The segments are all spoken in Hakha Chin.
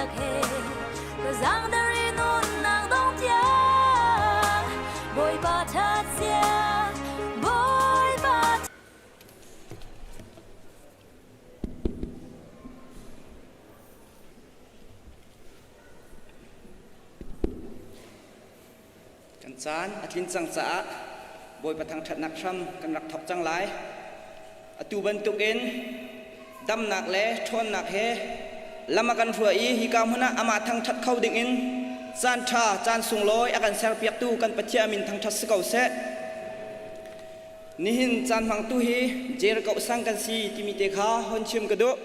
biatak he ka zangdar i nunnak dong tiang Bawipa ṭhat zia Bawipa Kan caan a tlin cang caah Bawipa thangṭhatnak hram kan rak thawk cang lai. Atu bantukin damnak le ṭhawnnak he lam a kan hruai i hika hmun ah amah thangṭhat kho dingin caan ṭha, caan sunglawi a kan serpiaktu kan Pathian min thangṭhat si ko seh. Nihin caan hmangtu hi Jericho sang kan si timi te kha hon chim ka duh.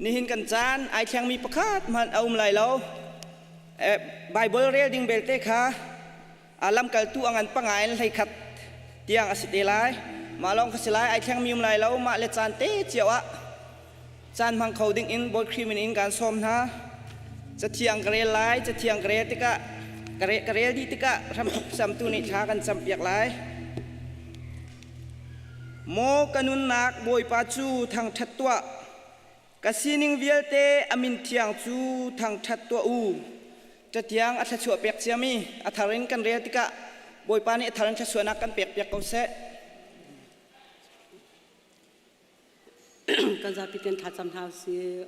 Nihin kan caan ai thlengmi pakhat hmanh a um lai lo. Baibal rel ding belte kha lamkaltu a ngan panga in 11 tiang a si te lai. Mah lawng kha si lai, ai thlengmi um lai lo. Mah le caan te cio ah caan hmang kho ding in Bawi Khrih min in kaan sawm hna. Cathiang ka rel lai, cathiang ka rel tikah ka rel dih tikah hramthok samtu nih thla kan campiak lai. Maw ka nunnak Bawipa cu thangṭhat tuah. Ka sining vialte a min thiang cu thangṭhat tuah u. Cathiang a thluachuah pek ciami a thar in kan rel tikah Bawipa nih a thar in thluachuahnak kan pekpiak ko seh. Kan zapi ten thlacam hna usih.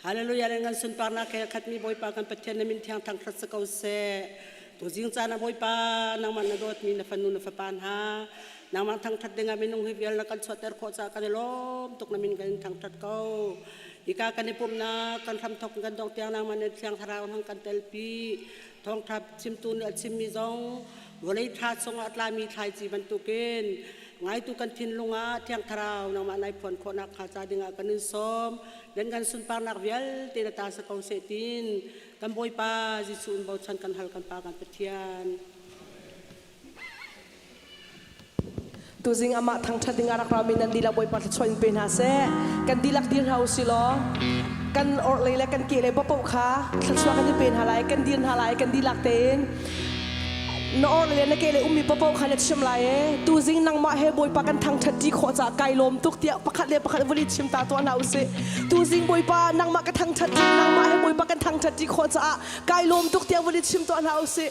Hallelujah le ngan sunparnak he khatmi Bawipa kan Pathian na min thiang thangṭhat si ko seh. Tuzing caan ah Bawipa nangmah na dawtmi na fanu na fapa hna nangmah thangṭhat dingah minung hi vial na kan chuahter khawh caah kan i lawm tuk na min kan in thangṭhat ko. Hika kan i pumhnak kan hramthok kan dong tiang nangmah na thiang thlarau hang kan telpi. Thawngṭha chimtu nih a chimmi zong vawlei ṭha chungah a tlami thlaici bantukin ngaitu kan thinlung ah thiang thlarau nangmah nai phuan khawhnak hnga ca dingah kan in sawm. Nan kan sunparnak vialte na ta sa ko seh tin Kan Bawipa Jesuh in bochan kan hal kan Pa kan Pathian. Tuzing amah thangṭhat ding ah rak rami nan dihlak Bawipa thluachuah in pe hna seh. Kan dihlak dir hna usih law kan orhlei le kan kehlei paohpaoh kha thluachuah kan i pe hna lai, kan dir hna lai, kan dihlak tein. Na orhlei le na kehlei ummi paohpaoh kha na chim lai e. Tuzing nangmah he Bawipa kan thangṭhat ṭi khawh caah kai lawm tuk tiah pakhat le pakhat vun i chim ta tuah hna usih. Tuzing Bawipa nangmah ka thangṭhat ṭi, nangmah he Bawipa kan thangṭhat ṭi khawh caah kai lawm tuk tiah vun i chim tuah hna usih.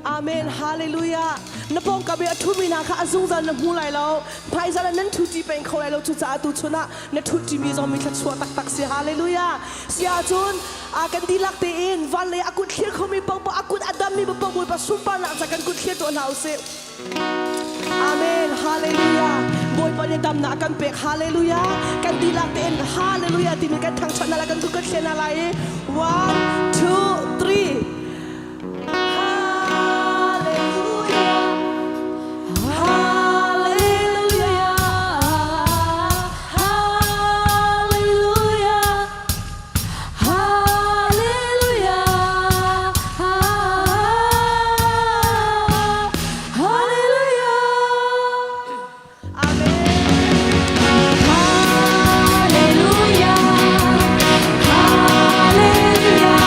Amen. Hallelujah. Na pawngkam i a ṭhumi hna kha a zungzal na hmu lai lo. Hmaizal ah nan ṭhuṭi peng kho lai lo. Cucaah tuchun ah na ṭhuṭimi zong mi thluachuah taktak si. Hallelujah. Si ahcun a kan dihlak tein van lei a kut thlir khomi paohpaoh a kut a dammi paohpaoh Bawipa sunparnak ca kan kut thlir tuah hna usih. Amen. Hallelujah. Bawipa nih damnak a kan pek. Hallelujah. Kan dihlak tein hallelujah timi kan thangṭhat hna lai, kan kut thlir hna lai i one, two, three. Hallelujah. Hallelujah. Hallelujah. Hallelujah Hallelujah Amen. Hallelujah Hallelujah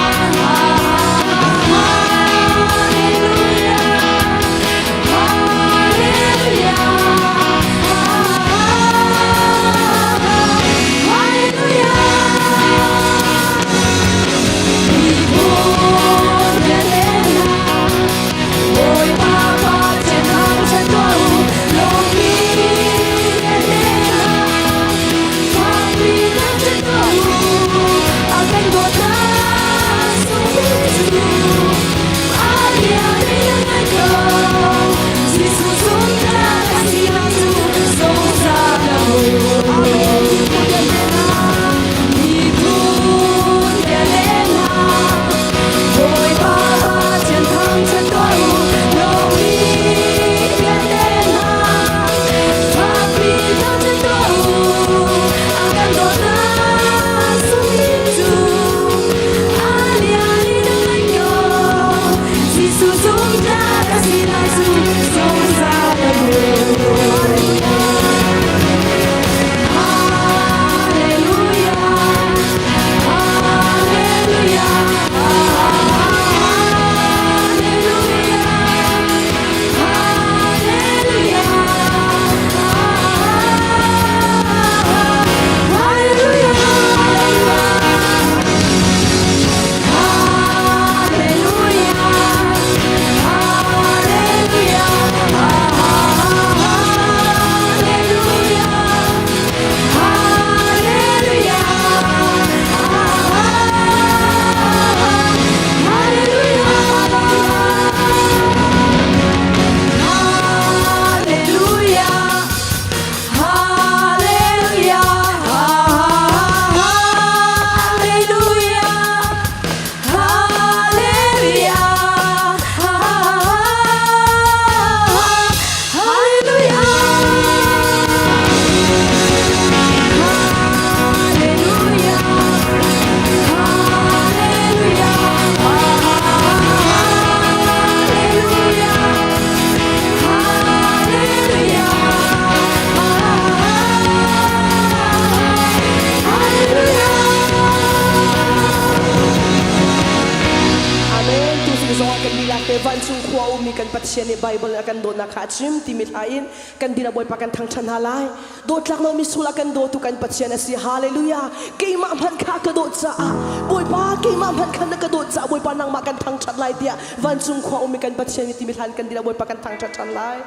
Vancung khua ummi kan Pathian nih Bible in a kan dawtnak kha a chim timi hla in kan dihlak Bawipa kan thangṭhat hna lai. Dawtlak lomi sul a kan dawtu kan Pathian a si. Hallelujah. Keimah hmanh kha ka dawt caah Bawipa keimah hmanh kha na ka dawt caah Bawipa nangmah kan thangṭhat lai tiah vancung khua ummi kan Pathian nih timi hla in kan dihlak Bawipa kan thangṭhat ṭhan lai.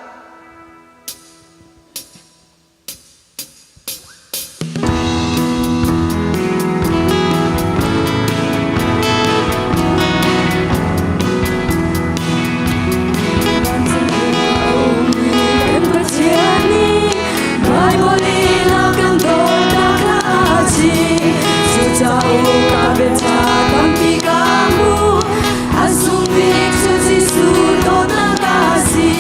Kan Pathian nih Baibal in a kan dawtnak kha a chim. Cucaah ka biaṭha tampi ka hmu. A sung bik cu Jesuh dawtnak a si.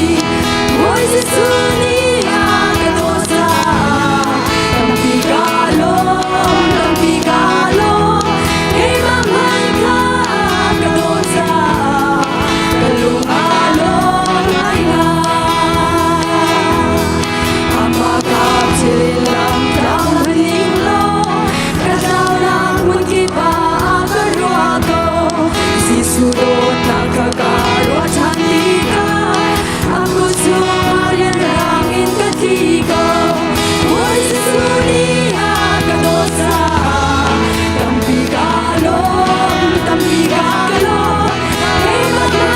Bawi Jesuh nih a ka dawt caah tampi ka lawm, tampi ka lawm. Keimah hmanh kha a ka dawt caah ka lung aa lawm ngaingai. Amah ka thil lam tlang ning law, ka tlaunak hmun kip ah a ka ruah ko. Jesuh dawtnak kha ka ruah ṭhan tikah, a kut chungah rianrang in ka thi ko. Bawi Jesuh nih a ka dawt caah, tampi ka lawm, tampi ka lawm. Keimah kha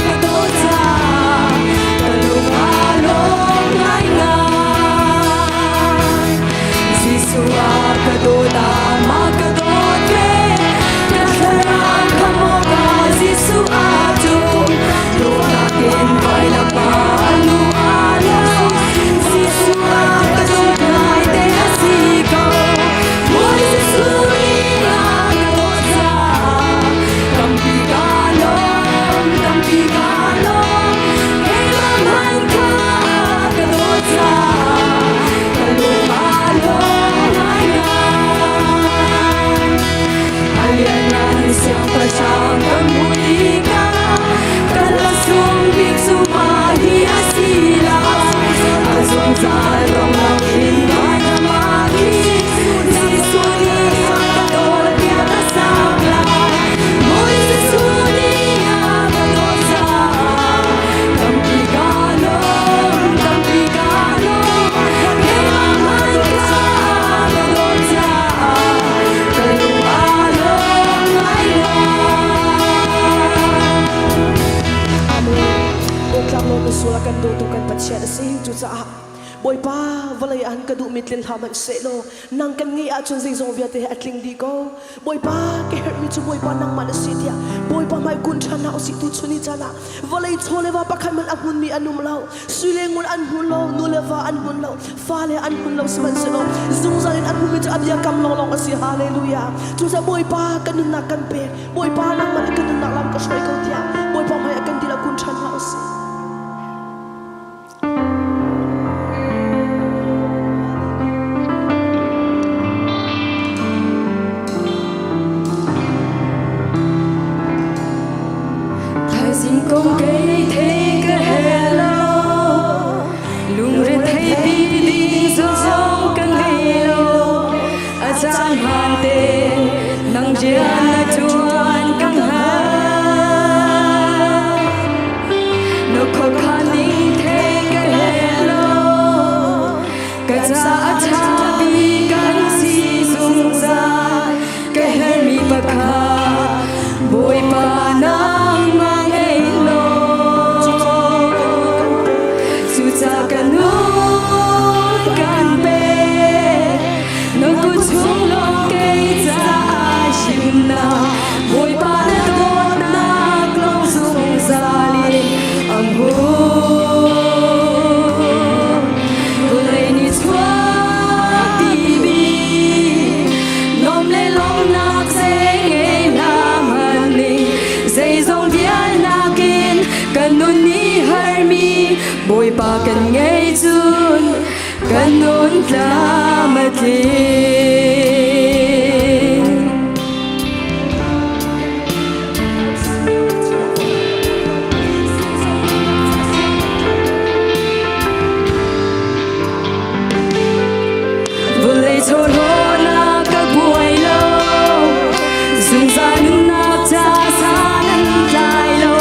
ka dawt caah, ka lung aa lawm ngaingai. Jesuh a ka dawt amah ka dawt ve, ka thlarau khamh awkah Jesuh aa tum. Dawtnak in vailam ah a lu aa lo. Jesuh a ka dawt ngaite a si ko. Bawi Jesuh nih a ka dawt caah tampi ka lawm, tampi ka lawm. Keimah hmanh kha ka dawt caah ka lung aa lawm ngaingai. A lianngan siangpahrang kan hmuh tikah kan lasung bik cu mah hi a si lai. A zungzal dongnak in vainam ah khi Jesuh nih a ka dawt tiah ka sak lai. Bawi Jesuh nih a ka dawt caah tampi ka lawm, tampi ka lawm. Keimah hmanh kha a ka dawt caah ka lung aa lawm ngaingai. Amen. Dawtlang law na sual a kan dawtu kan Pathian a si. Cucaah Bawipa vawlei ah ka duhmi tlin hlah hmanh sehlaw nang kan ngeih ahcun zeizong vialte he a tling dih ko. Bawipa ka herhmi cu Bawipa nangmah na si tiah Bawipa hmai kun ṭhan hna usih tuchun ni caan ah vawlei chaw le va pakhat hmanh a hmunmi an um lo. Sui le ngun an hmun lo, nu le va an hmun lo, fale an hmun lo sihmanhsehlaw zungzal in an hmunmi cu a biakam lawnglawng a si. Hallelujah. Cucaah Bawipa kan nunnak kan pek. Bawipa nangmah nih kan nunnak lam ka hruai ko tiah Bawipa hmai ah kan dihlak kun ṭhan hna usih. Thaizing kong kei thei ka hel lo lungre thei pi ding zong ka ngei lo a caan hmaan te nang rian na ṭuan ka hngal na khuakhan ning thei ka hel lo ka ca a ṭha bik kan si zungzal ka herhmi pakhat Bawipa nangmah ngei law cucaah ka nun kan pek na kut chung lawng kei caah himnak Bawipa na dawtnak lawng zungzal in a hmun vawlei nih chuak timi Lawm le lawmnak zei ngei hna hmanh ning zeizong vialnak in kan nun nih harmi Bawipa kan ngei cun kan nun tlam a tling. Vawlei chawlhawlnak ka buai lo, zungzal nunnak ca san an tlai lo.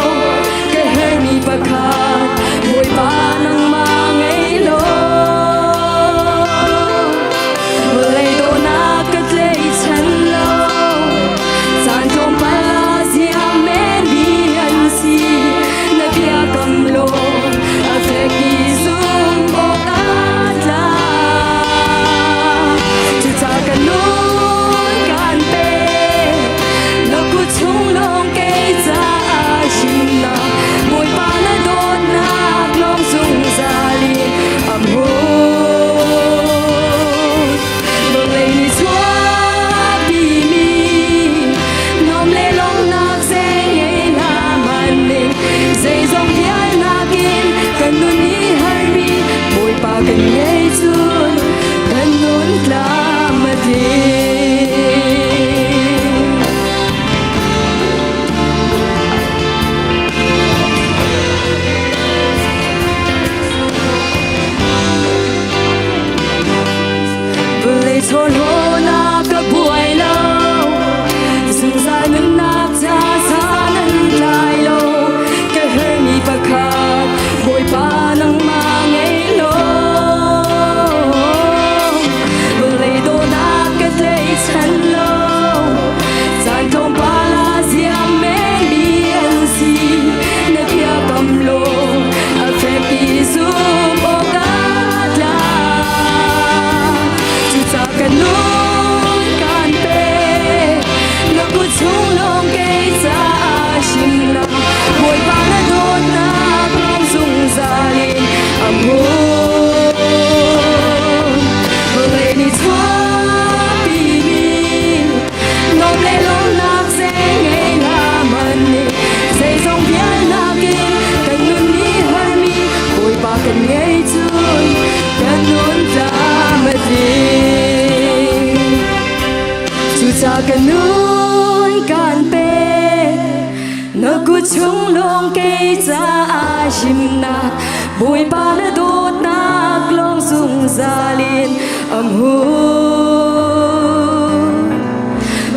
Cuca ka nun kan pek na kut chung lawng kei caah himnak Bawipa na dawtnak lawng zungzal in am hu.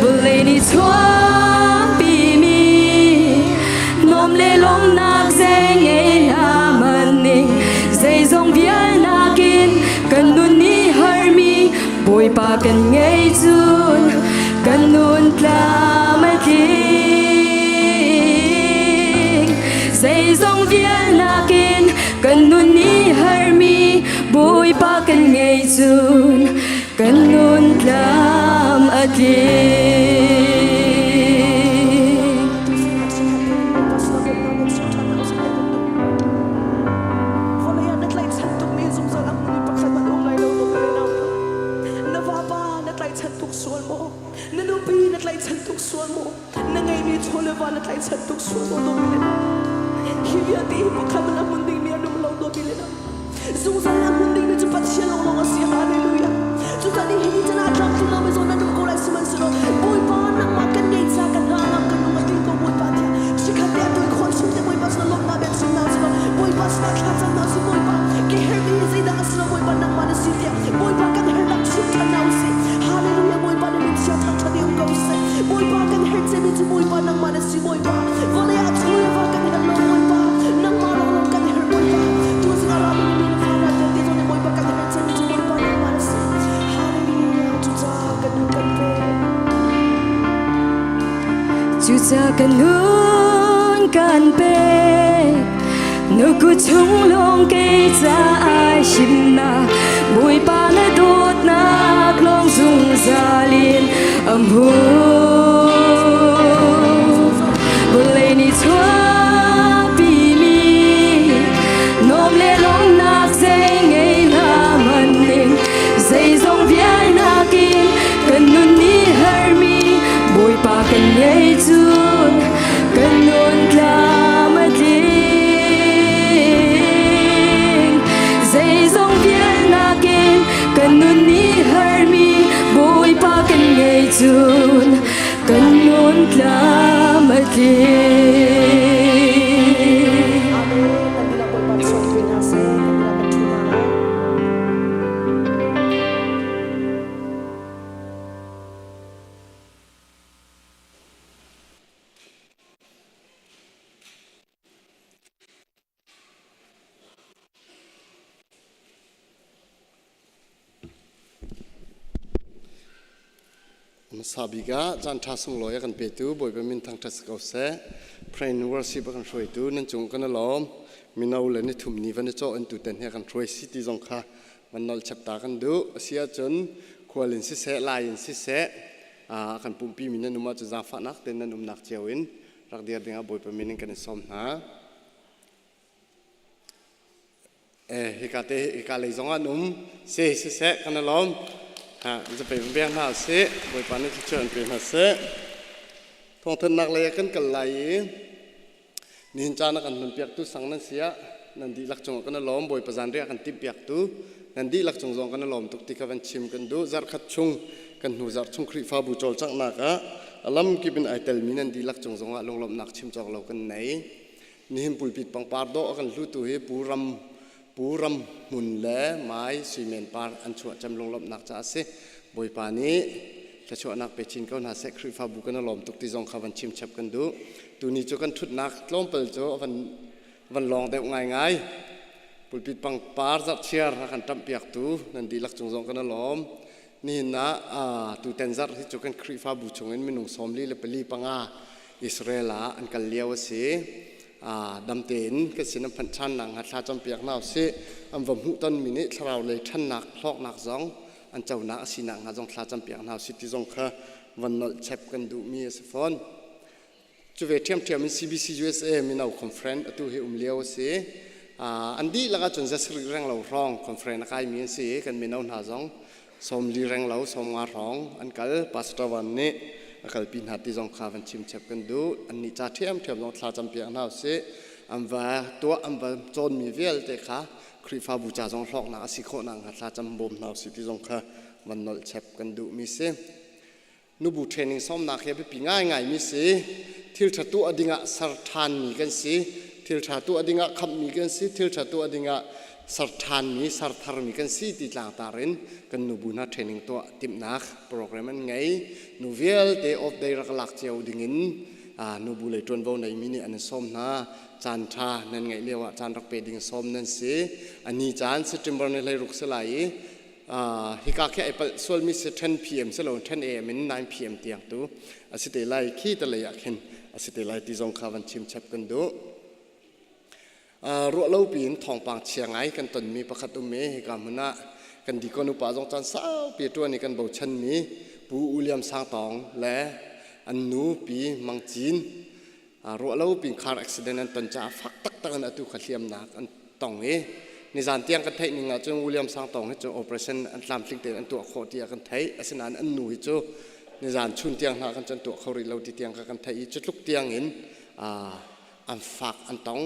Vawlei nih chuahpimi nuam le lawmnak zei ngei hlah hmanh zeizong vial nakin kan nun nih harmi Bawipa kan ngei cun kan nun tlam a tling. Zeizong vial nakin kan nun nih harmi Bawipa kan ngei cun kan nun tlam a tling. Vawlei ah na tlaihchan tukmi zungzal a hmunmi pakhat hmanh um lai lo dawt le nau Na vapa na tlaihchan tuk sual maw? Na nupi na tlaihchan tuk sual maw? Na ngeimi chaw le va na tlaihchan tuk sual maw dawt le nau? Hi vialte hi pakhat hmanh a hmun dingmi an um lo dawt le nau. Zungzal a hmun dingmi cu Pathian lawnglawng a si. Hallelujah. Cucaah ni hi chan ah tlamtling lomi zawn nan um ko lai sihmanhsehlaw Bawipa nangmah kan ngei ca kan hna ngam kan lung a tling ko Bawipa tiah chikkhat te a tuai khawn chung te Bawipa sinah lawmhnak bia chim hna selaw Bawipa sinah thla cam hna usih Bawipa ke herhmi hi zeidah a si lo Bawipa nangmah na si tiah Bawipa kan herhnak chim ṭhan hna usih. Hallelujah Bawipa na min chia thangṭhat i um ko seh. Bawipa kan herh cemmi cu Bawipa nangmah na si Bawipa vawlei ah chaw le va kan herh lo Bawipa nangmah lawnglawng kan herh Bawipa tuzing a rami na mi na fa hna vialte zong nih Bawipa kan herh cemmi cu Bawipa nangmah na si. Hallelujah cucaah kan nun kan pek. Cucaah kan nun kan pek Nuku chung lawng kei caah himnak Bawipa na dawtnak lawng zungzal in am hu. Vawlei nih chuahpimi nuam le lawmnak zei ngei hlah hmanh ning zeizong vial nakin kan nun nih harmi Bawipa kan ngei cun kan nun tlam a tling. Zeizong vial nakin kan nun nih harmi Bawipa kan ngei cun kan nun tlam a tling. Amen. Nan dihlak Bawipa chuak ve hna seh. Kan dihlak kan ṭhu hna lai. Hmasa bik ah caan ṭha sunglawi a kan petu Bawipa min thangṭhat si ko seh. Pray and worship a kan hruaitu nan cung kan i lawm. Mino le nithum ni van i cawh in tutan hi a kan hruai si ti zong kha van nolh chap ta kan duh. A si ahcun khual in siseh, lai in siseh, a kan pumpi mi nan um ahcun zaangfahnak tein nan umnak cio in rak dir dingah Bawipa min in kan in sawm hna. Hika te hika lei zong an um si siseh kan i lawm. Ha zapei beng hna usih. Bawipa nih thluachuah in pe hna seh. Thawngthannak lei ah kan kal lai i nihin caan a kan hmanpiaktu sang nan si ah nan dihlak cungah kan i lawm. Bawipa zanriah kan timhpiaktu nan dihlak cung zong kan i lawm tuk ti kha van chim kan duh. Zarhkhat chung kan hnu zarh chung Khrihfabu cawlcanghnak ah a lamkip in ai telmi nan dihlak cung zongah lunglawmhnak chim cawk lo kan nei. Nihin pulpit pangpar dawh a kan hlutu hi Pu Ram Pu Ram Hmun le Mai Suimen Par an chuah cem lunglawmhnak caah a si. Bawipa nih thluachuahnak pe chin ko hna seh. Khrihfabu kan i lawm tuk ti zong kha van chim chap kan duh. Tuni cu kan ṭhutnak tlawmpal cu a van van lawng deuh ngaingai. Pulpit pangpar zarhchiar a kan ṭamhpiaktu nan dihlak cung zong kan i lawm. Nihin ah tutan zarh hi cu kan Khrihfabu chungin minung 44 panga Israel ah an kal lio a si. Dam tein kan sin an phanh ṭhan nakhnga thla campiak hna usih. An va hmuhtonmi nih thlarau lei ṭhannak hlawknak zong an conak a si nakhnga zong thla campiak hna usih ti zong kha van nolh chep kan duhmi a si fawn. Cu ve ṭhiamṭhiam in CBC USA mino conference atu hi um lio a si. An dihlak ahcun zasarih renglo hrawng conference a kaimi an si i kan mino hna zong 40 renglo 50 hrawng an kal. Pastor Van nih a kalpi hna ti zong kha van chim chep kan duh. Annih ca ṭhiamṭhiam zong thla campiak hna usih. An va tuah an va cawnmi vialte kha Khrihfabu ca zong hlawknak a si khawh nakhnga thla cam bawm hna usih ti zong kha van nolh chep kan duhmi si. Nubu training sawmnak hi a biapi ngaingaimi si. Thil ṭha tuah dingah ser ṭhanmi kan si. Thil ṭha tuah dingah khamhmi kan si. Thil ṭha tuah dingah ser ṭhanmi, ser tharmi kan si ti tlangtar in kan nubu hna training tuah timhnak program an ngei. Nu vialte off day rak lak cio dingin nubu lei ṭuanvo neimi nih an in sawm hna. Caan ṭha nan ngeih lio ah caan rak pe ding sawm nan si. A ni caan September ni 16 si lai i hika khi ai palh sualmi si 10 pm si lo 10 am in 9 pm tiang tu a si te lai khi te lei ah khin a si te lai ti zong kha van chim chap kan duh. Ruah lo piin thawngpang chia ngai kan tonmi pakhat um i hika hmun ah kan dikon upa zong caan saupi ṭuan i kan bochanmi Pu William Sangtawng le an nu Pi Mang Cin ruah lo pin car accident an ton caah fak taktak in atu kha hliamnak an tong i nizan tiang kan theih ning ahcun William Sangtawng hi cu operation an tlamtling tein an tuah khawh tiah kan theih. Asinain an nu hi cu nizan chun tiang hna kan cu an tuah kho rih lo ti tiang kha kan theih i cu tluk tiang in an fak an tong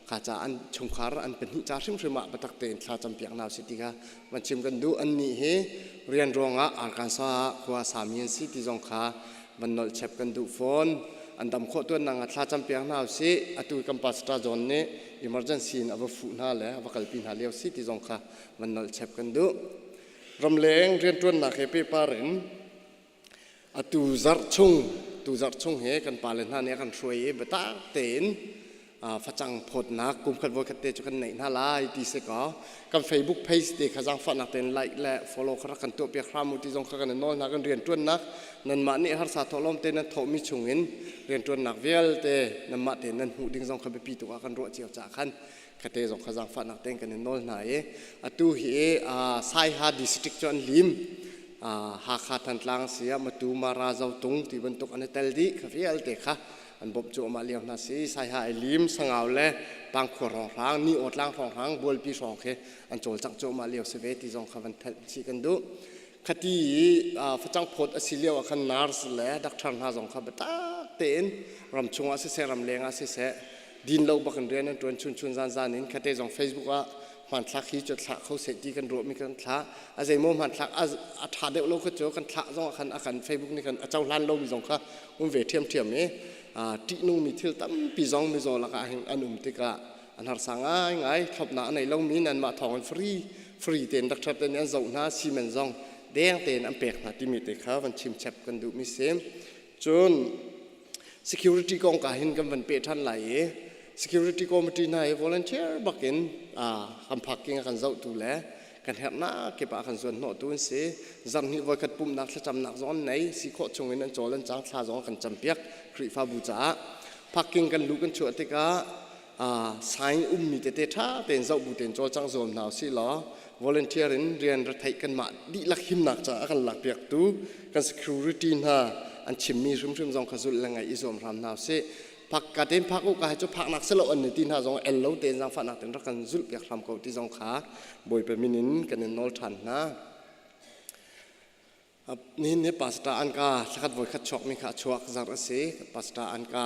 kha ca an chungkhar an pahnih ca hrimhrim ah biatak tein thla campiak hna usih ti kha van chim kan duh. An nih hi rian ruangah Arkansas ah khua sami an si ti zong kha van nolh chep kan duh fawn. An dam khawh tuannak ah thla campiak hna usih. Atu kan pastor John nih emergency in a va fuh hna le a va kalpi hna lio si ti zong kha van nolh chep kan duh. Ramleng rianṭuannak he pehpar in Atu zarh chung, tu zarh chung hi kan pale hna nih a kan hruai i biatak tein facang phawtnak kum khat voikhat te cu kan neih hna lai ti si kaw kan Facebook page te kha zaangfahnak tein like le follow kha rak kan tuahpiak hram u ti zong kha kan i nawl hna. Kan rianṭuannak nanmah nih harsa thawhlawm te nan thawhmi chungin rianṭuannak vialte nanmah tein nan hmuh ding zong kha biapi tuk ah kan ruah cio caah khan khate zong kha zaangfahnak tein kan in nawl hna i atu hi Saiha district cu an lim. Hakha Thantlang si ah Matu Mara Zotung ti bantuk an i tel dih kha vialte kha an bawmh cuahmah lio hna si. Saiha ai lim Sangau le Pangkhua hrawnghrang Ni Awtlang hrawnghrang Bualpi hrawng khi an cawlcangh cuahmah lio si ve ti zong kha van thelh chih kan duh. Khati i facang phawt a si lio ah khan nurse le doctor hna zong kha biatak tein ram chungah siseh ram leng ah siseh din lo bak in rian an ṭuan chun chun zan zan in. Khate zong Facebook ah hmanthlak hi cu thlah kho seh ti kan ruahmi kan thlah. A zeimaw hmanthlak a ṭha deuh lo kha cu kan thlah zong ah khan a kan Facebook nih khan a cohlan lomi zong kha um ve ṭhiamṭhiam i ṭihnungmi thil tampi zong mizaw lakah hin an um tikah an harsa ngaingai. Thlopnak a nei lomi nanmah thawng in free free tein doctor te nih an zoh hna, cement zong deng tein an pek hna timi te kha van chim chep kan duhmi si. Cun security kong ka hin kan van peh ṭhan lai i security committee hna hi volunteer bakin kan parking a kan zohtu le kan herhnak kip ah kan zuan hnawhtu an si. Zarhhnih voikhat pumhnak thlacamnak zong an nei si khawh chungin an cawl an cang, thla zong kan campiak Khrihfabu caah. Parking kan luh kan chuah tikah sign ummi tete ṭha tein zoh bu tein cawlcangh zuam hna usih law volunteer in rian retheih kanmah dihlak himnak caah a kan lakpiaktu kan security hna an chimmi hrimhrim zong kha zulh le ngaih i zuam hram hna usih. Phak ka tein phak u ka hai cu phaknak si lo an ni ti hna zong el lo tein zaangfahnak tein rak kan zulh piak hram ko ti zong kha Bawipa min in kan in nawl ṭhan hna. Nihin hi pastor an ka thlakhat voikhat chuakmi kha a chuak zar a si. Pastor an ka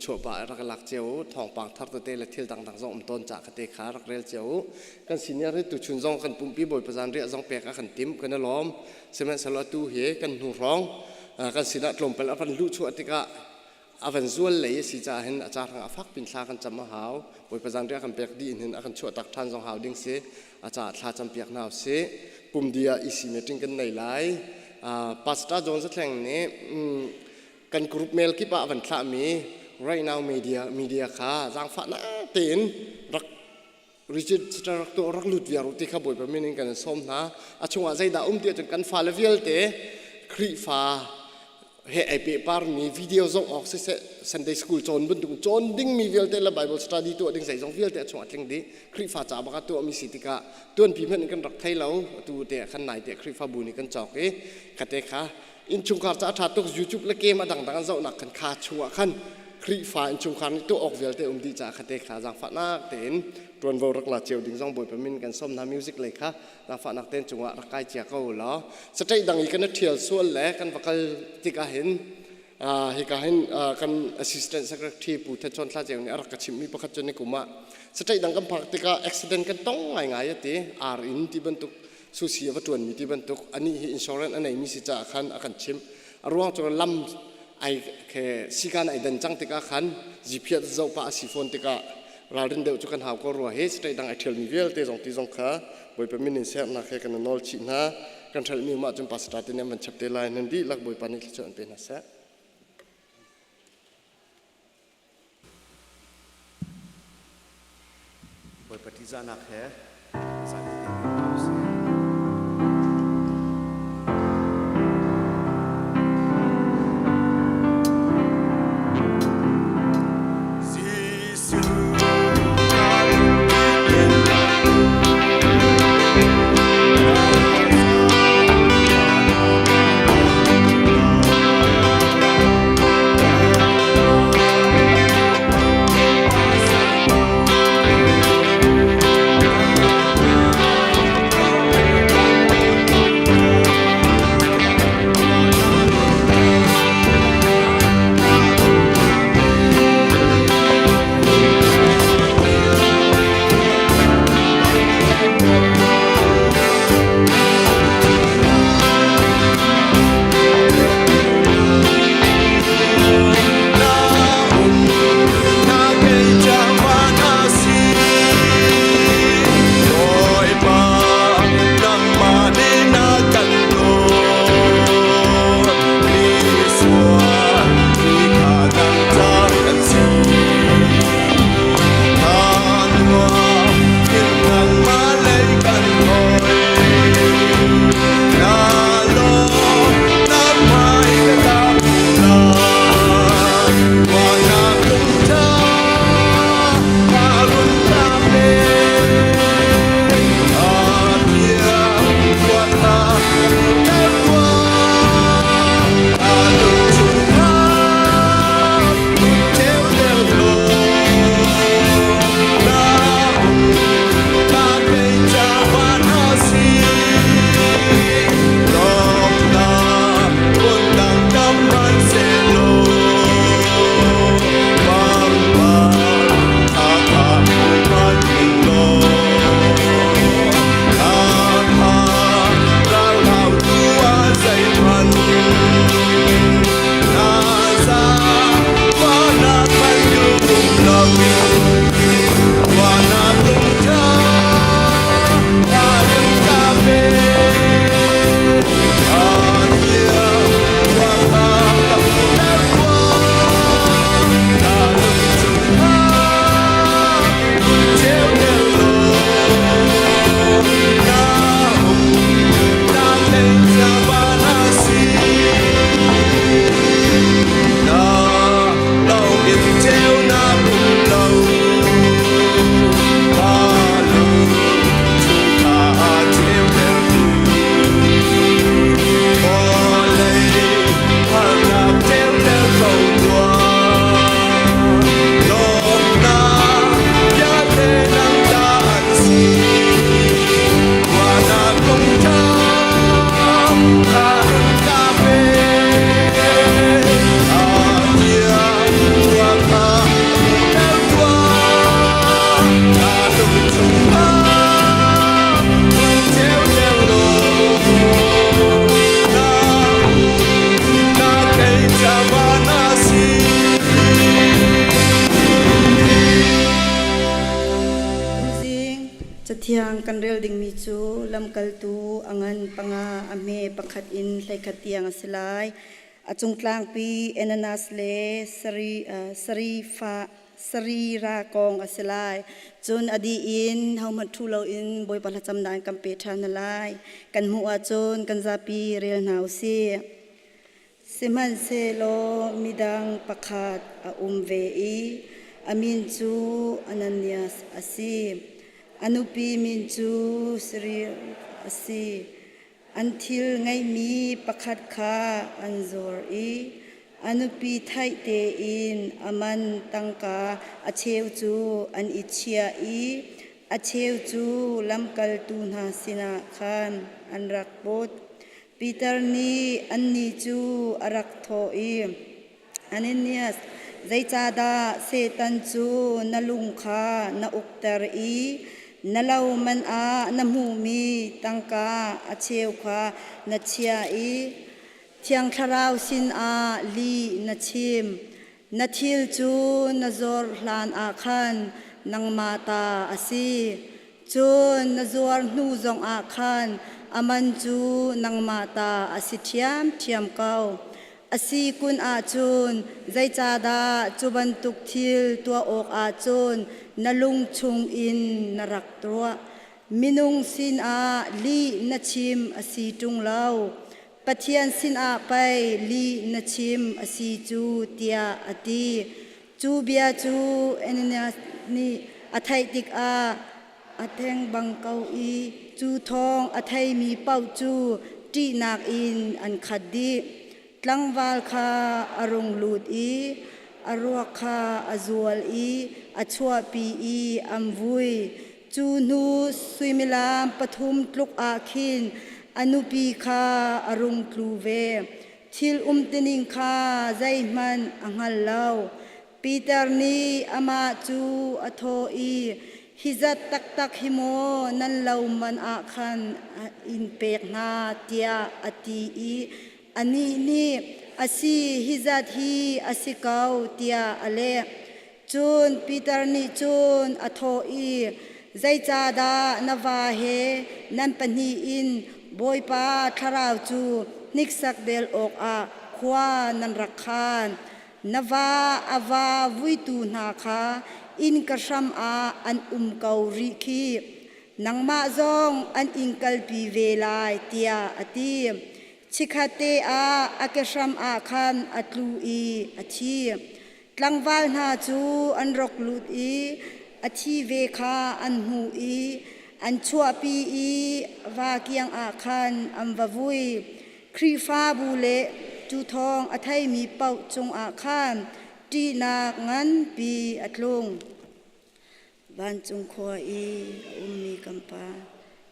chuah pah rak lak cio u. Thawngpang thar tete le thil dangdang zong um tawn ca kate kha rak rel cio u. Kan senior hi tuchun zong kan pumpi Bawipa zan riah zong pek a kan tim kan i lawm. Sihmanhsehlaw atu hi kan hnu hrawng kan sinah tlawmpal a van luh chuah tikah a van zual lei a si caah hin a ca hrang a fak pin thla kan cam a hau. Bawipa zan riah kan pek dih in hin a kan chuah tak ṭhan zong hau ding si. A caah thla cam piak hna usih. Pumdi ah EC meeting kan nei lai. Pastor John Zathleng nih kan group mail kip ah van thlahmi right now media kha zaangfahnak tein rak register rak tuah rak lut viar u ti kha Bawipa min in kan sawm hna. A chungah zeidah um ti ahcun kan fale vialte Khrihfa he ai pehparmi video zoh awk siseh, Sunday school cawn bantuk cawn dingmi vialte le Bible study tuah ding zeizong vialte a chungah tling dih. Khrihfa ca bak ah tuahmi si tikah tuanpi hmanh in kan rak thei lo. Atu te ah khan nai te Khrihfabu nih kan cawk i khate kha innchungkhar ca a ṭha tuk. YouTube le game a dangdang an zohnak khan kha chungah khan Khrihfa innchungkhar nih tuah awk vialte um dih caah khate kha zaangfahnak tein ṭuanvo rak la cio ding zong Bawipa min kan sawm hna. Music lei kha zaangfahnak tein cungah rak kai cia ko law saṭaih dang i kan i ṭhial sual le kan va kal tikah hin hika hin kan assistant secretary Pu Than Chawn Thla Ceu nih a rak ka chimhmi pakhat cu ni kum ah saṭaih dang kan phak tikah accident kan tong ngaingai a ti. Ar in ti bantuk susi a va ṭuanmi ti bantuk anih hi insurance a neimi si caah khan a kan chimh. A ruang cu lam ai khe sikan ai dan cang tikah khan GPS zoh pah a si fawn tikah ralrin deuh cu kan hau ko rua hi state dang ai ṭhialmi vialte zong ti zong kha Bawipa min in sernak he kan nawl chih hna. Kan hrelhmi um ahcun pastor te nih an van chap te lai. Nan dihlak Bawipa nih thluachuah an pe hna seh. Bawipa ṭihzahnak he zapi te dir hna usih. Cathiang kan rel dingmi cu lamkaltu a ngan panga a hme pakhat in 11 tiang a si lai. A cungtlangpi Ananas le Sarira kong a si lai. Cun a dih in hohmanh ṭhu loin Bawipa thlacamnak in kan pe ṭhan hna lai. Kan hmuh ahcun kan zapi rel hna u sih. Sihmanhsehlaw midang pakhat a um ve i a min cu Ananias a si. A nupi min cu Siril a si. An thil ngeihmi pakhat kha an zuar i a nupi theih tein a man tangka a cheu cu an i chiah i a cheu cu lamkaltu hna sinah khan an rak put. Peter nih annih cu a rak thawh i, Ananias, zeicahdah Satan cu na lung kha na ukter i na lo man ah na hmuhmi tangka a cheu kha na chiah i? Thiang Thlarau sinah lih na chim. Na thil cu na zawr hlanah khan nangmah ta a si. Cun na zuar hnu zongah khan a man cu nangmah ta a si ṭhiamṭhiam ko. A si kun ahcun zeicahdah cu bantuk thil tuah awkah cun na lung chungin na rak ruah? Minung sinah lih na chim a si ṭung lo. Pathian sinah pei lih na chim a si cu tiah a ti. Cu bia cu Ananias nih a theih tikah a theng bang ko i cu thawng a theimi paoh cu ṭihnak in an khat dih. Tlangval kha a rung lut i a ruak kha a zual i a chuahpi i an vui. Cu hnu suimilam pathum tluk ah khin a nupi kha a rung tlu ve. Thil umtuning kha zeihmanh a hngal lo. Peter nih amah cu a thawh i, Hi zat taktak hi maw nan lo man ah khan in pek hna, tiah a ti i anih nih, A si, hi zat hi a si ko, tiah a leh. Cun Peter nih cun a thawh i, Zeicahdah na va he nan pahnih in Bawipa Thlarau cu hniksak del awkah khua nan rak khan? Na va a va vuitu hna kha innka hram ah an um ko rih khih. Nangmah zong an in kalpi ve lai, tiah a ti. Chikkhatte ah a kehram ah khan a tlu i a thi. Tlangval hna cu an rok lut i a thi ve kha an hmuh i an chuahpi i va kiang ah khan an va vui. Khrihfabu le cu thawng a theimi paoh cungah khan ṭihnak nganpi a tlung. Vancung khua i a ummi kan Pa,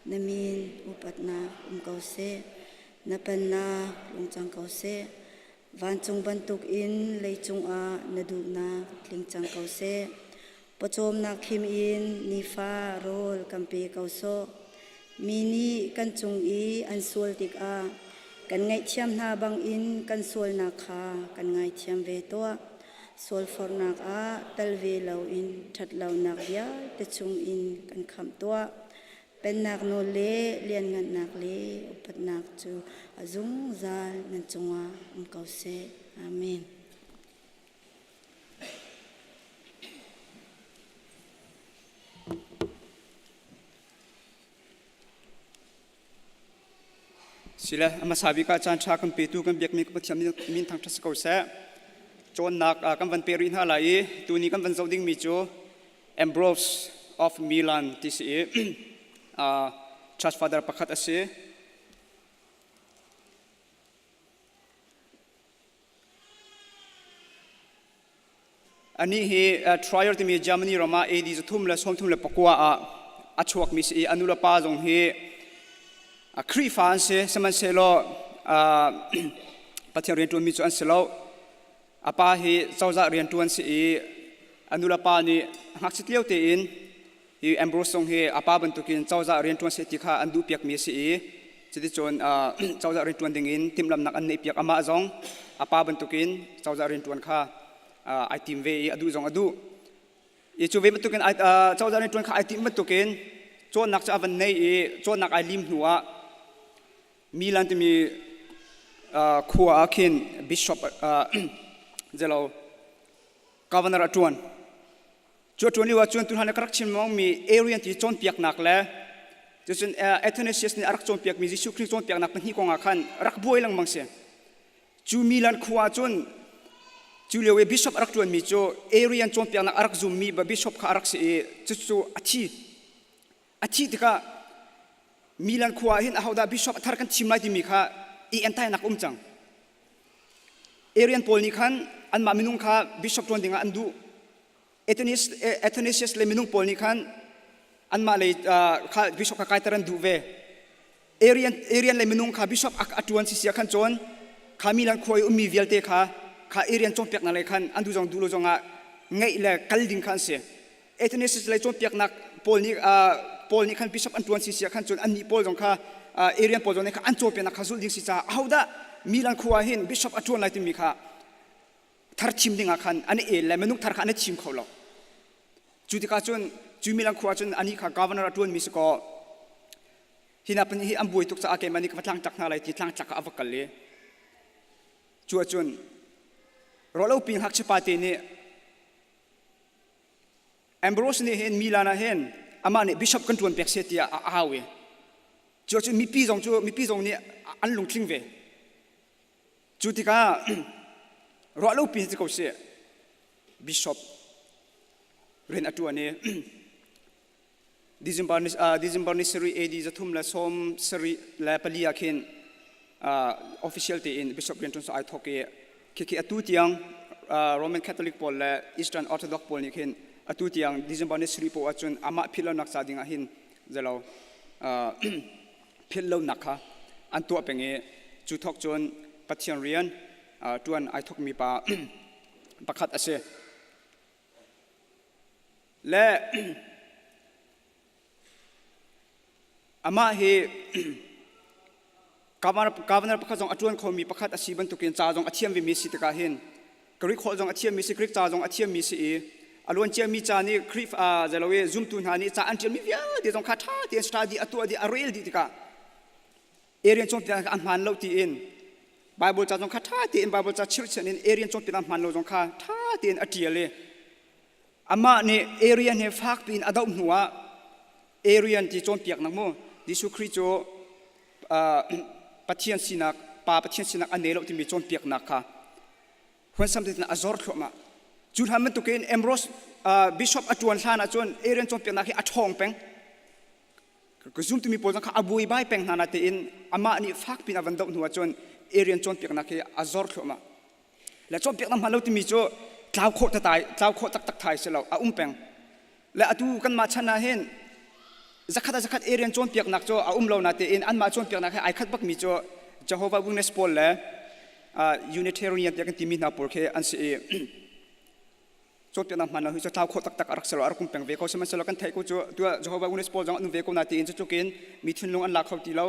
na min upatnak um ko seh. Na pennak lung cang ko seh. Vancung bantukin leicung ah na duhnak tling cang ko seh. Pawcawmnak khim in nifa rawl kan pe ko sawh. Mi nih kan cung i an sual tikah kan ngaihthiam hna bangin kan sualnak kha kan ngaithiam ve tuah. Sualforhnak ah tel ve loin ṭhatlonak vialte chungin kan khamh tuah. Pennak nawl le lianngannak le upatnak cu a zungzal nan cungah um ko seh. Amen. Sile a hmasa bik ah caan ṭha kan petu kan biakmi ka Pathian min thangṭhat si ko seh. Cawnnak kan van pe rih hna lai i tuni kan van zoh dingmi cu Ambrose of Milan ti si i church father pakhat a si. Anih hi Trier timi Germany ram ah AD 339 ah a chuakmi si i a nulepa zong hi Khrihfa an si sihmanhsehlaw Pathian rianṭuanmi cu an si lo. A pa hi cozah rianṭuan si i a nulepa nih ngakchia lio tein hi Ambrose zong hi a pa bantukin cozah rianṭuan seh ti kha an duhpiakmi a si i cuticun cozah rianṭuan dingin timhlamhnak an neihpiak amah zong a pa bantukin cozah rianṭuan kha ai tim ve i a duh zong a duh. I cu ve bantukin cozah rianṭuan kha ai timh bantukin cawnnak cu a van nei i cawnnak ai lim hnu ah Milan timi khua ah khin bishop zelo governor a ṭuan. Cu a ṭuan lio ah cun tuhlan ka rak chim mi Arian ti cawnpiaknak le cucun Athanasius nih a rak cawnpiakmi Jesuh Khrih cawnpiaknak pahnih kong ah khan rak buai lengmang si. Cu Milan khua ah cun cu lio i bishop a rak ṭuanmi cu Arian cawnpiaknak a rak zummi bishop kha a rak si i cucu a thi. A thih tikah Milan khua ah hin ahodah bishop a thar kan thim lai timi kha i entainak um cang. Arian pawl nih khan anmah minung kha bishop ṭuan dingah an duh. Athanasius le minung pawl nih khan anmah lei kha bishop kha kaiter an duh ve. Arian, Arian le minung kha bishop a ṭuan si sia khan cun kha Milan khua i ummi vialte kha kha Arian cawnpiaknak lei khan an duh zong duh lo zongah ngeih le kal ding kha an si. Athanasius lei cawnpiaknak pawl nih Paul nih khan bishop an ṭuan si sia khan cun annih pawl zong kha Arian pawl zong nih khan an cawnpiaknak kha zulh ding si caah ahodah Milan khua hin bishop a ṭuan lai timi kha thar thim ding ah khan an i el le minung thar kha an i thim kho lo. Cu tikah cun cu Milan khua cun anih kha governor a ṭuanmi si kaw hi hna pahnih hi an buai tuk caah keimah nih ka va tlangtlak hna lai ti tlangtlak ah a va kal i cu ahcun ruahlopi ngakchia pa te nih Ambrose nih hin Milan ah hin amah nih bishop kan ṭuan pek seh tiah a au i cu ahcun mipi zong cu mipi zong nih an lungtling ve. Cu tikah ruahlopi si ko seh bishop rian a ṭuan i December ni, uh, December ni sarih AD 374 ah khin uh, official tein bishop rian ṭuan ai thawk i khikhi atu tiang uh, Roman Catholic pawl le Eastern Orthodox pawl nih khin atu tiang December ni sarih paoh ahcun amah philhlonak ca ding ah hin zelo uh, philhlonak kha an tuah peng i cu thawk cun Pathian rian uh, ṭuan ai thawkmi pa pakhat a si. Le amah hi governor pakhat zong a ṭuan khomi pakhat a si bantukin ca zong a thiam vemi si tikah hin Greek holh zong a thiammi si Greek ca zong a thiammi si i a luan ciami ca nih Khrihfa zelo i zumtu hna nih ca an ṭialmi vialte zong kha ṭha tein study a tuah dih a rel dih tikah Arian cawnpiaknak kha a hmaan lo tiin Bible ca zong kha ṭha tein Bible ca chirhchan in Arian cawnpiaknak hmaan lo zong kha ṭha tein a ṭial i amah nih Arian he fakpi in a doh hnuah Arian ti cawnpiaknak mu Jesuh Khrih cu Pathian sinak Pa Pathian sinak a nei lo timi cawnpiaknak kha huansam tein a zor thluahmah. Cu hlan bantukin Ambrose bishop a ṭuan hlan ahcun Arian cawnpiaknak hi a ṭhawng peng. Ka zumtumi pawl zong kha a buaibai peng hna na tein amah nih fak pin a van doh hnu ahcun Arian cawnpiaknak hi a zor thluahmah. Le cawnpiaknak hman lo timi cu tlau khawh tatai tlau khawh taktak thai si lo a um peng. Le atu kanmah chan ah hin zakhat a zakhat Arian cawnpiaknak cu a um lo na tein anmah cawnpiaknak he ai khat bakmi cu Jehovah Witness pawl le Unitarian tiah kan timi hna pawl khi an si i cawnpiaknak hmaan lo hi cu tlau khawh taktak a rak si lo a rak um peng ve ko sihmanhsehlaw kan theih ko cu tuah Jehovah Witness pawl zong an um ve ko na tiin cutluk in mi thinlung an la kho ti lo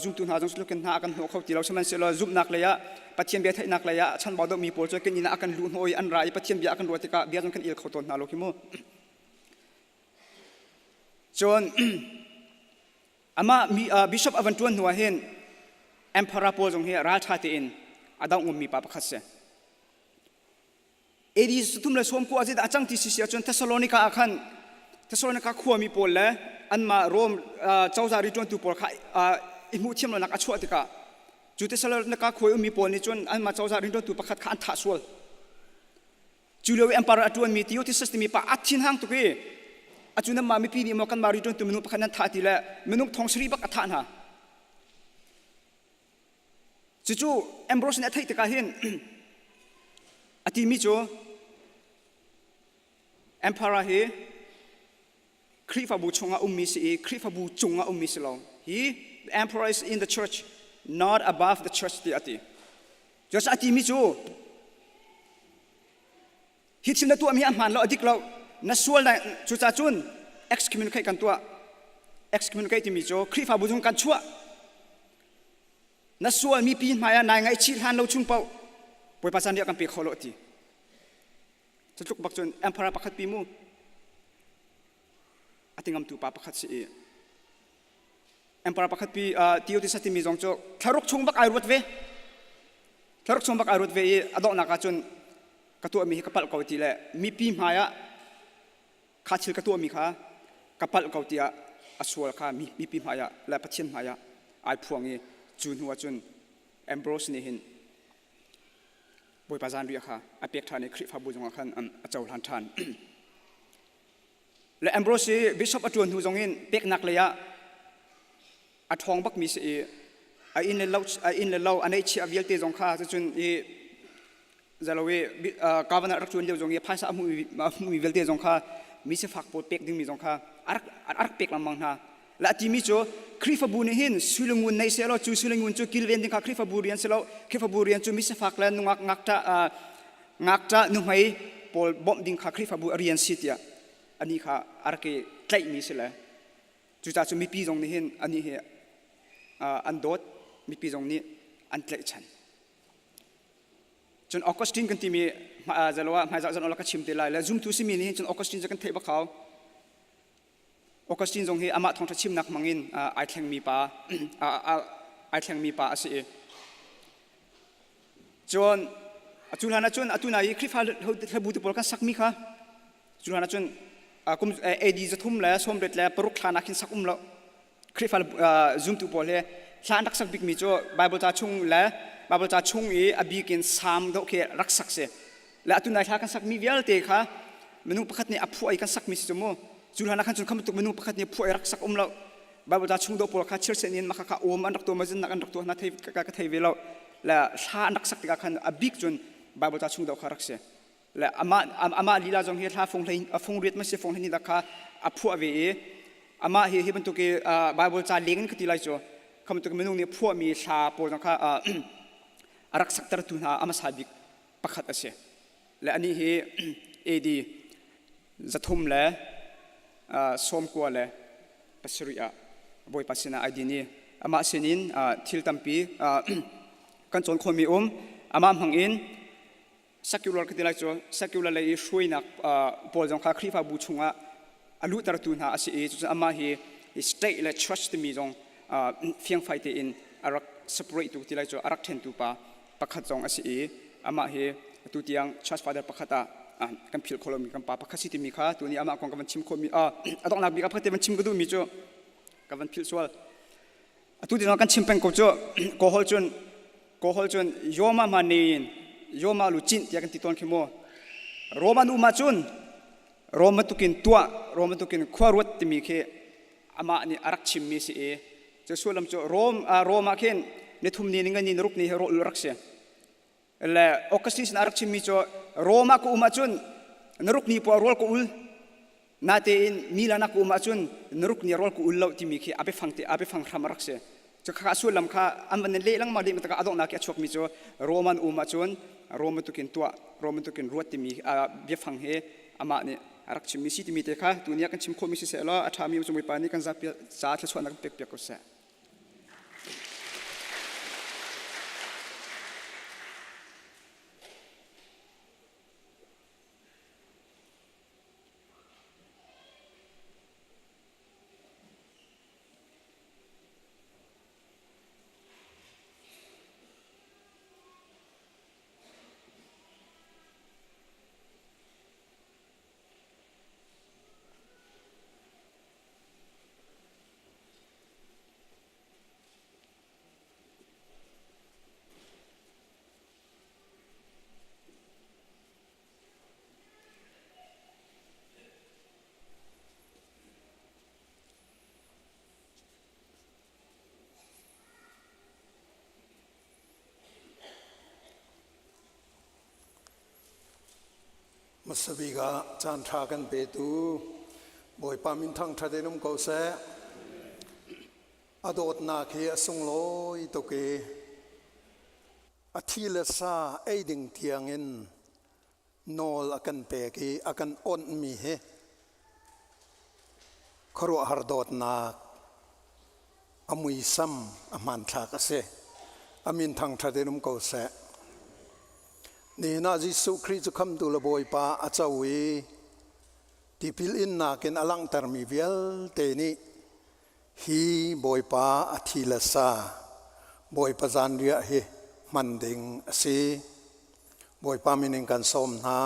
zumtu hna zong cutluk in hna a kan hnawh kho ti lo sihmanhsehlaw zumhnak lei ah Pathian bia theihnak lei ah chanbau deuhmi pawl cu kan inn ah a kan luh hnawh i an ra i Pathian bia a kan ruah tikah bia zong kan el kho tawn hna lo khi mu cun amah mi bishop a van ṭuan hnu ah hin emperor pawl zong hi ralṭha tein a doh ngommi pa pakhat si AD 390 ah zeidah a cang ti si si ahcun Thessalonica ah khan Thessalonica khuami pawl le anmah Rom cozah rianṭuantu pawl kha i hmuh thiam lonak a chuah tikah cu Thessalonica khua i ummi pawl nih cun anmah cozah rianṭuantu pakhat kha an thah sual. Cu lio i emperor a ṭuanmi Theodosius timi pa a thinhang tuk i acu nanmah mipi nih maw kanmah rianṭuantu minung pakhat nan thah ti le minung thong sarih bak a thah hna. Cucu Ambrose nih a theih tikah hin a timi cu Emperor hi Khrihfabu chungah ummi si i Khrihfabu cungah ummi si lo. He the emperor is in the church, not above the church ti a ti. Just a timi cu hi thil na tuahmi a hmaan lo a dik lo na sual na cucaah cun excommunicate kan tuah excommunicate timi cu Khrihfabu chung kan chuah na sual mipi hmai ah nai ngaihchih hlan lo chung paoh Bawipa caan kan pe kho lo ti cu tluk bak cun emperor pakhat pi mu a ti ngamtu pa pakhat si i Emperor pakhat pi Theodosius timi zong cu thlaruk chung bak ai ruat ve. Thlaruk chung bak ai ruat ve i a donghnak ah cun ka tuahmi hi ka palh ko ti le mipi hmai ah kha thil ka tuahmi kha ka palh ko tiah a sual kha mipi hmai ah le Pathian hmai ah ai phuang i cu hnu ah cun Ambrose nih hin Bawipa zanriah kha a pek ṭhan i Khrihfabu zongah khan a cohlan ṭhan. Le Ambrose hi bishop a ṭuan hnu zongin peknak lei ah a ṭhawng bakmi si i a inn le lo a inn le lo a neihchiah vialte zong kha cucun i zalo i governor rak ṭuan lio zong i phaisa a hmuhmi vialte zong kha mi sifak pawl pek dingmi zong kha a rak a rak pek lengmang hna. Le a timi cu Khrihfabu nih hin sui le ngun nei sehlaw cu sui le ngun cu kilven ding kha Khrihfabu rian si lo Khrihfabu rian cu mi sifak le nungak ngakṭah ngakṭah nuhmei pawl bawmh ding kha Khrihfabu a rian si tiah anih kha a rak i tlaihmi si le cucaah cu mipi zong nih hin anih hi an dawt mipi zong nih an tlaihchan. Cun Augustine kan timi zalo ah hmaizah zan ka chim te lai le zumtu simi nih cun Augustine cu kan theih bak hau. Augustine zong hi amah thawngṭha chimnak hmangin ai thlengmi pa ai thlengmi pa a si i cun cu hlan ah cun atu na i Khrihfa hlabu te pawl kan sakmi kha cu hlan ah cun kum AD 386 thla nak khin sak um lo Khrihfa zumtu pawl hi hla an rak sak bikmi cu Bible ca chung le Bible ca chung i a bik in Psalm deuh khi rak sak si. Le atu nai hla kan sakmi vialte kha minung pakhat nih a phuah i kan sakmi si cu mu. Cu hlan ah khan cun kha bantuk minung pakhat nih phuah i rak sak um lo. Bible ca chung deuh pawl kha chirsen in mah kha awm an rak tuah ma zinnak an rak tuah hna thei ka thei ve lo. Le hla an rak sak tikah khan a bik cun Bible ca chung deuh kha rak si. Le amah amah lila zong hi hla fung hlei fung riat ma si fung hlei dak kha a phuah ve i amah hi hi bantuk i Bible ca leng in ka ti lai cu kha bantuk minung nih phuahmi hla pawl zong kha a rak saktertu hna a hmasa bik pakhat a si. Le anih hi AD 397 ah Bawipa sinah ai din i amah sinin thil tampi kan cawn khawhmi um amah hmang in secular ka ti lai cu secular lei i hruainak pawl zong kha Khrihfabu chungah a luhtertu hna a si i cucu amah hi state le church timi zong fiangfai tein a rak separate tu ti lai cu a rak ṭhentu pa pakhat zong a si i amah hi atu tiang church father pakhat ah kan philh kho lomi kan pa pakhat si timi kha tuni amah kong ka van chim khawhmi a donghnak bik ah pakhat te van chim ka duhmi cu ka van philh sual atu tiang kan chim peng ko cu kawhol cun Kawhol cun Yoma ma nein Yoma lu cin tiah kan ti tawn khi mu. Roman um ahcun Rom bantukin tuah Rom bantukin khua ruat timi khi amah nih a rak chimmi si i cu sullam cu Rom Rom ah khin nithum ni ninga ni naruk ni hi rawh rak si. Le Augustine sin a rak chimmi cu Rom ah ka um ahcun naruk ni poah rawl ka ul Natein Milan ah ka um ahcun naruk ni rawl ka ul lo timi khi a biafang te a biafang hram a rak si. Cu kha sullam kha an van leh lengmang leh tak a donghnak i a chuakmi cu Roman um ahcun Roman tukin tuah Roman tukin ruat timi biafang hi amah nih a rak chimmi si timi te kha tuni ah kan chim khawhmi si seh law a ṭhami cu Bawipa nih kan zapi ca thluachuahnak kan pek piak ko seh. Hmasa bik ah caan ṭha kan petu Bawipa min thangṭhat in um ko seh. A dawtnak hi a sunglawi tuk i a thi le sa ei ding tiangin nawl a kan pek i a kan awnhmi hi khuaruahhar dawtnak a muisam a hmanthlak a si. A min thangṭhat in um ko seh. Nihin ah Jesuh Khrih cu khamtu le Bawipa a co i tipil innak in a langhtermi vialte nih hi Bawipa a thi le sa Bawipa zanriah hi hman ding a si. Bawipa min in kan sawm hna.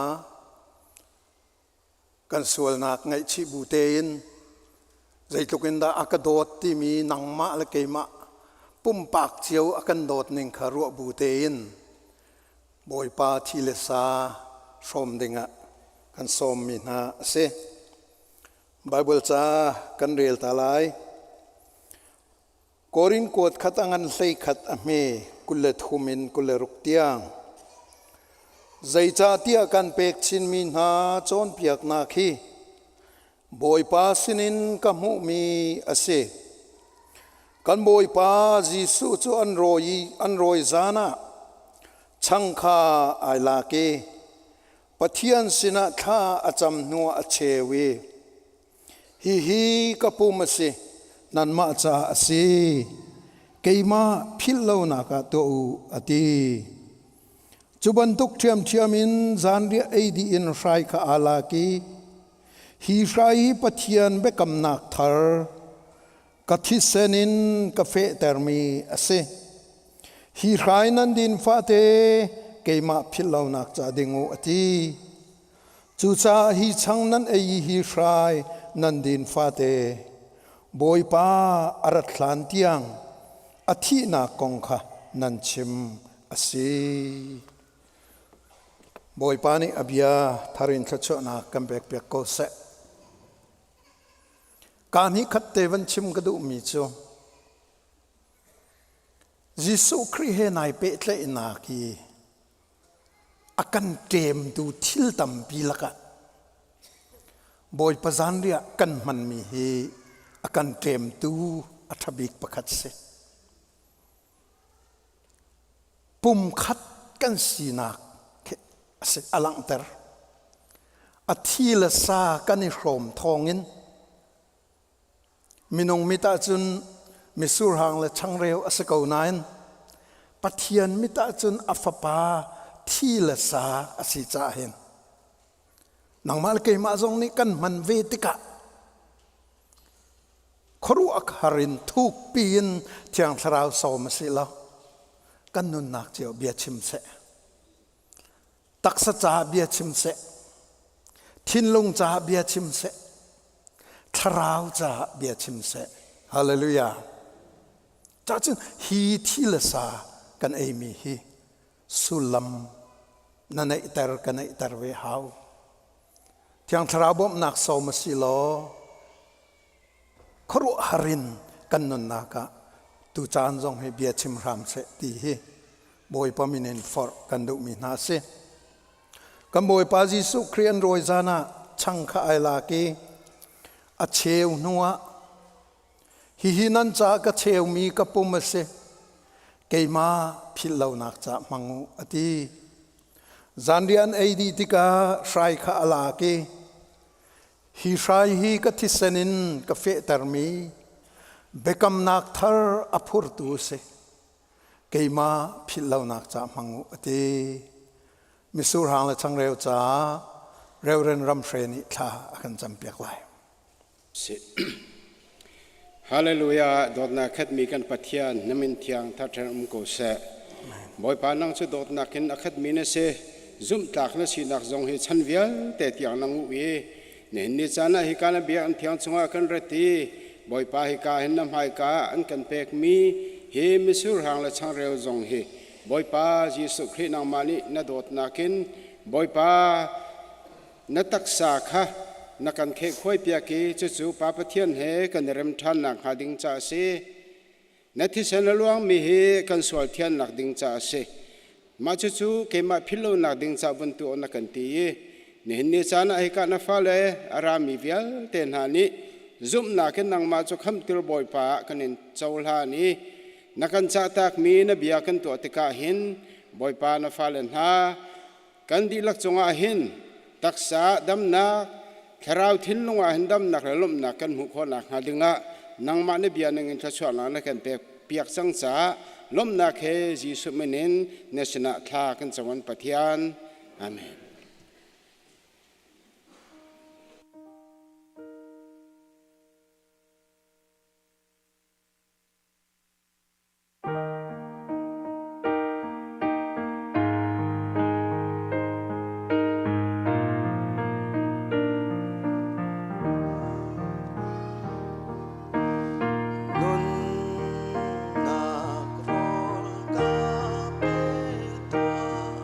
Kan sualnak ngaihchih bu tein zeitluk in dah a ka dawt timi nangmah le keimah pumpak cio a kan dawt ning kha ruah bu tein Bawipa thi le sa hrawm dingah kan sawmmi hna a si. Baibal ca kan rel ta lai. Korin kuat khat a ngan 11 a hme 23 in 26 tiang. Zeicahtiah kan pek chinmi hna cawnpiaknak hi Bawipa sinin ka hmuhmi a si. Kan Bawipa Jesuh cu an rawi an rawi zan ah chang kha ai lak i Pathian sinah thla a cam hnuah a cheu i Hihi ka pum a si, nanmah caah a si. Keimah philh lonak ah tuah u, a ti. Cu bantuk ṭhiamṭhiam in zanriah ei dih in hrai kha aa lak i, Hi hrai hi Pathian biakamnak thar, ka thisen in ka fehtermi a si. Hi hrai nan din fate keimah philh lonak ca ding u, a ti. Cucaah hi chang nan ei i hi hrai nan din fate Bawipa a rat hlan tiang a thihnak kong kha nan chim a si. Bawipa nih a bia thar in thluachuahnak kan pekpiak ko seh. Kaa hnih khat te van chim ka duhmi cu Jesuh Khrih he nai pehtlaihnak hi a kan ṭemtu thil tampi lakah Bawipa zanriah kan hmanmi hi a kan ṭemtu a ṭha bik pakhat si. Pumkhat kan sinak khi a si a langhter. A thi le sa kan i hrawm thawngin Minung mit ahcun misurhang le changreu a si ko nain Pathian mit ahcun a fapa thi le sa a si caah hin nangmah le keimah zong nih kan hman ve tikah khuaruah har in thukpi in Thiang Thlarau sawm a si lo kan nunnak cio bia chim seh. Taksa caah bia chim seh, thinlung caah bia chim seh, thlarau caah bia chim seh. Hallelujah. Cahcun hi thi le sa kan eimi hi sullam na neihter ka neihter ve hau. Thiang Thlarau bawmhnak sawm a si law khuaruahhar in kan nunnak ah tu caan zong hi bia chim hram seh ti hi Bawipa min in forh kan duhmi hna a si. Kan Bawipa Jesuh Khrih an rawi zan ah chang kha ai lak i a cheu hnuah hihi nan caah ka cheumi ka pum a si keimah philh lonak caah hmang u a ti. Zanriah an ei dih tikah hrai kha a lak i hi hrai hi ka thisen in ka fehtermi biakamnak thar a phurtu a si. Keimah philh lonak ca hmang u a ti. Misur hang le changreu caah Reverend Ramhre nih thla a kan campiak lai. Si. Hallelujah dawtnak khatmi kan Pathian na min thiang thather um ko seh. Bawipa nang cu dawtnak in a khatmi na si. Zumhtlak na sinak zong hi chan vialte tiang na nguh i nihin ni caan ah hika na biakinn thiang chungah kan rat i Bawipa hika hin na hmaika an kan pekmi hi mitsur hang le changreu zong hi Bawipa Jesuh Khrih nangmah nih na dawtnak in Bawipa na taksa kha na kan khehkhuaipiak i cucu Pa Pathian he kan i rem ṭhannak hnga ding ca a si. Na thisen a luangmi hi kan sual thiannak ding ca a si. Mah cucu keimah philhlonak ding ca vun tuah na kan ti i nihin ni caan ah hika na fale a rami vialte hna nih zumhnak in nangmah cu khamhtir Bawipa ah kan in cohlan i na kan cahtakmi na bia kan tuah tikah hin Bawipa na fale hna kan dihlak cungah hin taksa damnak thlarau thinlung ah hin damnak le lawmhnak kan hmuh khawh nakhnga dingah nangmah na bia ningin thluachuahnak na kan pek piak cang caah lawmhnak he Jesuh min in na sinah thla kan cawn Pathian. Amen. Nunnak rawl ka pe tuah.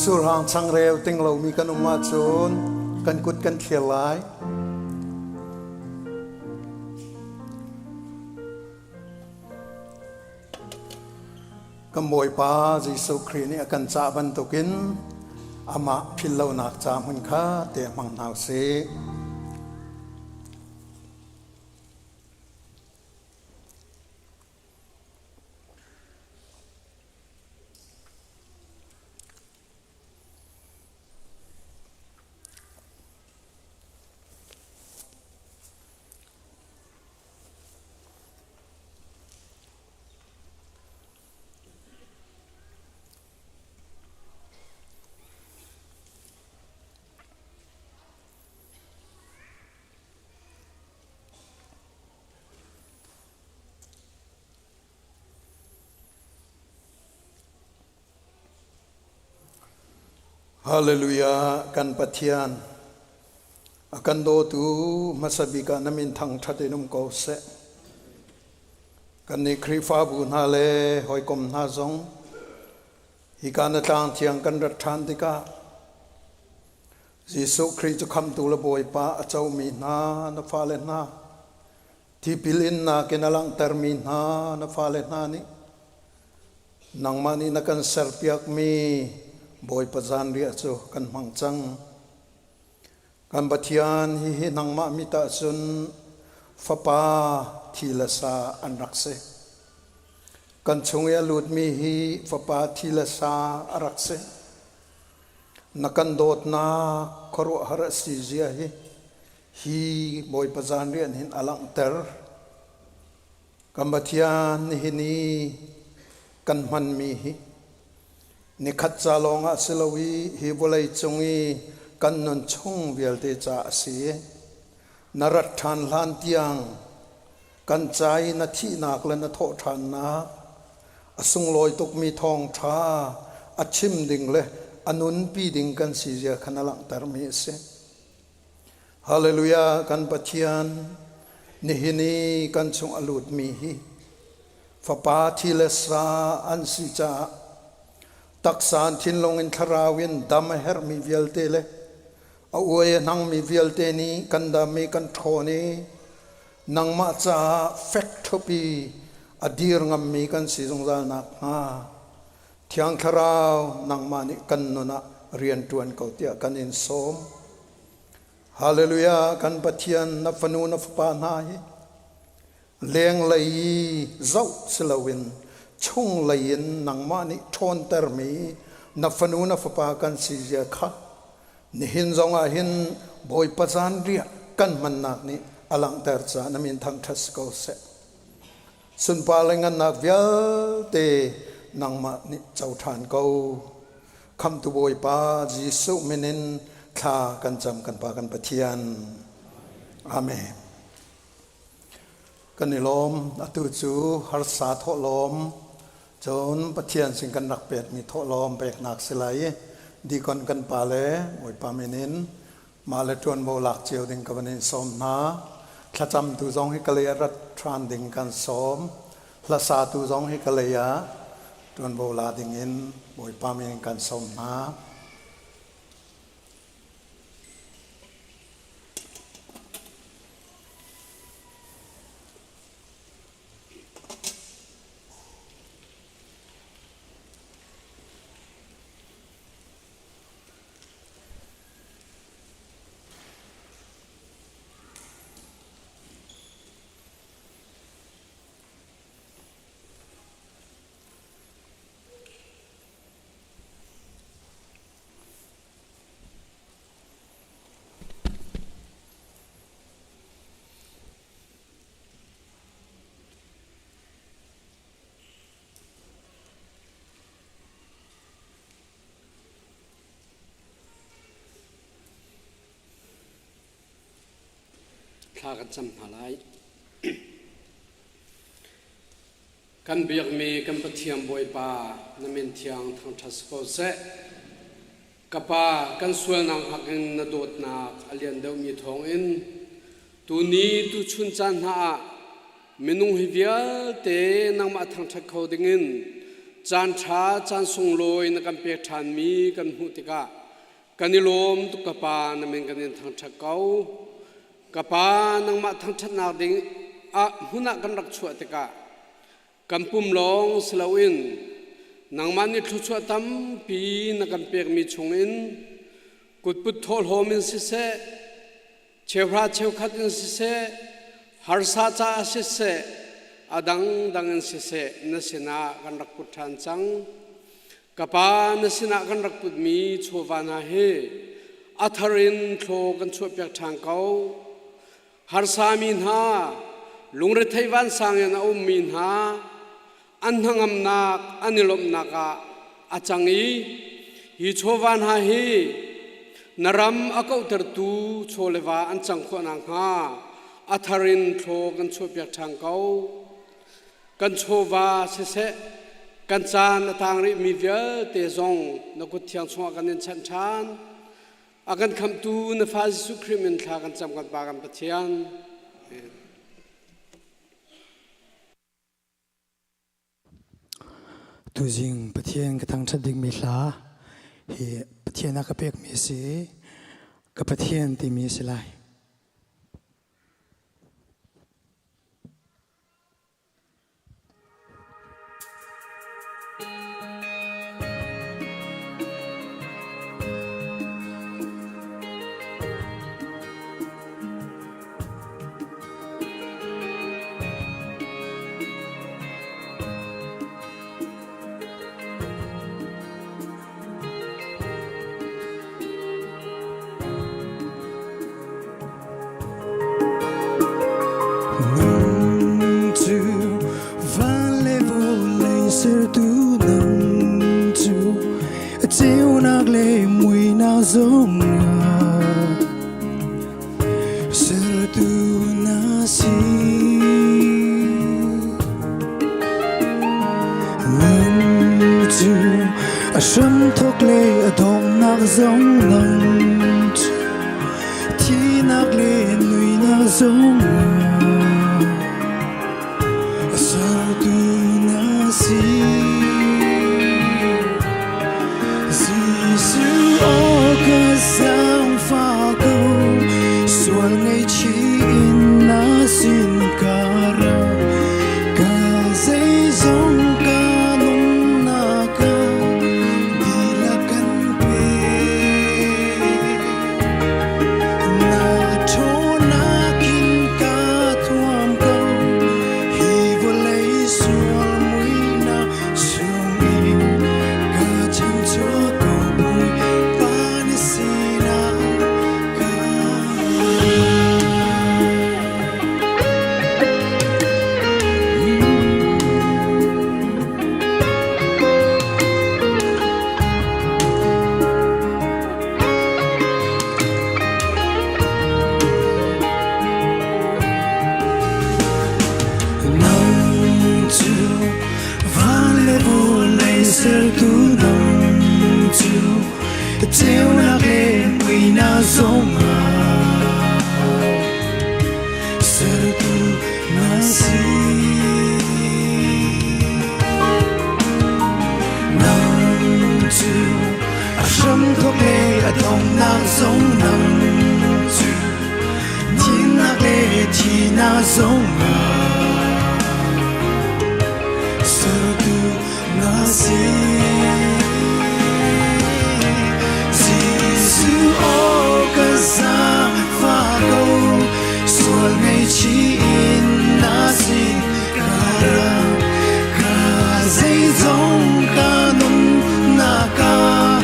Misurhang changreu ting lomi kan um ahcun kan kut kan thlir lai. Kan Bawipa Jesuh Khrih nih a kan cah bantukin amah philhlonak ca hmun kha te hmang hna usih. Hallelujah kan Pathian a kan dawtu hmasa bik ah na min thangṭhat in um ko seh. Kan nih Khrihfabu hna le hawikom hna zong hika na tlang thiang kan rat ṭhan tikah Jesuh Khrih cu khamtu le Bawipa a comi hna na fale hna tipil innak in a langhtermi hna na fale hna nih nangmah nih na kan serpiakmi Bawipa zanriah cu kan hmang cang. Kan Pathian hihi nangmah mit ah cun fapa thi le sa an rak si. Kan chung i a lutmi hi fapa thi le sa a rak si. Na kan dawtnak khuaruahhar a si zia hi hi Bawipa zanriah hin a langhter. Kan Pathian nihin i kan hmanmi hi nikhat ca lawngah si lo i hi vawlei cung i kan nun chung vialte ca a si. Na rat ṭhan hlan tiang kan ca i na thihnak le na thawhṭhannak a sunglawi tukmi thawngṭha a chim ding le a nunpi ding kan si zia kha na langhtermi a si. Hallelujah kan Pathian nihin i kan chung a lutmi hi fapa thi le sa an si caah taksa an thinlung in thlarau in dam a herhmi vialte le a uai a hnangmi vialte nih kan dam i kan ṭhawn i nangmah caah fek ṭhup i a dir ngammi kan si zungzal nakhnga Thiang Thlarau nangmah nih kan nun ah rian ṭuan ko tiah kan in sawm. Hallelujah kan Pathian na fanu na fapa hna hi lenglei i zoh si loin chunglei in nangmah nih ṭhawntermi na fanu na fapa kan si zia kha nihin zongah hin Bawipa zanriah kan hmannak nih a langhter caah na min thangṭhat si ko seh. Sunpar le ngannak vialte nangmah nih co ṭhan ko. Khamtu Bawipa Jesuh min in thla kan cam kan Pa kan Pathian. Amen. Kan i lawm. Atu cu harsa thawhlawm cun Pathian sin kan rak pekmi thawhlawm peknak si lai i dikon kan pa le Bawipa min in mah le ṭuanvo lak cio ding ka van in sawm hna. Thlacamtu zong hi ka lei ah rat ṭhan ding kan sawm. Hlasatu zong hi ka lei ah ṭuanvo la ding in Bawipa min in kan sawm hna. Thla kan cam hna lai. Kan biakmi kan Pathian Bawipa na min thiang thangṭhat si ko seh. Ka Pa, kan sualnak hak in na dawtnak a lian deuhmi thawngin tuni tuchun caan hna ah minung hi vialte nangmah thangṭhat kho dingin Caan ṭha caan sunglawi na kan pek ṭhanmi kan hmuh tikah kan i lawm tuk ka Pa na min kan in thangṭhat ko. Ka Pa nangmah thangṭhatnak ding ah hmun ah kan rak chuah tikah kan pum lawng si loin nangmah nih thluachuah tampi na kan pekmi chungin kutput thawhlawm in siseh cheuhra cheukhat in siseh harsa caah siseh a dangdang in siseh na sinah kan rak put ṭhan cang. Ka pa na sinah kan rak putmi chawva hna hi a thar in thlaw kan chuahpiak ṭhan ko. Harsami hna, lungrethei vansang in a ummi hna, an hnangamnak, an i lawmhnak ah a cang i hi chawva hna hi na ram a kauhtertu chaw le va an cang khawh nakhnga a thar in thlaw kan chuahpiak ṭhan ko. Kan chawva siseh, kan caan a tang rihmi vialte zong na kut thiang chungah kan in chanh ṭhan. A kan khamhtu na fa Jesuh Khrih min thla kan cam kan Pa kan Pathian. Amen. Tuzing Pathian ka thangṭhat dingmi hla hi Pathian a ka pekmi a si i ka Pathian timi a si lai. Nang cu van le vawlei sertu nang cu ceunak le muihnak zong ah sertu na si. Nang cu a hramthawk le a donghnak zong nang cu Thihnak le nuihnak zong a sertu na si. Jesuh aw ka zaangfah ko, sual ngaihchih in na sin ka ra. Ka zeizong ka nunnak ah dihlak kan pek. Na ṭhawnnak in ka thuam ko, hi vawlei sual muihnak chungin ka chanchuak ko Bawipa na sinah ka Nang cu van le vawlei sertu nang cu ceunak le muihnak zongah sertu na si. Nang cu a hramthawk le a donghnak zong nang cu thihnak le thihnak zong ah sertu na si. Jesuh aw ka zaangfah ko, sual ngaihchih in na sin ka ra. Ka zeizong ka nunnak ah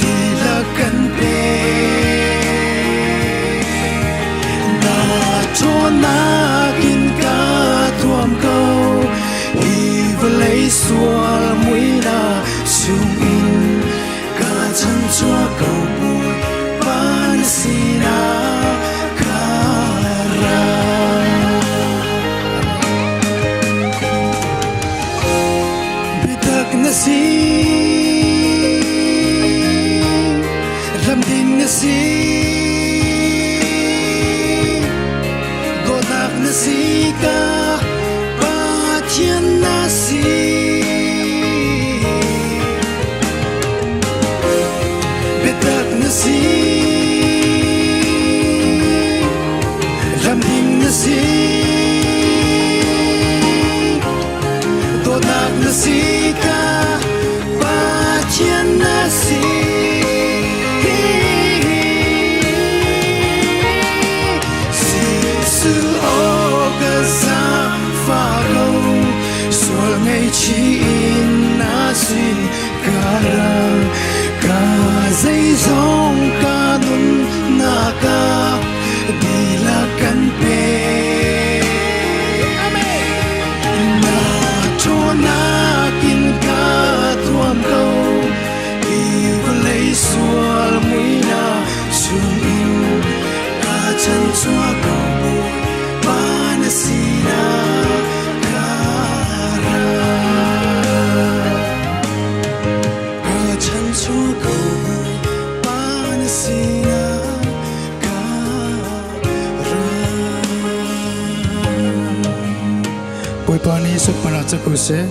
dihlak kan pek. Na ṭhawnnak in ka thuam ko, hi vawlei sual muihnak chungin ka chanchuak ko Bawipa na sinah ka ra. Biatak na si, lamding na si, dawtnak na si ka Pathian na si. tlak na si ka Pathian na si. Jesuh aw ka zaangfah ko, sual ngaihchih in na sin ka ra. Ka zeizong ka nunnak ah dihlak kan pek. Na ṭhawnnak in ka thuam ko, hi vawlei sual muihnak chungin ka chanchuak ko Bawipa na sinah ka ra. Ka chanchuak ko Bawipa na sinah ka ra. Bawipa nih sunparnak cu ko seh.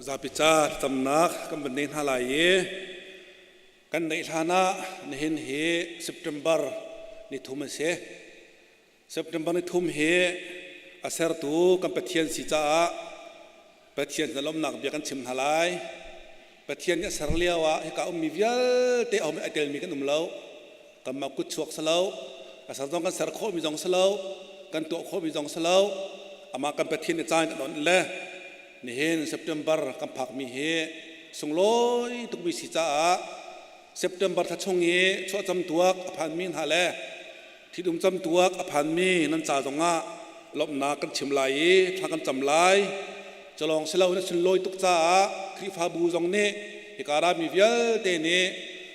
Zapi ca thlacamnak kan van nei hna lai i kan neih hlan ah nihin hi September ni thum a si. September ni thum hi a sertu kan Pathian si caah Pathian na lawmnak bia kan chim hna lai. Pathian nih a ser lio ah hika ummi vialte a um ai telmi kan um lo. Kanmah kut chuak si lo. A ser zong kan ser khawhmi zong si lo. Kan tuah khawhmi zong si lo. Amah kan Pathian nih caan kan onh le nihin September kan phakmi hi sunglawi tukmi si caah September thla chung i chuahcam tuak a phanmi hna le Thidum camtuak a phanmi nan ca zongah lawmhnak kan chim lai i thla kan cam lai. Culawng si loin a sunlawi tuk caah Khrihfabu zong nih hika rami vialte nih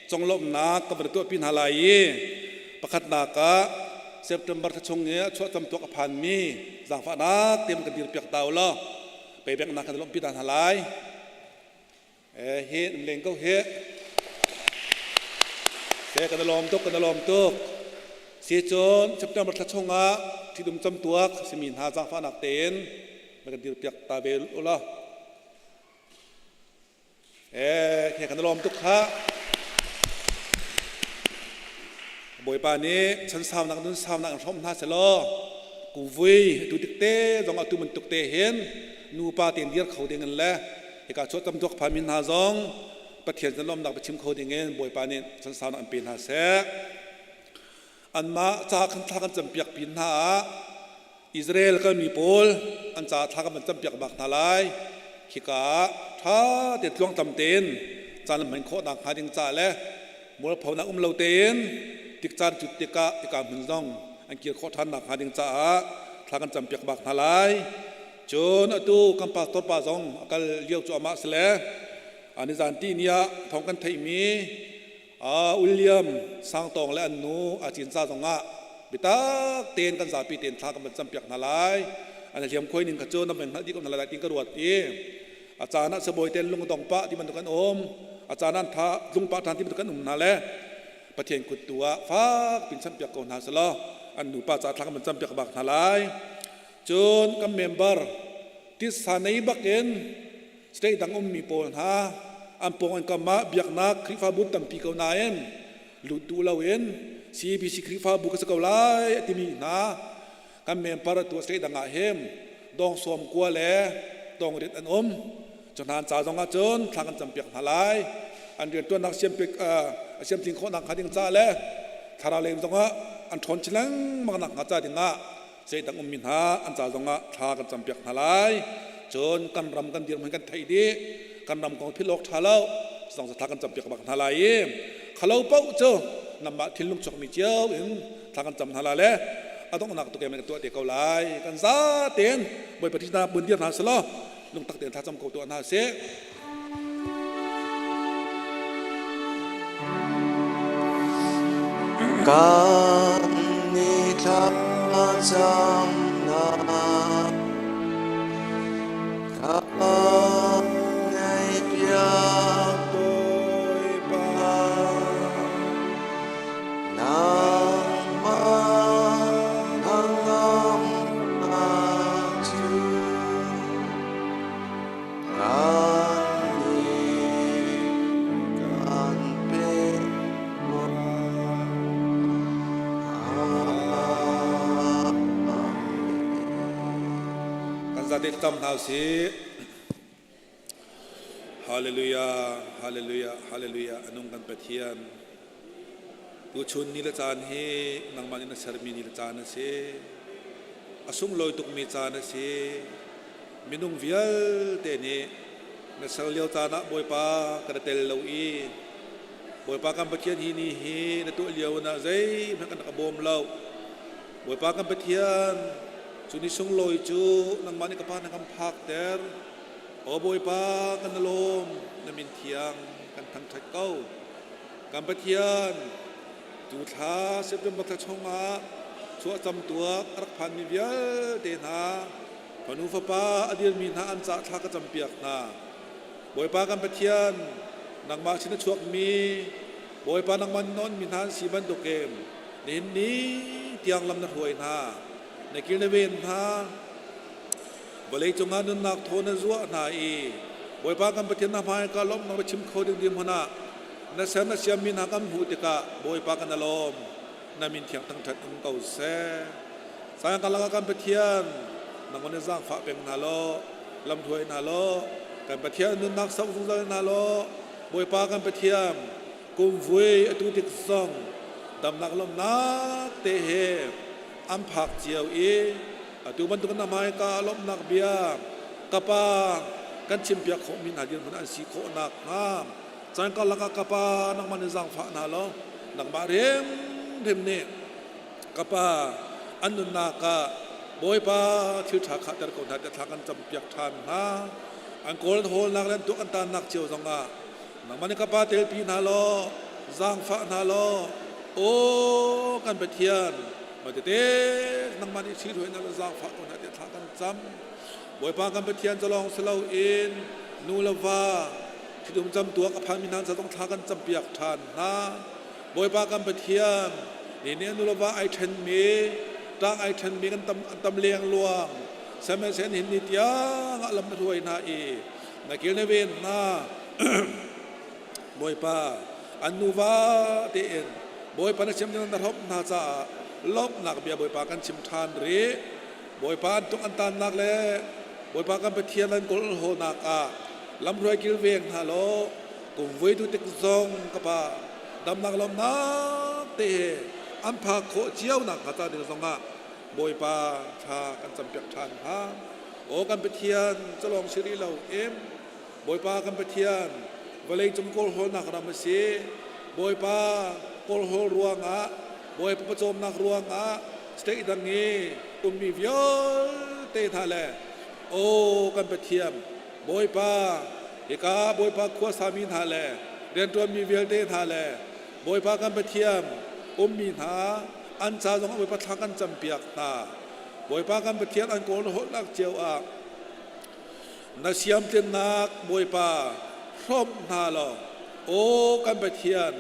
conglawmhnak kan van tuahpi hna lai i pakhatnak ah September thla chung i a chuah camtuak a phanmi zaangfahnak tein kan dirpiak ta u law peibeknak kan lawmhpi ta hna lai. Hi leng ko hi. Te kan lawm tuk kan lawm tuk. Si cun September thla chungah thidum camtuak simi hna zaangfahnak tein na kan dirpiak ta ve ulaw. Eh, khi kan lawm tuk kha. Bawipa nih chan saunak nun saunak in hrawm hna selaw kuvui tu tik te zong atu bantuk te hin nupa tein dir kho ding in le hika chuah tam tuak phami hna zong Pathian kan lawmnak biachim kho ding in Bawipa nih chan saunak an pe hna seh. Anmah ca kan thla kan campiak pin hna ah Israel kalmi pawl an ca thla kan van campiak bak hna lai. Khika ah ṭha te tluangtlam tein caan an hman khawh nakhnga ding ca le mualphonak um lo tein tikcaan cut tikah hika hmun zong an kir khawh ṭhan nakhnga ding caah thla kan campiak bak hna lai. Cun atu kan pastor pa zong a kal lio cu amah si le nizan ti ni ah thawng kan theihmi William Sangtawng le an nu a cin ca zongah bitak tein kan zapi tein thla kan van campiak hna lai. An hliam khoi ning kha cu nan van hngalh dih ko hna lai tin ka ruat i a caan ah sabawi ten lungdong pah ti bantuk an um a caan ah tha tlung pah ṭhan ti bantuk an um hna le Pathian kut tu ah fak pin champiak ko hna selaw an nupa ca thla kan van campiak bak hna lai. Cun kan member titsa nei bakin state dang ummi pawl hna an pawng an kam ah biaknak Khrihfabu tampi ko nain lut duh loin CBC Khrihfabu ka si ko lai a timi hna kan member tu state dang ah him dong sawm kua le dong rit an um cu hna ca zong ah cun thla kan campiak hna lai an riantuannak siampik siamtling khawhnak hnga ding ca le thlarau lei zong ah an ṭhawn chin lengmang nak hnga ca ding ah zeidang ummi hna an ca zongah thla kan campiak hna lai cun kan ram kan dirhmun kan theih dih kan ram kong philh awk ṭha lo zong thla kan campiak bak hna lai i khalo paoh cu namah thinlung chuakmi cio in thla kan cam hna la le a donghnak tu kan tuah te ko lai kan za tein Bawipa thihnak bun dir hna selaw lungtak tein thla cam ko tuah hna sih. Kan ni thla camnak ka ngaihpiak Bawipa nangmah hnangamnak cu. Te tam hna usih. Hallelujah, hallelujah, hallelujah. Anung kan Pathian. Tuchun ni le caan hi nangmah nih na sermi ni le caan a si. A sunglawi tukmi caan a si. Minung vialte nih na ser lio caan ah Bawipa kan i tel lo i Bawipa kan Pathian hi ni hi na tuah lio na zeihmanh kan rak bawm lo. Bawipa kan Pathian, cu ni sunglawi cu nangmah nih ka Pa na kan phakter. Aw Bawipa, kan lawm, na min thiang kan thangṭhat ko. Kan Pathian, tu thla September thla chungah chuahcam tuak a rak phanmi vialte hna, fanu fapa a dirmi hna an cah thla ka campiak hna. Bawipa kan Pathian, nangmah sin a chuakmi, Bawipa nangmah nawnmi hna an si bantukin nihin ni tiang lam na hruai hna, na kil na ven hna. Vawlei cungah nunnak thaw na zuah hna i Bawipa kan Pathian na hmai ka lawmhnak na chim kho ding ding hmun ah na ser na siammi hna kan hmuh tikah Bawipa kan lawm, na min thiang thangṭhat um ko seh. Sayang ka lakah kan Pathian, nang na zaangfah peng hna law, lamhruai hna law, kan Pathian nunnak sok zungzal hna law, Bawipa kan Pathian, kum vui atu tik zong damnak lawmhnak te he an phak cio i atu bantuk na hmaika lawmhnak bia ka pa kan chimpiak khawhmi hna dirhmun an si khawh nakhnga caan karlak ah ka pa nangmah nih zaangfah hna law nangmah hrimhrim nih ka pa an nunnak ah Bawipa thil ṭha khahter ko hna tiah thla kan campiak ṭhan hna. An kawl an hawlnak le an tuak an tannak cio zongah nangmah nih ka pa telpi hna law zaangfah hna law aw kan Pathian mah tete nangmah nih ṭhihruai hna law zaangfah ko hna tiah thla kan cam. Bawipa kan Pathian ca lawng si loin nu le va ṭhitum camtuak a phanmi hna ca zong thla kan campiak ṭhan hna. Bawipa kan Pathian, ni nih nu le va ai ṭhenmi, ṭang ai ṭhenmi kan tam, an tam lengluang. Sihmanhsehlaw nihin ni tiang ah lam na hruai hna i na kil na ven hna. Bawipa, an nuva tein Bawipa na siam na hrawmh hna caah lawmhnak bia Bawipa kan chim ṭhan rih. Bawipa an tuk an tannak le Bawipa kan Pathian an kawl hawnak ah lamhruai kilveng hna law kum voi tu tik zong ka pa damnak lawmnak te he an phak khawh cio nak hnga ca ding zongah Bawipa thla kan campiak ṭhan hna. Aw kan Pathian calawng si rih lo em Bawipa kan Pathian vawlei cung kawlhawlnak ram a si. Bawipa kawlhawl ruangah Bawipa pawcawmnak ruangah state dang i ummi vialte hna le aw kan Pathian Bawipa hika Bawipa khuasami hna le rianṭuanmi vialte hna le Bawipa kan Pathian ummi hna an ca zongah Bawipa thla kan campiak hna. Bawipa kan Pathian an kawl holhnak cio ah na siamtlinnak Bawipa hrawmh hna law aw kan Pathian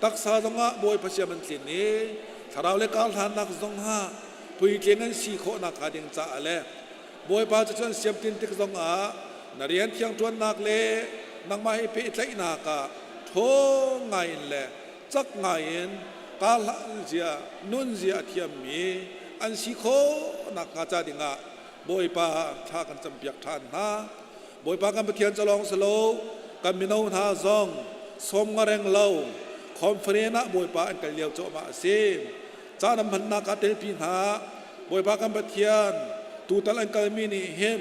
taksa zongah Bawipa siam an tlin i thlarau le karhlannak zongah puitling an si khawh nakhnga ding caah le Bawipa cu cun siamtin tik zongah na rian thiang ṭuannak le nangmah he pehtlaihnak ah ṭhawng ngaiin le cak ngaiin karhlan zia nun zia a thiammi an si khawh nakhnga ca dingah Bawipa thla kan campiak ṭhan hna. Bawipa kan Pathian ca lawng si lo, kan mino hna zong sawm nga reng lo conference ah Bawipa an kal lio cuahmah a si. Caan an hmannak ah telpi hna. Bawipa kan Pathian, tutal an kalmi nih hin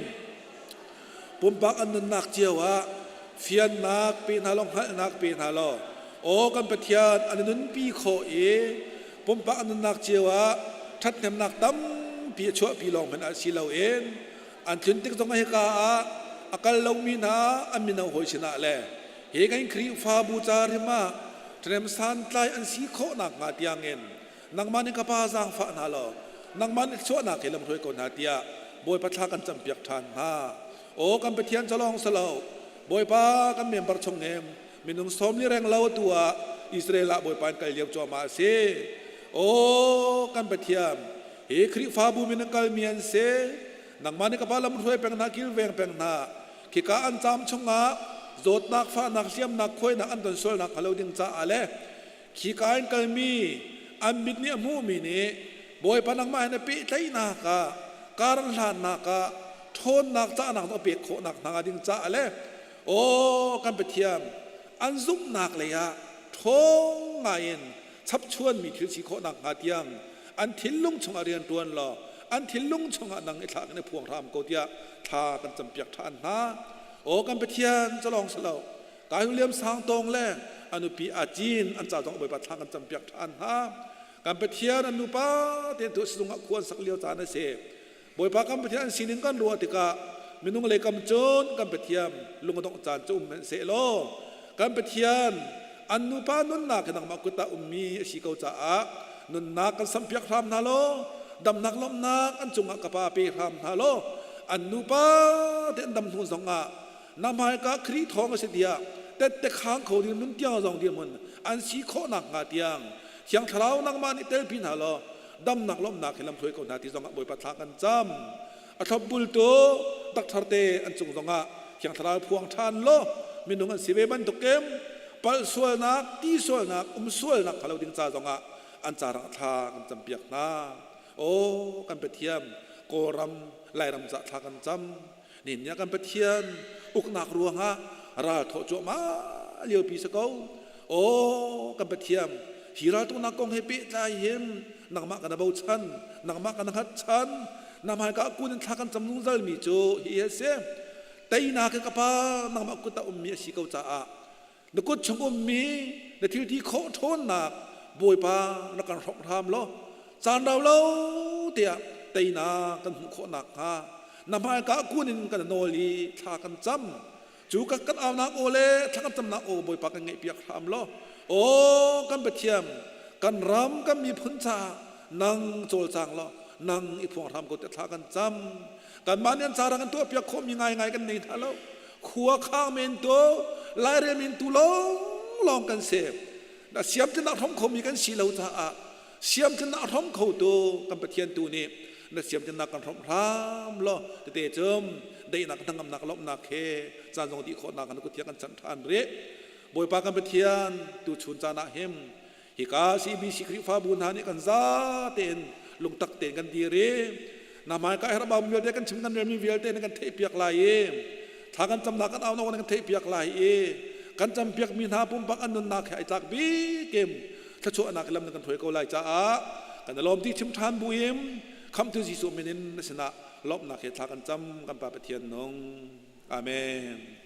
pumpak an nunnak cio ah fiannak pe hna law hngalhnak pe hna law aw kan Pathian an i nunpi khawh i pumpak an nunnak cio ah ṭhathnemnak tampi a chuahpi lawng hmanh ah si loin an tlun tik zong ah hika ah a kal lomi hna an mino hawi sinah le hi kan Khrihfabu ca rim ah ṭhahnem santlai an si khawh nakhnga tiangin nangmah nih ka pa zaangfah hna law nangmah nih chuahnak he lamhruai ko hna tiah Bawipa thla kan campiak ṭhan hna. Aw kan Pathian calawng si lo, Bawipa kan member chung in minung 40 reng lo tu ah Israel ah Bawipa in kal lio cuahmah a si. Aw kan Pathian, hi Khrihfabu min an kalmi an si. Nangmah nih ka pa lamhruai peng hna, kilveng peng hna. Khika an caam chungah zawtnak, fahnak, hliamnak, khuainak an ton sualnak hnga lo ding caah le Khika in kalmi an mit nih a hmuhmi nih Bawipa nangmah he na pehtlaihnak ah kar an hlannak ah ṭhawnnak cahnak na pek khawhnak hna ding caah le aw kan Pathian an zumhnak lei ah ṭhawng ngaiin chapchuanmi thil si khawhnak hnga tiang an thinlung chungah rian ṭuan law an thinlung chungah nang i thlak in i phuang hram ko tiah thla kan campiak ṭhan hna. Aw kan Pathian calong si lo Kai William Sang Tawng le a nupi Acin an ca zong Bawipa thla kan campiak ṭhan hna. Kan Pathian an nupa tein tu sizung ah khua an sak lio caan a si. Bawipa kan Pathian an sining kan ruah tikah minung lei kam cun kan Pathian lung a dongh caan cu um hmanhsehlaw kan Pathian an nupa nunnak hi nangmah kut ah ummi a si ko caah nunnak kan sampiak hram hna law damnak lawmhnak an cungah ka pa pe hram hna law an nupa te an dam hnu zongah na hmaika Khrih thawng a si tiah tette khang kho ding nun tiang zong dirhmun an si khawhnak hnga tiang Thiang Thlarau nangmah nih telpi hna law damnak lawmhnak hi lamhruai ko hna ti zongah Bawipa thla kan cam. A thlopbultu dakthar te an cung zongah Thiang Thlarau phuang ṭhan law minung an si ve bantukin palh sualnak, ti sualnak, um sualnak kha lo ding ca zongah an carang thla kan campiak hna. Aw kan Pathian Kawlram Lairam ca thla kan cam. Nihin ni ah kan Pathian uknak ruangah ral thawh cuahmah liopi si ko. Aw kan Pathian, hi raltuknak kong he pehtlai hin nangmah kan bochan, nangmah kan hngatchan, na hmaika kun in thla kan cam zungzalmi cu hi a si. Teinak hi ka Pa nangmah kut ah ummi a si ko caah na kut chung ummi na thil ti khawh ṭhawnnak Bawipa na kan hrawmh hram law caan rau lo tiah teinak kan hmuh khawh nakhnga na hmaika kun in kan nawl i thla kan cam. Cu kan kan aunak aw le thla kan camnak aw Bawipa kan ngaihpiak hram law aw kan Pathian kan ram kan miphun caah nang cawlcang law nang i phuang hram ko tiah thla kan cam. Kanmah nih an cara kan tuahpiak khawhmi ngaingai kan nei hna lo. Khua khang men tu lairel men tu lawnglawng kan si. Na siamtlinnak hrom khomi kan si lo caah siamtlinnak a hrom khotu kan Pathian tu nih na siamtlinnak kan hrom hram law tete cum daihnak hnangamnak lawmhnak he caan zong dih khawhnak kan kut kan chanh ṭhan rih. Bawipa kan Pathian tu chun caan ah him hika CBC Khrihfabu hna nih kan za tein lungtak tein kan dir i na hmaika herhbau vialte kan chim kan relmi vialte na kan theihpiak lai i thla kan camnak kan aunak na kan theihpiak lai i kan campiakmi hna pumpak an nunnak he ai tlak bikim thluachuahnak lam na kan hruai ko lai caah kan lawm ti chim ṭhan buin khamtu Jesuh min in na sinah lawmhnak he thla kan cam kan Pa Pathian nung. Amen.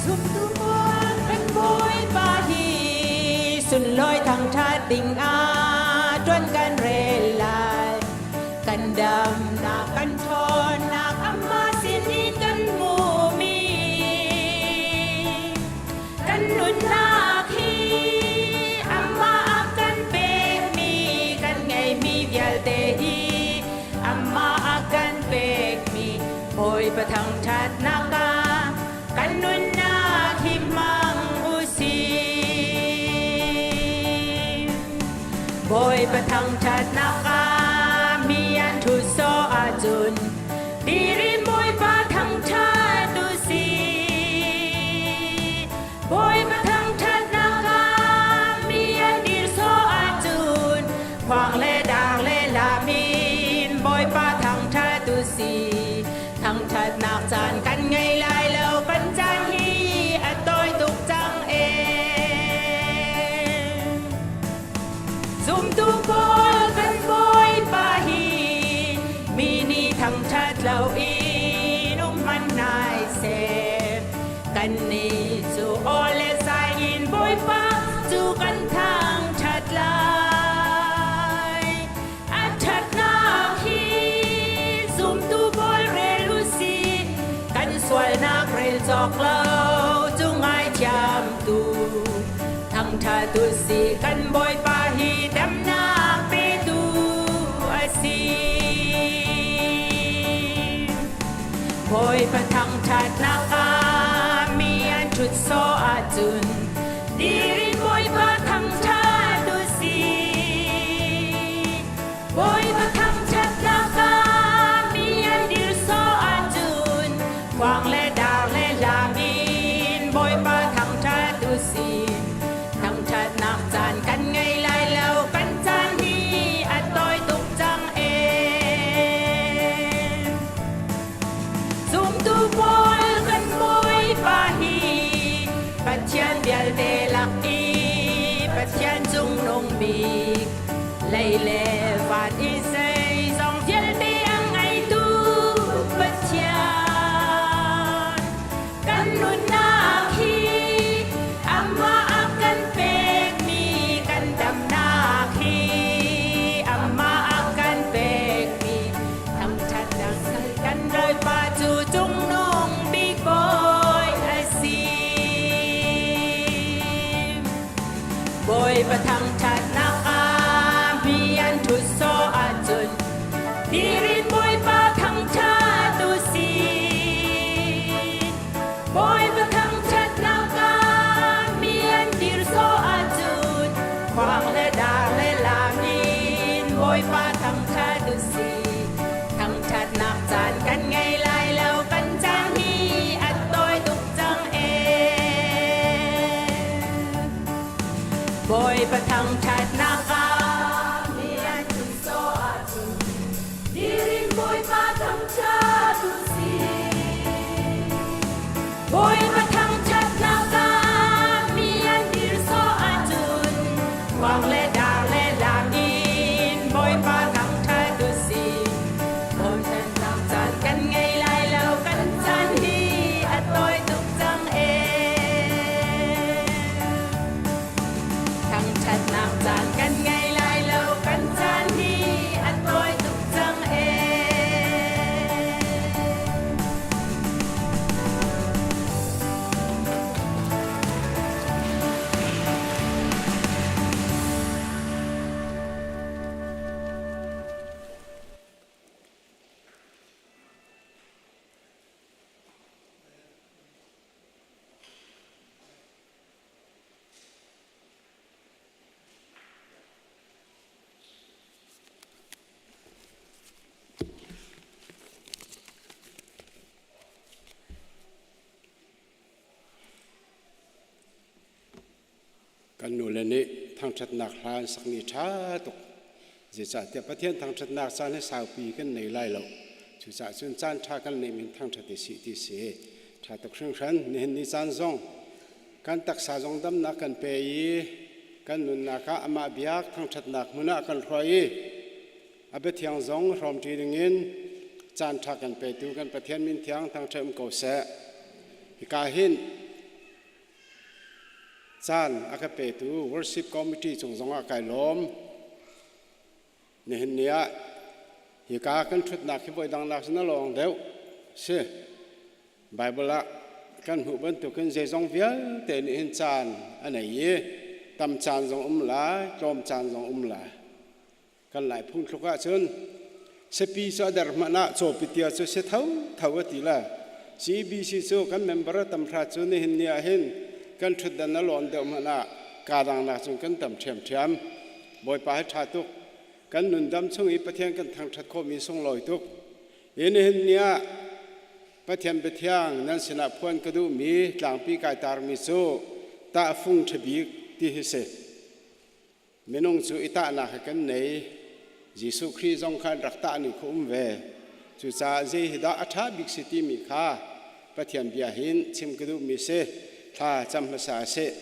Zumtu pawl kan Bawipa hi sunlawi thangṭhat ding ah ṭuan kan rel lai. Kan damnak kan ṭhawnnak amah sin in kan hmuhmi kan nunnak hi amah a kan pekmi kan ngeihmi vialte hi amah a kan pekmi Bawipa thangṭhatnak ah kan nunnak hi hmang u sih. Bawipa thangṭhatnak ah mi an ṭhut sawh ahcun dirin Bawipa thangṭhat u sih. Bawipa thangṭhatnak ah mi an dir sawh ahcun khuang le dar le lam in Bawipa thangṭhat u sih. Thangṭhatnak caan kan ngei lai lo, kan caan hi a tawi tuk cang ee. Zumtu pawl kan Bawipa hi mi nih thangṭhat loin um hmanh nai seh. Kannih cu aw le zai in Bawipa cu kan thangṭhat lai. A ṭhatnak hi zumtu pawl rel u sih, kan sualnak rel cawk lo cu ngaithiamtu. Thangṭhat u sih kan Bawipa hi damnak petu a si. Bawipa thangṭhatnak ah mi an ṭhut sawh ahcun dir in Bawipa thangṭhat u sih. Bawipa thangṭhatnak ah mi an dir sawh ahcun khuang le dar le lam in Bawipa thangṭhat u sih. Thangṭhatnak caan kan ngei lai lo, kan caan hi a tawi tuk cang ee. Zumtu pawl kan Bawipa hi Pathian vialte lak i Pathian cungnung bik lei le van i zeizong vialte a ngeitu Pathian kan nunnak hi amah a kan pekmi kan damnak hi amah a kan pekmi Thangṭhatnak kan Bawipa cu cungnung bik Bawi a si. Bawipa thangṭhatnak ah mi an ṭhut sawh ahcun dir in Bawipa thangṭhat u sih. Bawipa thangṭhatnak ah mi an dir sawh ahcun khuang le dar le lam in Bawipa thangṭhat u sih. Thangṭhatnak caan kan ngei lai lo, kan caan hi a tawi tuk cang ee. Bawipa thangṭhatnak ah mi an ṭhut sawh ahcun dir in Bawipa thangṭhat u sih. Bawipa thangṭhatnak ah mi an dir sawh ahcun khuang le dar le lam in Bawipa thangṭhat u sih. Bawmchannak caan kan ngei lai lo, kan caan hi a tawi tuk cang ee. Thangṭhatnak caan kan ngei lai lo, kan caan hi a tawi tuk cang ee. Kan nule nih thangṭhatnak hla an sakmi ṭha tuk. Zeicahtiah Pathian thangṭhatnak caan hi saupi kan nei lai lo. Cucaah cun caan ṭha kan neih min thangṭhat i sih ti si. Ṭha tuk hringhran. Nihin ni caan zong kan taksa zong damnak kan pe i kan nunnak ah amah biak thangṭhatnak hmun ah kan hruai i a biathiang zong hrawmṭi dingin caan ṭha kan petu kan Pathian min thiang thangṭhat um ko seh. Hika hin caan a ka petu worship committee cung zongah kai lawm. Nihin ni ah hika kan ṭhutnak hi voi dang nak cun a lawng deuh si. Bible ah kan hmuh bantukin zeizong vialte nih hin caan a nei i tam caan zong um lai, tlawm caan zong um lai. Kan Lai phungthluk ahcun siapi cu a der hmanh ah cawpitia cu si tho tho a ti le CBC cu kan member tam hra cu nihin ni ah hin kan ṭhutdan a lawn deuh hmanh ah kaa dang nak cun kan tam ṭhiamṭhiam. Bawipa hi ṭha tuk. Kan nundam chung i Pathian kan thangṭhat khawhmi sunglawi tuk. Hi nihin ni ah Pathian biathiang nan sinah phuan ka duhmi tlangpi kai tarmi cu tahfung ṭhabik ti hi si. Minung cu i tahnak he kan nei. Jesuh Khrih zong kha an rak tah ning kha um ve. Cucaah zei hi dah a ṭha bik si timi kha Pathian bia hin chim ka duhmi si. Thla cam hmasa sih.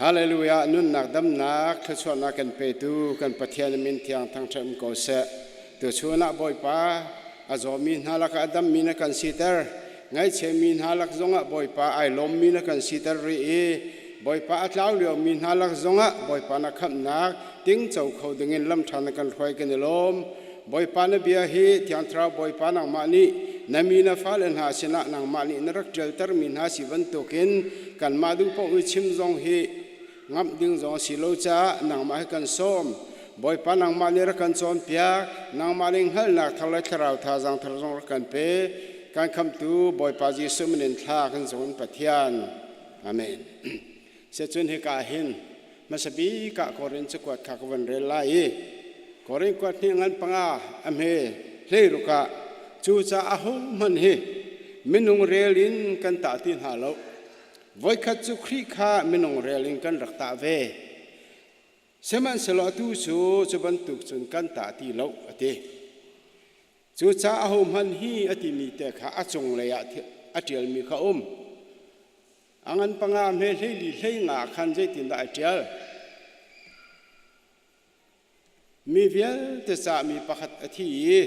Hallelujah! Nunnak damnak thluachuahnak kan petu kan Pathian min thiang thangṭhat um ko seh. Tuchun ah Bawipa a zawmi hna lakah a dammi na kan siter. Ngaihchiami hna lak zongah Bawipa ai lawmmi na kan siter rih i Bawipa a tlau liomi hna lak zongah Bawipa na khamhnak tingco kho dingin lam ṭha na kan hruai kan i lawm. Bawipa na bia hi Thiang Thlarau Bawipa nangmah nih na mi na fale hna sinah nangmah nih na rak ṭialtermi hna si bantukin kanmah duh paoh i chim zong hi ngamh ding zong a si lo caah nangmah hi kan sawm. Bawipa nangmah nih rak kan cawnpiak, nangmah nih hngalhnak thar le thlarau thazaang thar zong rak kan pe. Kan khamhtu Bawipa Jesuh min in thla kan zung in Pathian. Amen. Secun hika hin hmasa bik ah Korin cakuat kha ka van rel lai i Korin kuat hnih ngan panga a hme hlei ruk ah cucaah ahohmanh hi minung rel in kan tah ti hna lo. Voikhat cu Khrih kha minung rel in kan rak tah ve. Sihmanhsehlaw atu cu cu bantuk cun kan tah ti lo a ti. Cucaah ahohmanh hi a timi te kha a cunglei ah a ṭialmi kha um. A ngan panga hme hleili hlei nga khan zeitindah a ṭial? Mi vialte cah mi pakhat a thi i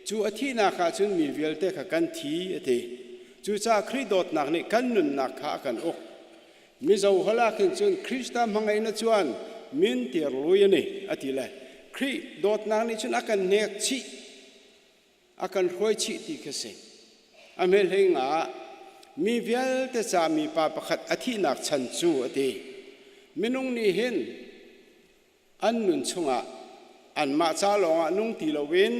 cu a thihnak ah cun mi vialte kha kan thi a ti. Cucaah Khrih dawtnak nih kan nunnak kha a kan uk. Mizo holh ah khin cun Krista hmangaihna chuan min tir lui a ni a ti le Khrih dawtnak nih cun a kan hnek chih a kan hruai chih ti khi si. A hmelhlei nga mi vialte ca mipa pakhat a thihnak chan cu a ti. Minung nih hin an nun chungah anmah ca lawngah nung ti loin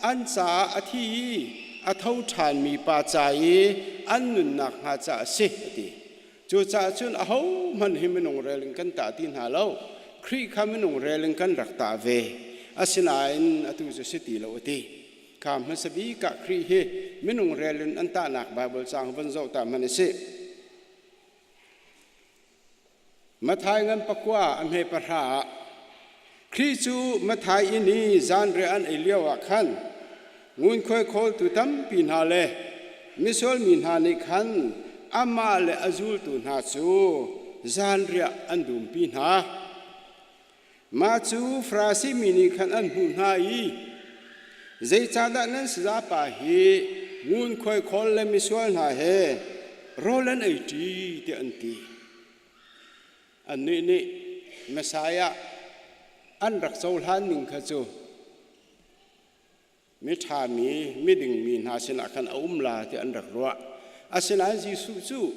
an caah a thi i a tho ṭhanmi pa ca i an nunnak hnga ca a si a ti. Cucaah cun ahohmanh hi minung rel in kan tah ti hna lo. Khrih kha minung rel in kan rak tah ve. Asinain atu cu si ti lo a ti. Kha hmasa bik ah Khrih hi minung rel in an tahnak Baibal caang von zoh ta hmanh a si. Matthai ngan pakua a hme pahra ah Khrih cu Matthai inn i zanriah an ei lioah khan ngunkhuai khawltu tampi hna le misual mi hna nih khan amah le a zultu hna cu zanriah an dumpi hna. Mah cu Farasi mi nih khan an hmuh hna i zeicahdah nan sayapa hi ngunkhuai khawl le misual hna he rawl an ei ṭi tiah an ti. Annih nih Messiah an rak cohlan ning kha cu miṭhami, miding mi hna sinah khan a um la ti an rak ruah. Asinain Jesuh cu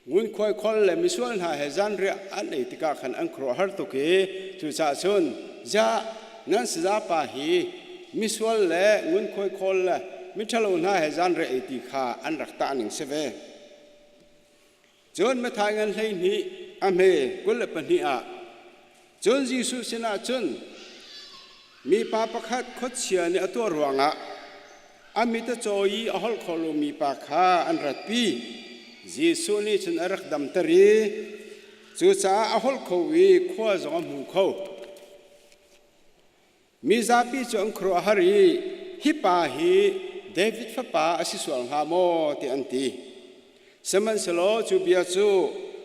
ngunkhuai khol le misual hna he zanriah an ei tikah khan an khuaruahhar tuk i cucaah cun ziah nan sayapa hi misual le ngunkhuai khawl le miṭhalo hna he zanriah ei ti kha an rak tah ning si ve. Cun Matthai ngan 12 a hme 22 ah cun Jesuh sinah cun mipa pakhat khuachia nih a tuah ruangah a mit a caw i a holh kho lomi pa kha an ratpi. Jesuh nih cun a rak damter i cucaah a holh kho i khua zong a hmu kho. Mizapi cu an khuaruahhar i hi pa hi David fapa a si sual hnga maw tiah an ti. Sihmanhsehlaw cu bia cu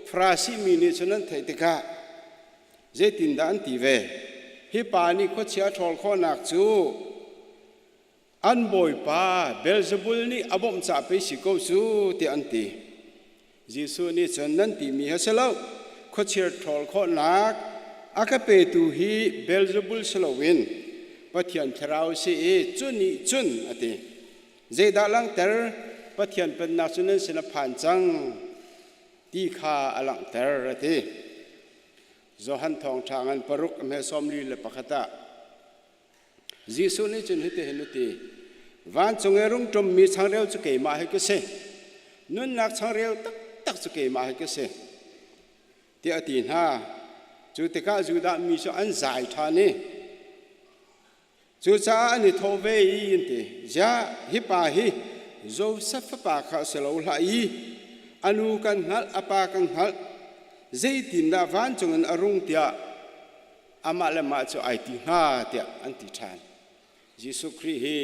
Farasi mi nih cun an theih tikah zeitindah an ti ve? Hi pa nih khuachia a ṭhawl khawhnak cu an bawipa Beelzebul nih a bawmh caah pei si ko cu tiah an ti. Jesuh nih cun nan timi a si lo. Khuachia ṭhawl khawhnak a ka petu hi Beelzebul si loin Pathian Thlarau a si i cu nih cun a ti. Zeidah langhter? Pathian Pennak cu nan sin a phan cang ti kha a langhter a ti. Johan Thawngṭha ngan paruk a hme 41 ah Jesuh nih cun hitihin a ti, Vancung i rung ṭummi changreu cu keimah hi ka si. Nunnak changreu taktak cu keimah hi ka si. Tiah a ti hna. Cu tikah Judah mi cu an zai ṭhan i cucaah an i thawh ve i an ti, Ziah hi pa hi Josef fapa kha a si lo hlah i a nu kan hngalh, a pa kan hngalh, zeitindah vancung in a rung tiah amah le mah cu ai ti hnga tiah an ti ṭhan. Jesuh Khrih hi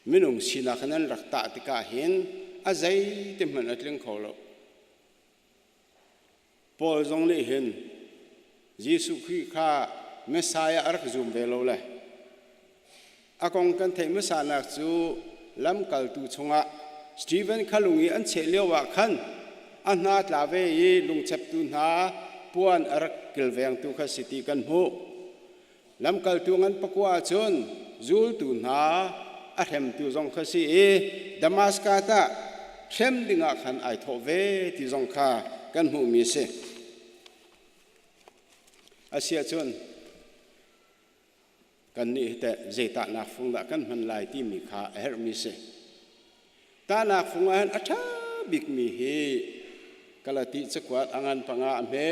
minung sinak in an rak tah tikah hin a zeiti hmanh a tling kho lo. Paul zong nih hin Jesuh Khrih kha Messiah a rak zum ve lo le a kong kan theih hmasanak cu lamkaltu chungah Stephen kha lung i an cheh lio ah khan a hna tla ve i lungcheptu hna puan a rak kilvengtu kha si ti kan hmuh. Lamkaltu ngan pakua ahcun zultu hna a hremtu zong kha si i Damaskas ah hrem dingah khan ai thawh ve ti zong kha kan hmuhmi a si. Asiahcun kannih hi teh zei tahnak fung dah kan hman lai timi kha a herhmi si. Tahnak fung ah hin a ṭha bikmi hi Galati cakuat a ngan panga a hme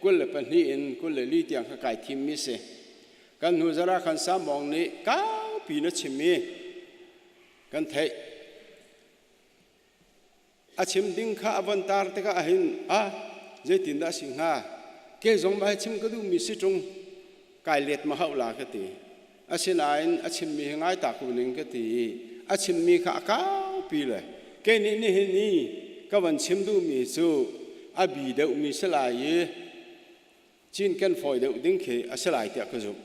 22 in 24 tiang kha kai thimmi si. Kan hnu zarh ah khan Samawng nih kaupi na chim i kan theih. A chim ding kha a von tar tikah ahhin a zeitindah a si hnga? Ke zong mah hi chim ka duhmi si ṭung kai let ma hauh la ka ti. Asinain a chimmi hi ngai ta ko ning ka ti i a chimmi kha a kaupi le kei nih nihin i ka van chim duhmi cu a bi deuhmi si lai i cinken fawi deuh ding khi a si lai tiah ka zumh.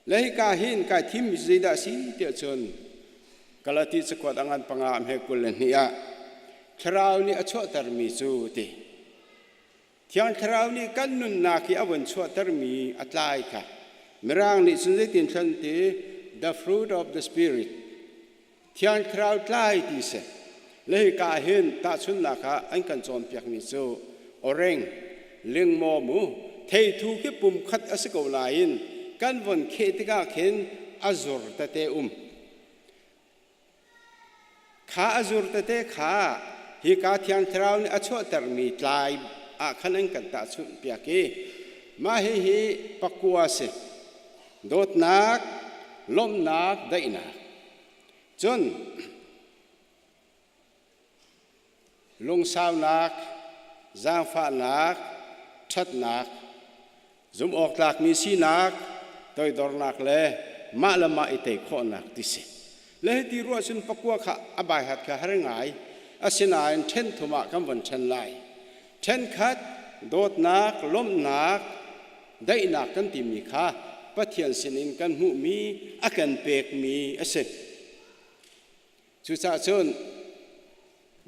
Le hika hin kai thimmi cu zeidah a si tiah cun Galati cakuat a ngan panga a hme 22 ah Thlarau nih a chuahtermi cu ti. Thiang Thlarau nih kan nunnak hi a vun chuahtermi a tlai kha Mirang nih cun zeitin thlen ti the fruit of the spirit Thiang Thlarau tlai ti si. Le hika hin tahchunhnak ah an kan cawnpiakmi cu oreng, lingmaw mu, theithu khi pum khat a si ko nain kan von kheh tikah khin a zur tete um. Kha a zur tete kha hika Thiang Thlarau nih a chuahtermi tlai ah khan an kan tahchunh piak i mah hihi pakua si. Dawtnak, lawmhnak, daihnak. Cun lungsaunak, zaangfahnak, ṭhatnak, zumhawktlakmi sinak, toidornak le mah le mah i tei khawhnak ti si. Le hiti ruah cun pakua kha a baihat kha har ngai. Asinain ṭhen thum ah kan von ṭhen lai. Ṭhenkhat dawtnak, lawmhnak, daihnak kan timi kha Pathian sinin kan hmuhmi a kan pekmi a si. Cucaah cun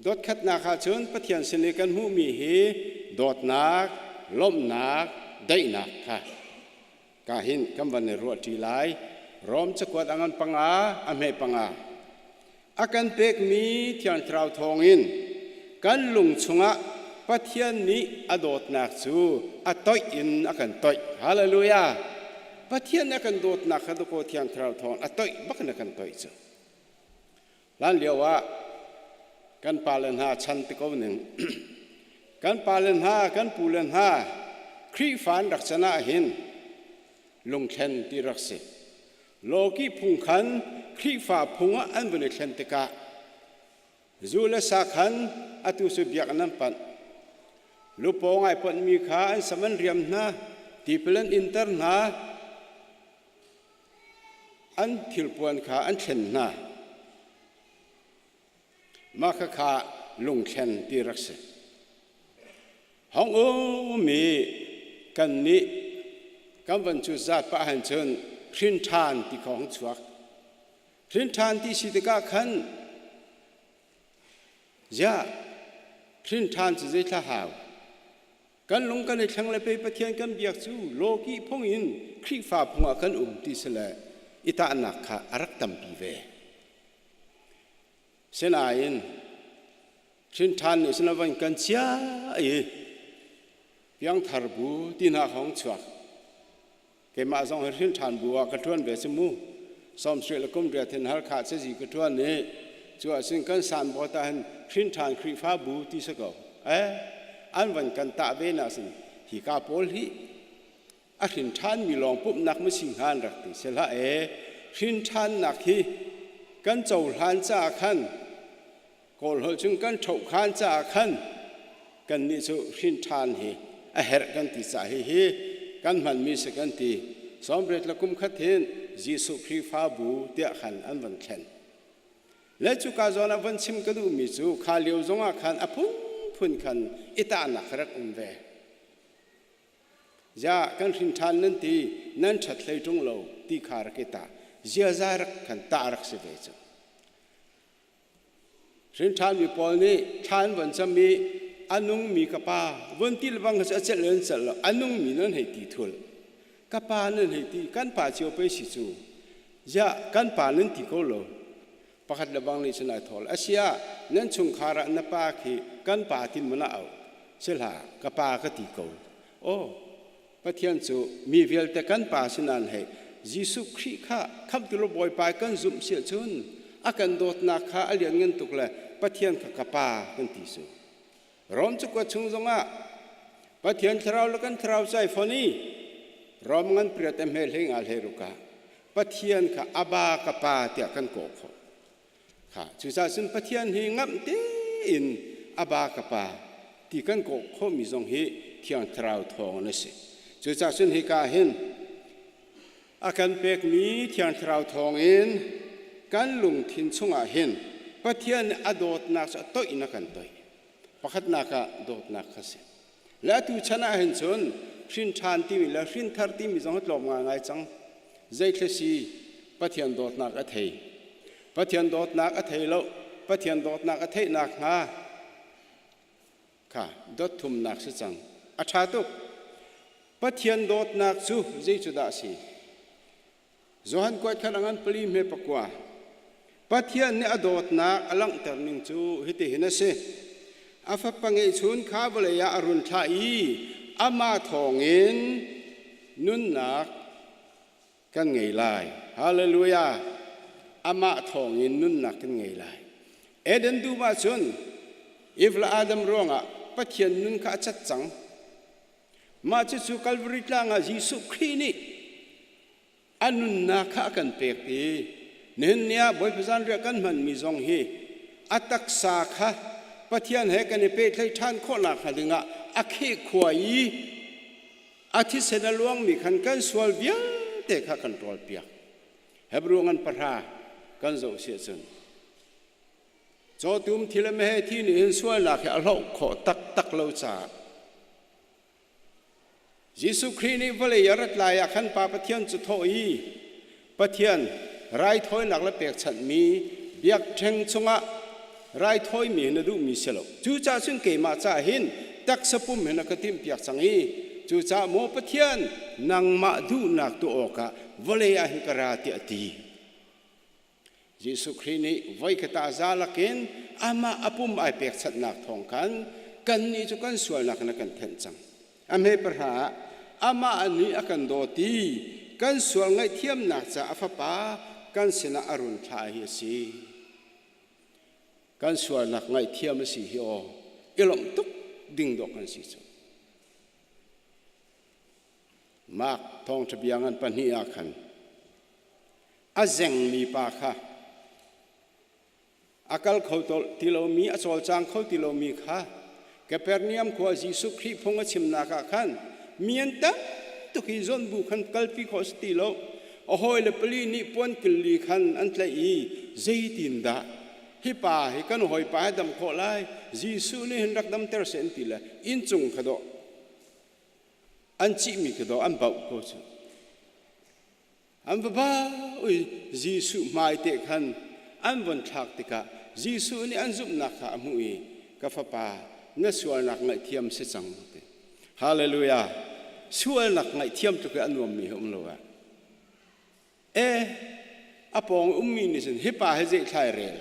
dawtkhatnak ah cun Pathian sin i kan hmuhmi hi dawtnak, lawmhnak, daihnak kha ka hin kan van i ruahṭi lai. Rom cakuat a ngan panga, a hme panga. A kan pekmi Thiang Thlarau thawngin kan lung chungah Pathian nih a dawtnak cu a toih in a kan toih. Hallelujah! Pathian a kan dawtnak kha dakaw Thiang Thlarau thawngin a toih bak in a kan toih cu. Hlan lio ah kan pale hna chan ti ko ning kan pale hna kan pule hna Khrihfa an rak can ah hin lungthlen ti rak si. Lawki phung khan Khrihfa phung ah an vun i thlen tikah zu le sa khan atu cu biakinn an panh. Lupaw ngai ponhmi kha an sam an riam hna, tipil an inter hna, an thilpuan kha an thlen hna. Mah khakha lungthlen ti rak si. Hong um i kannih kan van cu zat pah han cun hrin ṭhan ti kha hong chuak. Hrin ṭhan ti si tikah khan ziah hrin ṭhan cu zeithla hau? Kan lung kan i thleng le pei Pathian kan biak cu lawkih phung in Khrihfa phung ah kan um ti si le i tahnak kha a rak tampi ve. Sinain hrinṭhan nih cun a van kan chia i piangthar bu ti hna hong chuak. Keimah zong hi hrinṭhan bu ah ka ṭuan ve si mu. Sawmsarih le kum riat hin Halkha cazi ka ṭuan i cu ahcun kan sanbawt ah hin hrinṭhan Khrihfabu ti si ko. Eh, an van kan tah ve na sin. Hi ka pawl hi a hrin ṭhanmi lawng pumhnak ma si hnga an rak ti. Si hlah e, hrin ṭhannak hi kan cohlan caah khan Kawl holh cun kan ṭhohkhan caah khan kannih cu hrin ṭhan hi a herh kan ti caah hihi kan hmanmi si kan ti. Sawmriat le kum khat hin Jesuh Khrihfabu tiah khan an van thlen. Le cuka zawn ah van chim ka duhmi cu kha lio zongah khan a phunphun khan i tahnak rak um ve. Ziah kan hrin ṭhan nan ti, nan ṭhat hlei ṭung lo ti kha rak i tah. Ziaza rak khan tah rak si ve cu. Hrinṭhanmi pawl nih thla an von cam i a nungmi ka pa von ti lebang kha cu a celh lo an celh lo a nungmi nan hei ti thul ka pa nan hei ti kan pa cio pei si cu ziah kan pa nan ti ko lo pakhat lebang nih cun ai thawl asiah nan chungkhar ah na pa khi kan pa tin maw na auh si hlah ka pa ka ti ko aw Pathian cu mi vialte kan pa sinan hei Jesuh Khrih kha khamhtu le Bawipa kan zumh si ahcun a kan dawtnak kha a lianngan tuk le Pathian kha ka pa kan ti cu. Rom cakuat chung zongah Pathian thlarau le kan thlarau cai fon i Rom ngan priat e hme hlei nga hlei ruk ah Pathian kha Abba ka pa tiah kan kawh khawh. Kha cucaah cun Pathian hi ngamh tein Abba ka pa ti kan kawh khawhmi zong hi Thiang Thlarau thawng a si. Cucaah cun hika hin a kan pekmi Thiang Thlarau thawngin kan lungthin chungah hin Pathian nih a dawtnak cu a toih in a kan toih. Pakhatnak ah dawtnak kha si. Le atu chan ah hin cun hrin ṭhan timi le hrin thar timi zong a tlawm ngaingai cang. Zeithla si Pathian dawtnak a thei. Pathian dawtnak a thei lo. Pathian dawtnak a theihnak hnga kha dot thumnak si cang. A ṭha tuk. Pathian dawtnak cu zei cu dah a si? Johan kuat khan a ngan pali hme pakua. Pathian nih a dawtnak a langhter ning cu hitihin a si. A fapa ngeihchun kha vawlei ah a run thlah i amah thawngin nunnak kan ngei lai. Hallelujah! Amah thawngin nunnak kan ngei lai. Eden dum ah cun Eve le Adam ruangah Pathian nun kha a cat cang. Mah cucu Kalvari tlang ah Jesuh Khrih nih a nunnak kha a kan pek i nihin ni ah Bawipa zanriah kan hmanmi zong hi a taksa kha Pathian he kan i pehtlaih ṭhan khawhnak hnga dingah a khehkhua i a thisen a luangmi khan kan sual vialte kha kan ṭawlpiak. Hebrew ngan pahra kan zoh si ahcun Cawtum thil le meheh thi nih hin sualnak hi a hloh khawh taktak lo caah Jesuh Khrih nih vawlei a rat lai ah khan Pa Pathian cu thawh i Pathian raithawinak le pekchanhmi biakṭheng chungah raithawimi hi na duhmi si lo. Cucaah cun keimah caah hin taksa pum hin a ka timhpiak cang i cucaah maw Pathian nangmah duhnak tuah awkah vawlei ah hin ka ra tiah a ti. Jesuh Khrih nih voikhat ah za lakin amah a pum ai pekchanhnak thawng khan kannih cu kan sualnak in a kan thenh cang. A hme pahra ah amah nih a kan dawt i kan sual ngaihthiamnak caah a fapa kan sinah a run thlah hi a si. Kan sualnak ngaihthiam a si hi aw i lawmh tuk ding dawh kan si cu. Mark thawngṭha bia ngan pahnih ah khan a zengmi pa kha a kal kho ti lomi a cawlcang kho ti lomi kha Kapernaum khua Jesuh Khrih phung a chimnak ah khan mi an tam tuk i zawnbu khan kalpi khawh si ti lo a hawile pali nih puan killi khan an tlaih i zeitindah hi pa hi kan hawipa hi dam khawh lai Jesuh nih hin rak damter seh an ti le inncung kha dawh an cihmi kha dawh an bauh ko cu An va bau i Jesuh hmaite khan an von thlak tikah Jesuh nih an zumhnak kha a hmuh i ka fapa na sualnak ngaihthiam si cang ti. Hallelujah. Sualnak ngaihthiam tluk i a nuammi hi um lo ah. E a pawng ummi nih cun hi pa hi zei thlai rel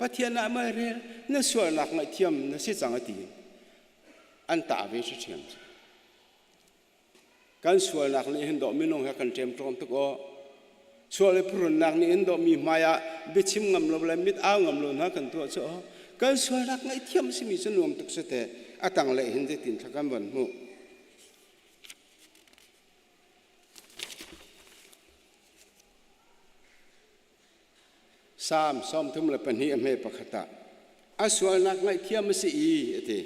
Pathian ah mei rel na sualnak ngaihthiam na si cang a ti. An tah ve ṭhiam. Kan sualnak nih hin dawh minung he kan ṭemṭawm tuk aw. Sual i phuhrunnak nih hin dawh mi hmai ah biachim ngam lo le mit au ngam lo hna kan tuah cu aw. Kan sualnak ngaihthiam simi cu nuam tuk si te. A tanglei hin zeitin thla kan van hmuh. Salm 32 a hme pakhat ah a sualnak ngaihthiam a si i a ti.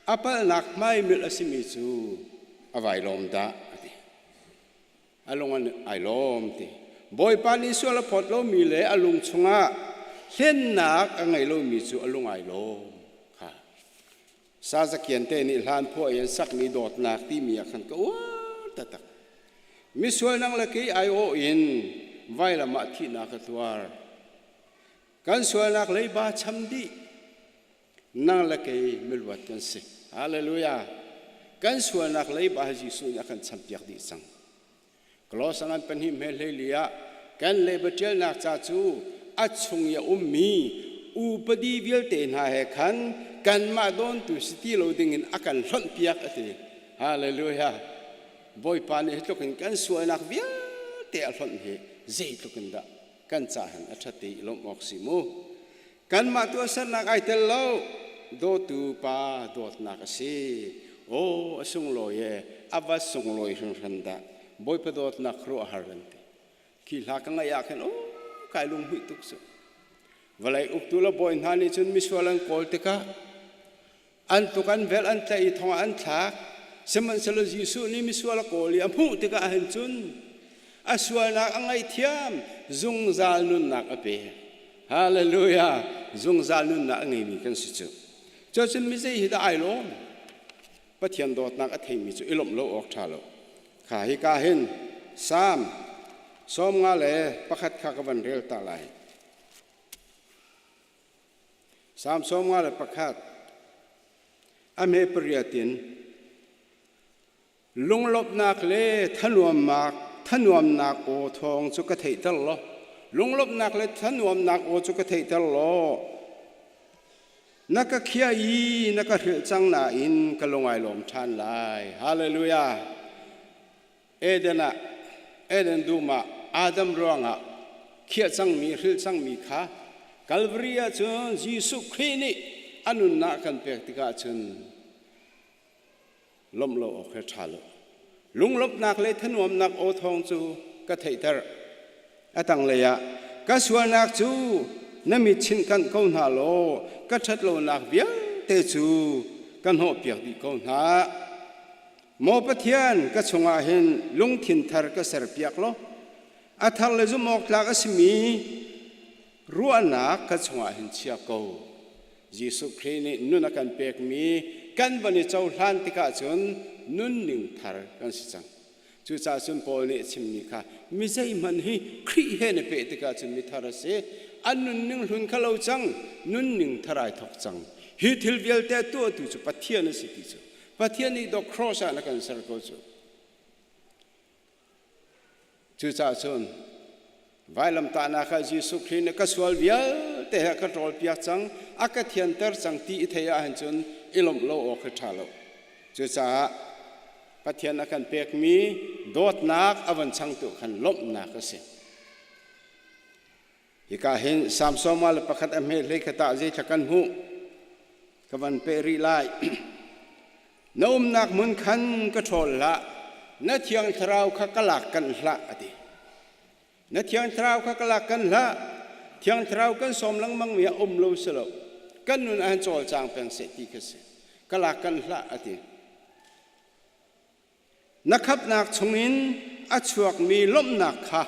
A palhnak hmaimilh a simi cu a vai lawm dah a ti. A lung an ai lawm ti. Bawipa nih sual a phawt lomi le a lung chungah hlennak a ngei lomi cu a lung ai lawm kha. Sazakian te nih hlan phuah i an sakmi dawtnak timi ah khan ka uar taktak. Misual nang le kei aiawh in vailam ah thihnak ka tuar. Kan sualnak leiba cham dih. Nang le kei miluat kan si. Hallelujah. Kan sualnak leiba Jesuh nih a kan champiak dih cang. Kolosa ngan pahnih hme hleili ah kan leiba ṭialnak ca cu a chung i a ummi upadi vialte hna he khan kanmah dawntu si ti lo dingin a kan hlonhpiak a ti. Hallelujah. Bawipa nih hi tluk in kan sualnak vialte a hlonh hi zeitluk in dah kan ca hin a ṭhat i lawmh awk si mu. Kanmah tuahsernak ai tel lo, dawtu pa dawtnak a si. Aw, a sunglawi e, a va sunglawi hringhran dah. Bawipa dawtnak ruahhar an ti. Khi hla ka ngaih ah khan, aw, kai lunghmuih tuk cu. Vawlei uktu le bawi hna nih cun misual an kawl tikah an tuk an velh an tlaih i thong ah an thlak. Sihmanhsehlaw Jesuh nih misual a kawl i a hmuh tikah hin cun a sualnak a ngaihthiam, zungzal nunnak a pek. Hallelujah! Zungzal nunnak a ngeimi kan si cu. Cuacun mi zei hi dah ai lawm? Pathian dawtnak a theimi cu i lawmh lo awk ṭha lo. Kha hi ka hin Salm 51 kha ka van rel ta lai. Salm 51 a hme pariat in lunglawmhnak le thanuamnak thanuamnak aw thawng cu ka theihter law lunglawmhnak le thanuamnak aw cu ka theihter law na ka khiah i na ka hrilh cang nain ka lung ai lawm ṭhan lai. Hallelujah. Eden ah Eden dum ah Adam ruangah khiah cangmi hrilh cangmi kha Calvary ah cun Jesuh Khrih nih a nunnak kan pek tikah cun lawmh lo awk he ṭha lo. Lunglawmhnak le thanuamnak aw thawng cu ka theihter. A tanglei ah ka sualnak cu na mit chinh kanh ko hna law ka ṭhatlonak vialte cu ka hnawhpiak dih ko hna. Maw Pathian, ka chungah hin lungthin thar ka serpiak law a thar le zumh awk tlak a simi ruahnak ka chungah hin chia ko. Jesuh Khrih nih nun a kan pekmi kan van i cohlan tikah cun nunning thar kan si cang. Cucaah cun Paul nih a chimmi kha mi zeihmanh hi Khrih he na peh tikah cun mithar a si. An nunning hlun kha lo cang, nunning thar ai thawk cang. Hi thil vialte a tuahtu cu Pathian a si ti cu Pathian nih dawk cross ah na kan ser ko cu. Cucaah cun vailamtahnak ah Jesuh Khrih nih ka sual vialte he a ka ṭawlpiak cang, a ka thianter cang ti i theih ahhin cun i lawmh lo awk hi ṭha lo. Cucaah Pathian a kan pekmi dawtnak a von changtu khan lawmhnak a si. Hika hin Salm 41 a hme hlei khat ah zeithla kan hmuh ka van peh rih lai. Na umnak hmun khan ka ṭhawl hlah, na thiang thlarau kha ka lak kanh hlah, a ti. Na thiang thlarau kha ka lak kanh hlah. Thiang thlarau kan sawm lengmang mi ah um lo si lo. Kan nun ah hin cawlcang peng seh ti kha si. Ka lak kanh hlah, a ti. Na khapnak chungin a chuakmi lawmhnak kha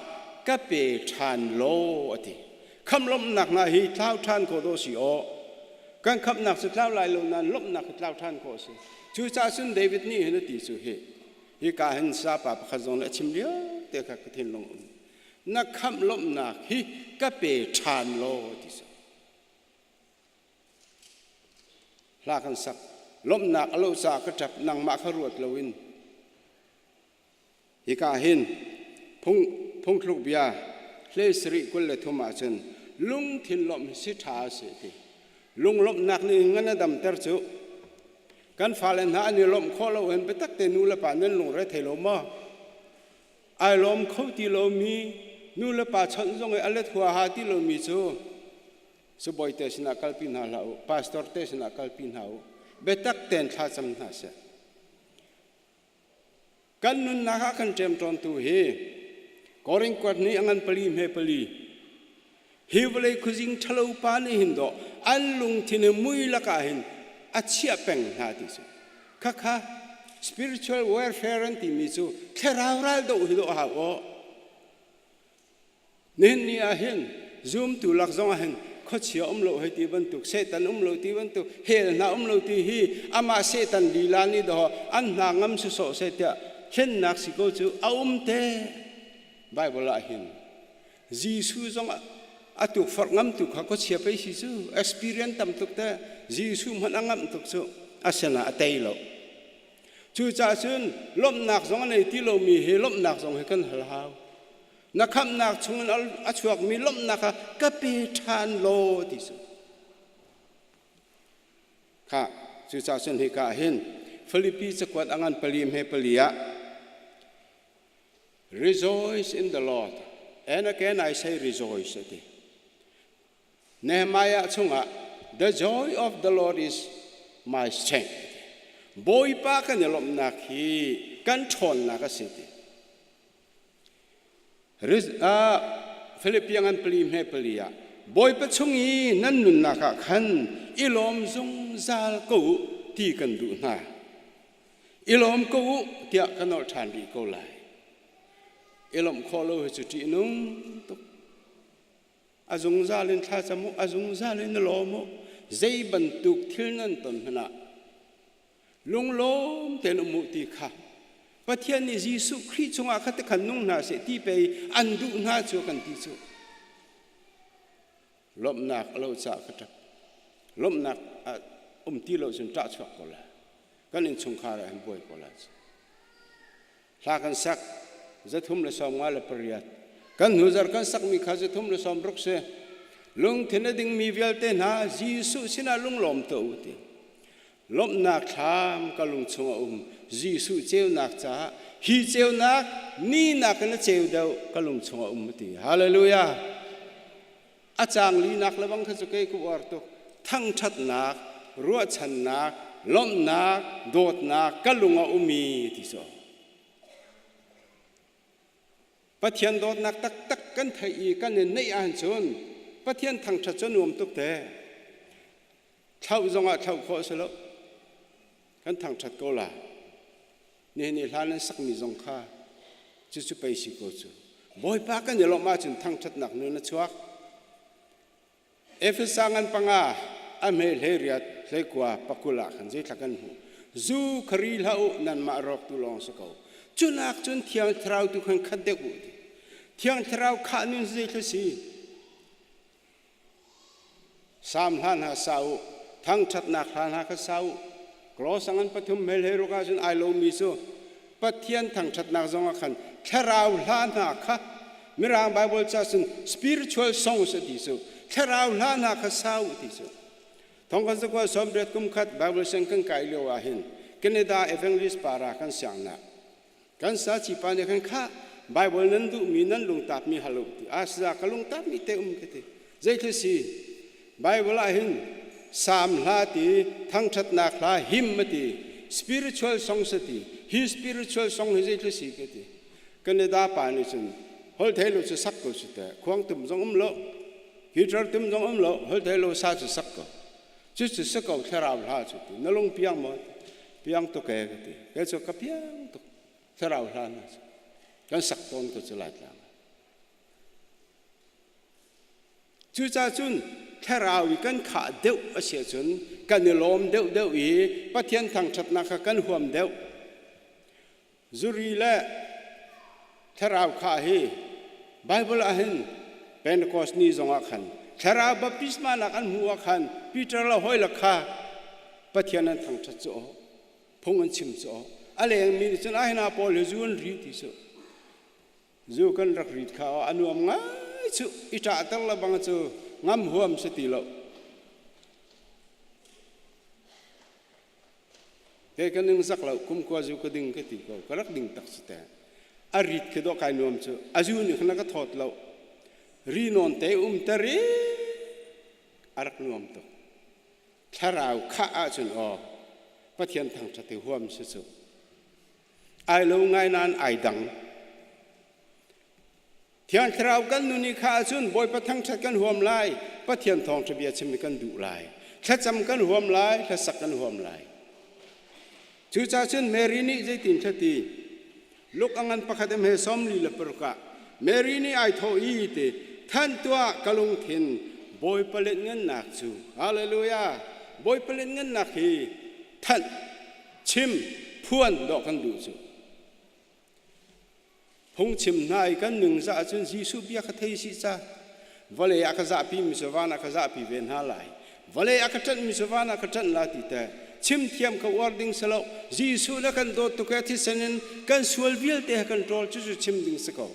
ka pe ṭhan law a ti. Khamh lawmhnak hna hi tlau ṭhan khawh dawh si aw. Kan khamhnak cu tlau lai lo nain lawmhnak hi tlau ṭhan khawh a si. Cucaah cun David nih hin a ti cu hi hika hin sapa pakhat zong nih a chim lio te kha ka thinlung um. Na khamh lawmhnak hi ka pe ṭhan law ti cu. Hla kan sak. Lawmhnak a lo caah ka ṭap, nangmah kha ruat loin. Hika hin phung, phungthluk bia hlei sarih 23 ahcun lungthin lawmh hi si ṭha a si ti. Lunglawmhnak nih ngan a damter cu. Kan fale hna an i lawmh khawh lo hin biatak te nu le pa nan lungre thei lo maw? Ai lawm kho ti lomi nu le pa chawnh zong i a let huaha ti lomi cu Sibawi te sinah kalpi hna hlah u, pastor te sinah kalpi hna u, biatak tein thlacam hna seh. Kan nunnak ah kan ṭemṭawntu hi Korin kuat nih a ngan pali hme pali. Hi vawlei khuazing ṭhalo pa nih hin dawh an lungthin hi mui lakah hin a chiah peng hna ti cu. Khakha spiritual warfare an timi cu thlarau ral doh hi dawh hau aw. Nihin ni ah hin zumtu lak zong ah hin khuachia um lo hei ti bantuk Satan um lo ti bantuk hell hna um lo ti hi amah Satan lila nih dawh an hna ngam sawsawh seh tiah hlennak si ko cu a um te Bible ah hin Jesuh zong a tukforh ngam tu kha khuachia pei si cu experience tam tuk te Jesuh hmanh a ngamh tuk cu asina a tei lo cucaah cun lawmhnak zong a nei ti lomi hi lawmhnak zong hi kan hal hau na khamhnak chungin a chuakmi lawmhnak kha ka pe ṭhan law ti cu kha cucaah cun hika ah hin Filipi cakuat a ngan pali hme pali ah rejoice in the Lord and again I say rejoice ati Nehemiah chungah the joy of the Lord is my strength. Bawipa kan i lawmhnak hi kan ṭhawnnak a si ti. Philippian an pali hme pali ah Bawipa chung i nan nunnak ah khan i lawm zungzal ko u ti kan duh hna. I lawm ko u tiah ka nolh ṭhan rih ko lai. I lawmh khawh lo hi cu ṭihnung tuk. A zungzal in thlacam u, a zungzal in lawm u. Zei bantuk thil nan ton hmanh ah lunglawm tein um u ti kha Pathian nih Jesuh Khrih chungah kha tikhan nung hna seh ti pei an duh hna cu kan ti cu. Lawmhnak a lo caah ka ṭap. Lawmhnak a um ti lo cun ṭah chuak ko lai. Kan innchungkhar ah hin buai ko lai. Hla kan sak 358. Kan hnuzar kan sakmi kha 360 si. Lungthin a dingmi vialte hna Jesuh sinah lunglawm tuah u ti. Lawmhnak thlam ka lung chung a um. Jesuh ceunak caah hi ceunak ni nakin a ceu deuh ka lung chung a um ti. Hallelujah. A caang linak le bang kha cu kei ka uar tuk. Thangṭhatnak, ruahchannak, lawmhnak, dawtnak ka lung a umi ti cu. Pathian dawtnak taktak kan theih i kan i neih ahcun Pathian thangṭhat cu nuam tuk te. Thlauh zongah thlauh khawh a si lo. Kan thangṭhat ko la. Nihin i hla nan sakmi zong kha cucu pei si ko cu. Bawipa kan i lawmh ahcun thangṭhatnak nun a chuak. Efesa ngan panga a hme hlei riat hlei kua pakul ah khan zeithla kan hmuh. Zu khari hlah u nanmah rawk tu lawng si ko. Cunak cun Thiang Thlarau tu khan khat deuh u ti. Thiang Thlarau khah nun zeithla si. Salm hla hna sa u, thangṭhatnak hla hna kha sa u. Klos an pathum hmel he ruk ahcun ai lomi cu Pathian thangṭhatnak zong ah khan thlarau hla hna kha Mirang Bible ca cun spiritual songs a ti cu thlarau hla hna kha sa u ti cu thong kan zakua sawmriat kum khat Bible siang kan kai lio ah hin Canada Evangelist para kan siangnak Kan saci pa nih khan khah Bible nan duhmi nan lungtapmi hal u ti. A sa ka lungtapmi te um ka ti. Zeitluk si Bible ah hin Psalm hla ti, thangṭhatnak hla hymn a ti, spiritual songs a ti. Hi spiritual song hi zeitluk si ka ti. Canada pa nih cun holthei lo cu sak ko su teh. Khuang tum zong um lo, guitar tum zong um lo, holthei lo sa cu sak ko. Cucu si ko thlarau hla cu ti. Na lung piang maw? Piang tuk e ka ti. Kei cu ka piang tuk. Thlarau hla hna cu. Kan sak tawn ko cu Laitlang ah. Cucaah cun thlarau i kan khah deuh a si ahcun kan i lawm deuhdeuh i Pathian thangṭhatnak kha kan huam deuh. Zuri le thlarau khah hi Bible ah hin Pentecost ni zongah khan thlarau baptisma nak an hmuh ah khan Peter le hawi le kha Pathian an thangṭhat cu aw phung an chim cu aw a lengmi nih cun ahina pawl hi zu an ri ti cu zu kan rak rit kha aw a nuam ngai cu i ṭahter le bang cu ngam huam si ti lo Kei ka ning zak lo kum kua zu ka ding ka ti ko ka rak ding tak si te a rit khi dawh kai nuam cu a zu nih khan a ka thawt lo ri nawn te um te ri a rak nuam tuk thlarau khah ahcun aw Pathian thangṭhat hi huam si cu ai lo ngai nain ai dang. Thiang Thlarau kan nun i kha ahcun Bawipa thangṭhat kan huam lai, Pathian thawngṭha bia chim kan duh lai, thlacam kan huam lai, hlasak kan huam lai. Cucaah cun Mary nih zeitin thlati Luk a ngan pakhat em he 46 ah Mary nih ai thawh i ti than tuah ka lungthin Bawipa lianhngannak cu Hallelujah Bawipa lianhngannak hi thanh chim phuan dawh kan duh cu Phungchim hna i kan ningzah ahcun Jesuh bia kha thei sih ca. Vawlei ah ka zahpi mi cu van ah ka zahpi ve hna lai. Vawlei ah ka ṭanhmi cu van ah ka ṭanh la ti te. Chim thiam kha uar ding si lo. Jesuh na kan dawt tuk e thisen in kan sual vialte he kan ṭawl cucu chim ding si ko.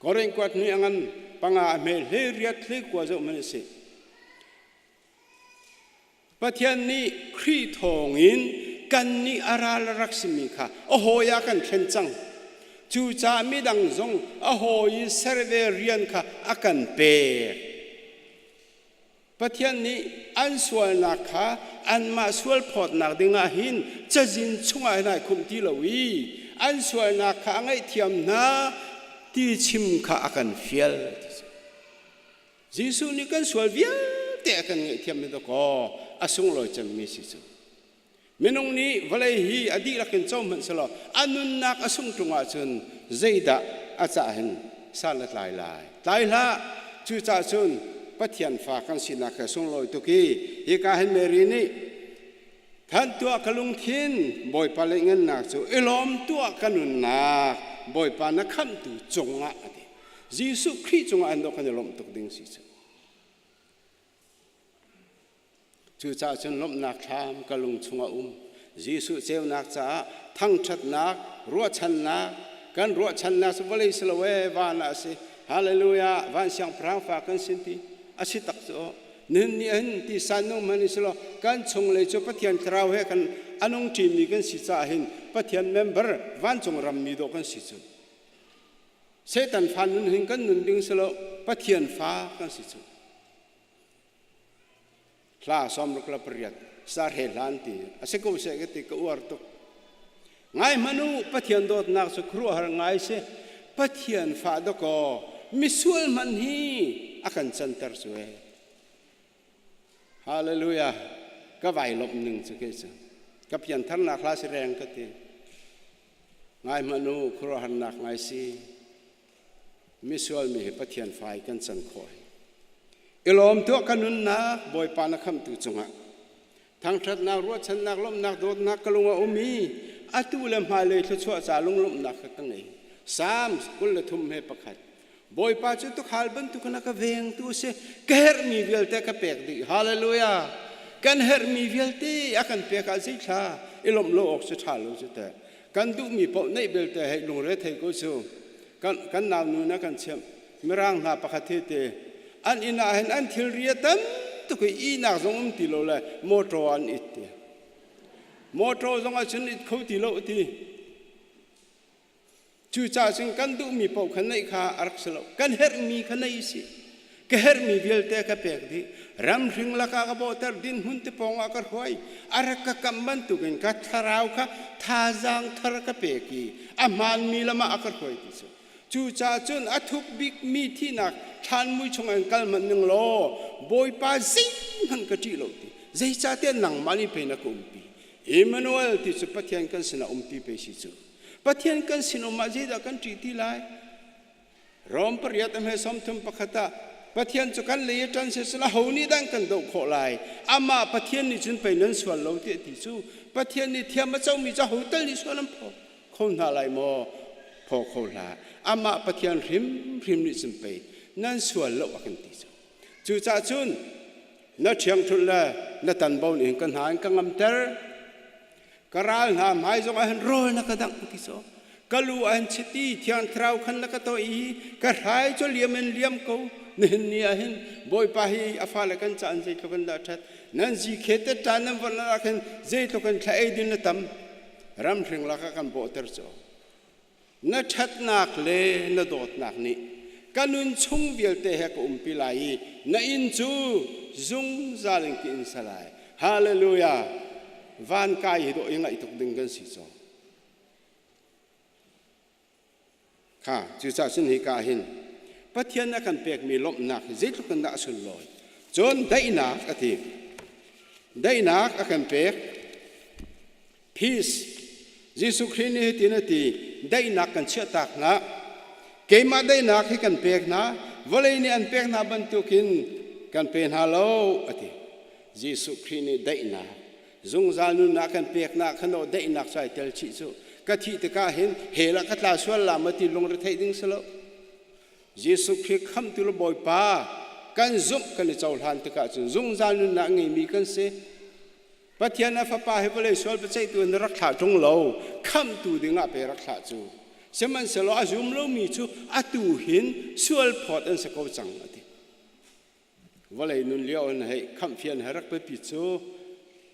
Korin kuat hnih a ngan panga a hme hlei riat hlei kua zoh man a si. Pathian nih Khrih thawngin kannih a ral a rak simi kha a hawi ah kan thlen cang. Cucaah midang zong a hawi i ser ve rian kha a kan pek. Pathian nih an sualnak kha anmah sualphawtnak dingah hin cazin chungah hin ai khumh ti lo i an sualnak kha a ngaihthiam hna ti chim kha a kan fial. Jesuh nih kan sual vialte a kan ngaihthiam mi dakaw a sunglawi cemmi si cu. Minung nih vawlei hi a dihlak in co hmanh selaw a nunnak a sung ṭung ahcun zeidah a cah hin san a tlai lai. Tlai hlah! Cucaah cun Pathian fa kan sinak he sunglawi tuk i hika hin Mary nih Thanh tuah ka lungthin Bawipa le ngannak cu i lawm tuah ka nunnak Bawipa na khamhtu cungah a ti. Jesuh Khrih cungah an kan i lawmh tuk ding si cu. Cucaah cun lawmhnak thlam ka lung chungah um. Jesuh ceunak caah thangṭhatnak, ruahchannak, kan ruahchannak cu vawlei si lo ee, van ah a si. Hallelujah, van siangpahrang fa kan sin ti. A si tak cu. Nihin ni hin ti san nung hmanh si law kan chunglei cu Pathian thlarau he kan a nung ṭimi kan si caah hin Pathian member vancung rammi dawh kan si cu. Satan fa nun hin kan nun ding si lo Pathian fa kan si cu. Hla 68 sarhe hlan ti a si ko seh ka ti ka uar tuk. Ngai hmanh u Pathian dawtnak cu khuaruahhar ngai si. Pathian fa dakaw misual hmanh hi a kan canter cu e. Hallelujah. Ka vai lawmh ning cu ke cu. Ka piantharnak hla si reng ka ti. Ngai hmanh u, khuaruahharnak ngai si. Misual mi hi Pathian fa i kan can khawh hi. I lawm tuah ka nunnak Bawipa na khamhtu cungah. Thangṭhatnak, ruahchannak, lawmhnak, dawtnak ka lung a um i atu le hmailei thluachuah ca lunglawmhnak kha ka ngei. Psalm 23 he pakhat. Bawipa cu tuukhal bantukin a ka vengtu a si. Ka herhmi vialte ka pek dih. Hallelujah. Kan herhmi vialte a kan pek ah zeithla i lawmh lo awk cu ṭha lo cu teh. Kan duhmi paoh neih belte hei lungre thei ko cu. Kan, kan naunu na kan chimh. Mirang hna pakhat he te an inn ah hin an thilri a tam tuk i ihnak zong um ti lo le motor an it ti. Motor zong ah cun it kho ti lo ti. Cucaah cun kan duhmi paoh kha neih kha a rak si lo. Kan herhmi kha nei si. Ka herhmi vialte ka pek dih. Ramhring lakah ka bawhter, dinhmun te pawng ah ka hruai. A rak ka kamh bantukin ka thlarau kha thazaang thar ka pek i a hmaanmi lam ah a ka hruai ti cu. Cucaah cun a thuk bikmi thihnak thlanmui chungah in kal hmanh ning law Bawipa zeihmanh ka ṭih lo ti. Zeicahtiah nangmah nih pei na ka umpi. Emmanuel ti cu Pathian kan sinah umpi pei si cu. Pathian kan sinum ah zeidah kan ṭih ti lai? Rom pariat a hme 31 ah Pathian cu kan lei i ṭan siseh aho nih dah kan doh khawh lai? Amah Pathian nih cun pei nan sual lo tiah ti cu Pathian nih thiam a comi cu aho tal nih sual an phaw kho hna lai maw? Phaw kho hlah. Amah Pathian hrimhrim nih cun pei nan sual lo a kan ti cu. Cucaah cun na ṭhiangṭhunh le na tanbo nih hin ka hna in ka ngamter. Ka ral hna hmai zongah hin rawl na ka dangh ti so. Ka lu ah hin chiti thiang thlarau khan na ka toih i ka hrai cu liam in liam ko. Nihin ni ah hin Bawipa hi a fale kan caan zeitluk in dah ṭhat. Nan zi khe te ṭan nan von ah khin zeitluk in thla ei din na tam. Ramhring lakah kan bawhter cu. Na ṭhatnak le na dawtnak nih ka nun chung vialte he ka umpi lai i na inn cu zungzal in ka in sa lai. Hallelujah! Van kai hi dawh i ngaih tuk ding kan si caw. Kha cucaah cun hika ah hin Pathian a kan pekmi lawmhnak hi zeitluk in dah a sunlawi. Cun daihnak a ti. Daihnak a kan pek. Peace. Jesuh Khrih nih hitin a ti, daihnak kan chiahtak hna. Keimah daihnak hi kan pek hna, vawlei nih an pek hna bantukin kan pe hna lo, a ti. Jesuh Khrih nih daihnak, zungzal nunnak kan peknak khan aw daihnak cu ai tel chih cu. Ka thih tikah hin hell ah ka tla sual la ma ti lungre theih ding si lo. Jesuh Khrih khamhtu le Bawipa kan zumh kan i cohlan tikah cun zungzal nunnak ngeimi kan si. Pathian a fapa hi vawlei sual biaceihtu in rak thlah ṭung lo, khamhtu dingah pe rak thlah cu. Sihmanhsehlaw a zum lomi cu atu hin sual phawt an si ko cang a ti. Vawlei nun lio in hei khamhfian he rak biapi cu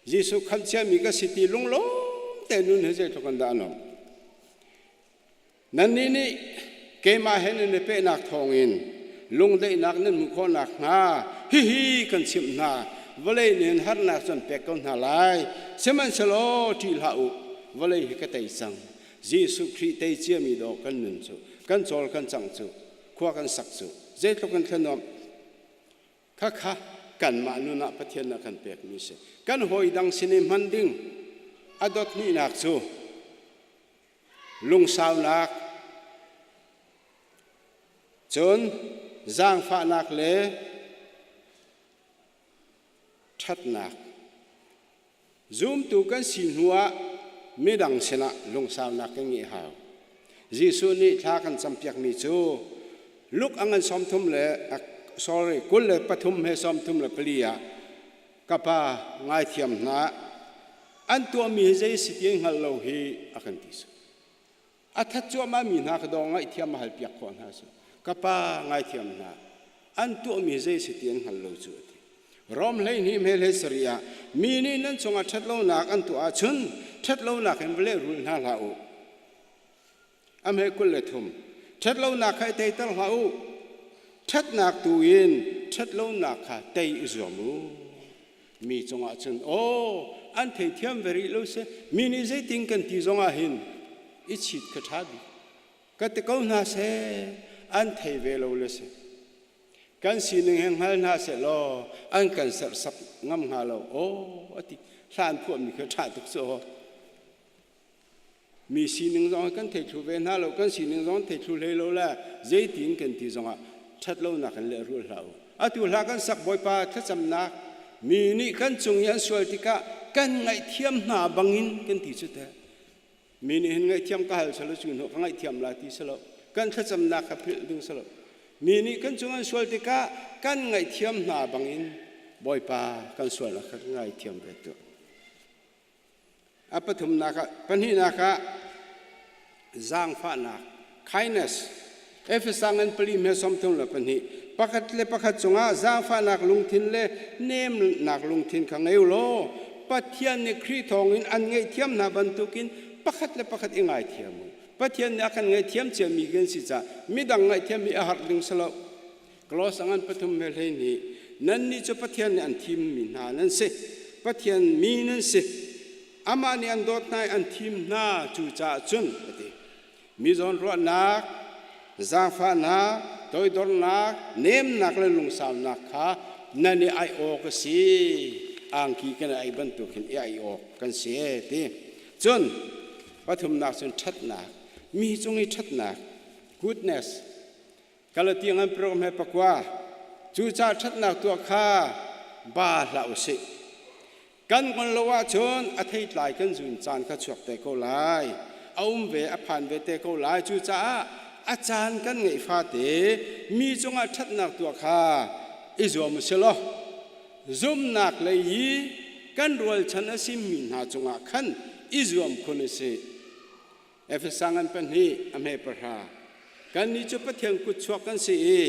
Jesuh khamh ciami ka si ti lunglawm te nun hi zeitluk in dah a nuamh. Nannih nih keimah he nan i pehnak thawngin lungdaihnak nan hmuh khawh nakhnga hihi kan chimh hna. Vawlei nih hin harnak cu an pek ko hna lai. Sihmanhsehlaw ṭih hlah u, vawlei hi ka tei cang. Jesuh Khrih tei ciami dawh kan nun cu, kan cawl kan cangh cu, khua kan sak cu, zeitluk in thlanuamh. Khakha kanmah nun ah Pathian a kan pekmi si. Kan hawi dang sin i hman ding a dot hnihnak cu lungsaunak, cun zaangfahnak le ṭhatnak. Zumtu kan si hnuah midang sinah lungsaunak kan ngeih hau. Jesuh nih thla kan campiakmi cu Luke a ngan 33 le sorry 23 he 34 ah ka pa ngaithiam hna an tuahmi hi zei si ti hngal lo hi a kan ti su. A that cuahmah mi hna ka dawng ngaihthiam a hal piak khawh hna su. Ka pa ngaithiam hna an tuahmi zei si ti an hngal lo cu a ti. Rom 12 hme 17 ah mi nih nan cungah ṭhatlonak an tuah ahcun ṭhatlonak in va lehrul hna hlah u. A hme 23 ṭhatlonak kha i teiter hlah u. Ṭhatnak tu in ṭhatlonak kha tei i zuam u. Mi cungah cun aw an theithiam ve rih lo si mi nih zeitin kan ti zongah hin i chit kha ṭha bik ka ti ko hna seh an thei ve lo le si. Kan sining he hngal hna seh law an kan serhsak ngam hnga lo aw a ti hlan phuahmi kha ṭha tuk cu aw. Mi sining zong kan thei thlu ve hna lo, kan sining zong thei thlu hlei lo le zeitin kan ti zongah ṭhat lonak in lehrul hlah u. Atu hla kan sak Bawipa thlacamnak mi nih kan cung i an sual tikah kan ngaihthiam hna bangin kan ti cu teh. Mi nih hin ngaihthiam ka hal selo cu hnu ka ngaihthiam la ti selo kan thlacamnak kha philh ding selo. Mi nih kan cung an sual tikah kan ngaihthiam hna bangin Bawipa kan sualnak kha ka ngaithiam ve tuah. A pathumnak ah, pahnihnak ah zaangfahnak, kindness. Efesa ngan pali hme 32 pakhat le pakhat cungah zaangfahnak lungthin le nemnak lungthin kha ngei u law Pathian nih Khrih thawngin an ngaihthiam hna bantukin pakhat le pakhat i ngaithiam u. Pathian nih a kan ngaihthiam ciami kan si caah midang ngaihthiam hi a har ding si lo. Klos a ngan pathum he 12 nannih cu Pathian nih an thimmi hna nan si Pathian mi nan si amah nih an dawt hna i an thim hna cucaah cun a ti mi zawnruahnak zaangfahnak toidornak nemnak le lungsaunak kha nan i aih awk a si angki kan i aih bantuk hin i aih awk kan si ti cun pathumnak cun ṭhatnak mi cung i ṭhatnak goodness Galatiang an program he pakua cucaah ṭhatnak tuah kha ba hlah u sih. Kan ngol lo ahcun a theitlai kan zun caan kha chuak te ko lai. A um ve, a phan ve te ko lai. Cucaah a caan kan ngeih fate mi cungah ṭhatnak tuah kha i zuam u sih law zumnak lei i kan rualchan a simi hna cungah khan i zuam khun u sih. Efesa ngan pahnih a hme pahra. Kannih cu Pathian kutchuak kan si i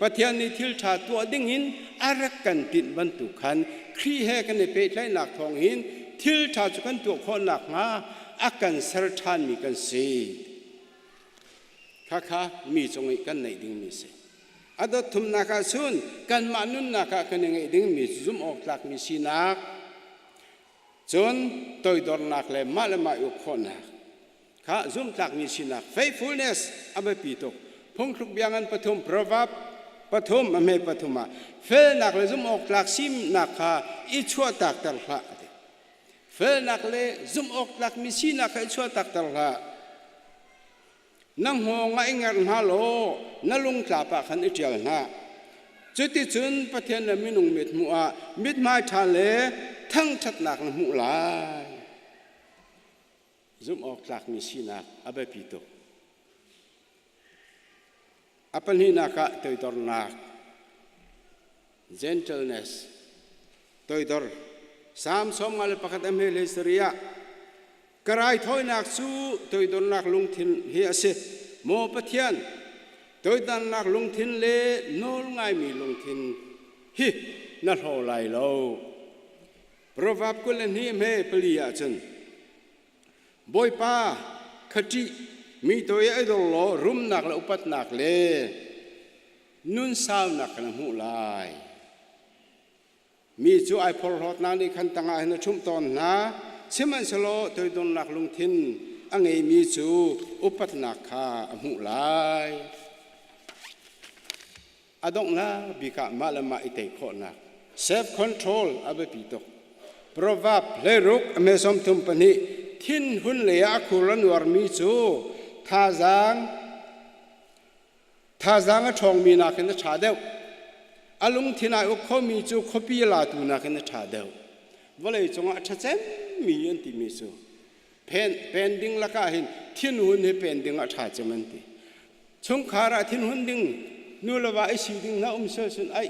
Pathian nih thil ṭha tuah dingin a rak kan tinh bantuk khan Khrih he kan i pehtlaihnak thawngin thil ṭha cu kan tuah khawh nakhnga a kan ser ṭhanmi kan si. Khakha mi cung i kan neih dingmi si. A dot thumnak ah cun kanmah nunnak ah kan i ngeih dingmi zumh awk tlakmi sinak, Cun toidornak le mah le mah i uk khawhnak. Kha zumhtlakmi sinak faithfulness a biapi tuk. Phungthluk bia ngan pathum proverb pathum a hme pathum ah felnak le zumhawktlak sinak kha i chuahtakter hlah a ti. Felnak le zumhawktlakmi sinak kha i chuahtakter hlah. Na hngawng ah i ngerh hna law na lungtlap ah khan i ṭial hna. Cuticun Pathian le minung mithmuh ah mithmai ṭha le thangṭhatnak na hmuh lai. Zumh awk tlakmi sinak a biapi tuk. A pahnihnak ah toidornak, gentleness, toidor. Salm 51 a hme hlei sarih ah ka raithawinak cu toidornak lungthin hi a si. Maw Pathian, toidornak lungthin le nawl ngaimi lungthin hi na hlaw lai lo. Proverb 22 hme pali ahcun Bawipa kha ṭih mi toi ai dor law rumnak le upatnak le nun saunak kha na hmuh lai. Mi cu ai phorhlawtnak nih khan tangah hin a ṭhumh tawn hna, sihmanhsehlaw toidornak lungthin a ngeimi cu upatnak kha a hmuh lai. A donghnak bik ah mah le mah i tei khawhnak self control a biapi tuk. Proverb 16 a hme 34 thinhun lei ah a khur a nuarmi cu thazaang thazaang a ṭhawngmi nakin a ṭha deuh. A lungthin ai uk khomi cu khuapi latu nakin a ṭha deuh. Vawlei cungah a ṭha cemmi an timi cu pen pen ding lakah hin thinhun hi pen ding a ṭha cem an ti. Chungkhar ah thinhun ding nu le va i si ding na um sel sun ai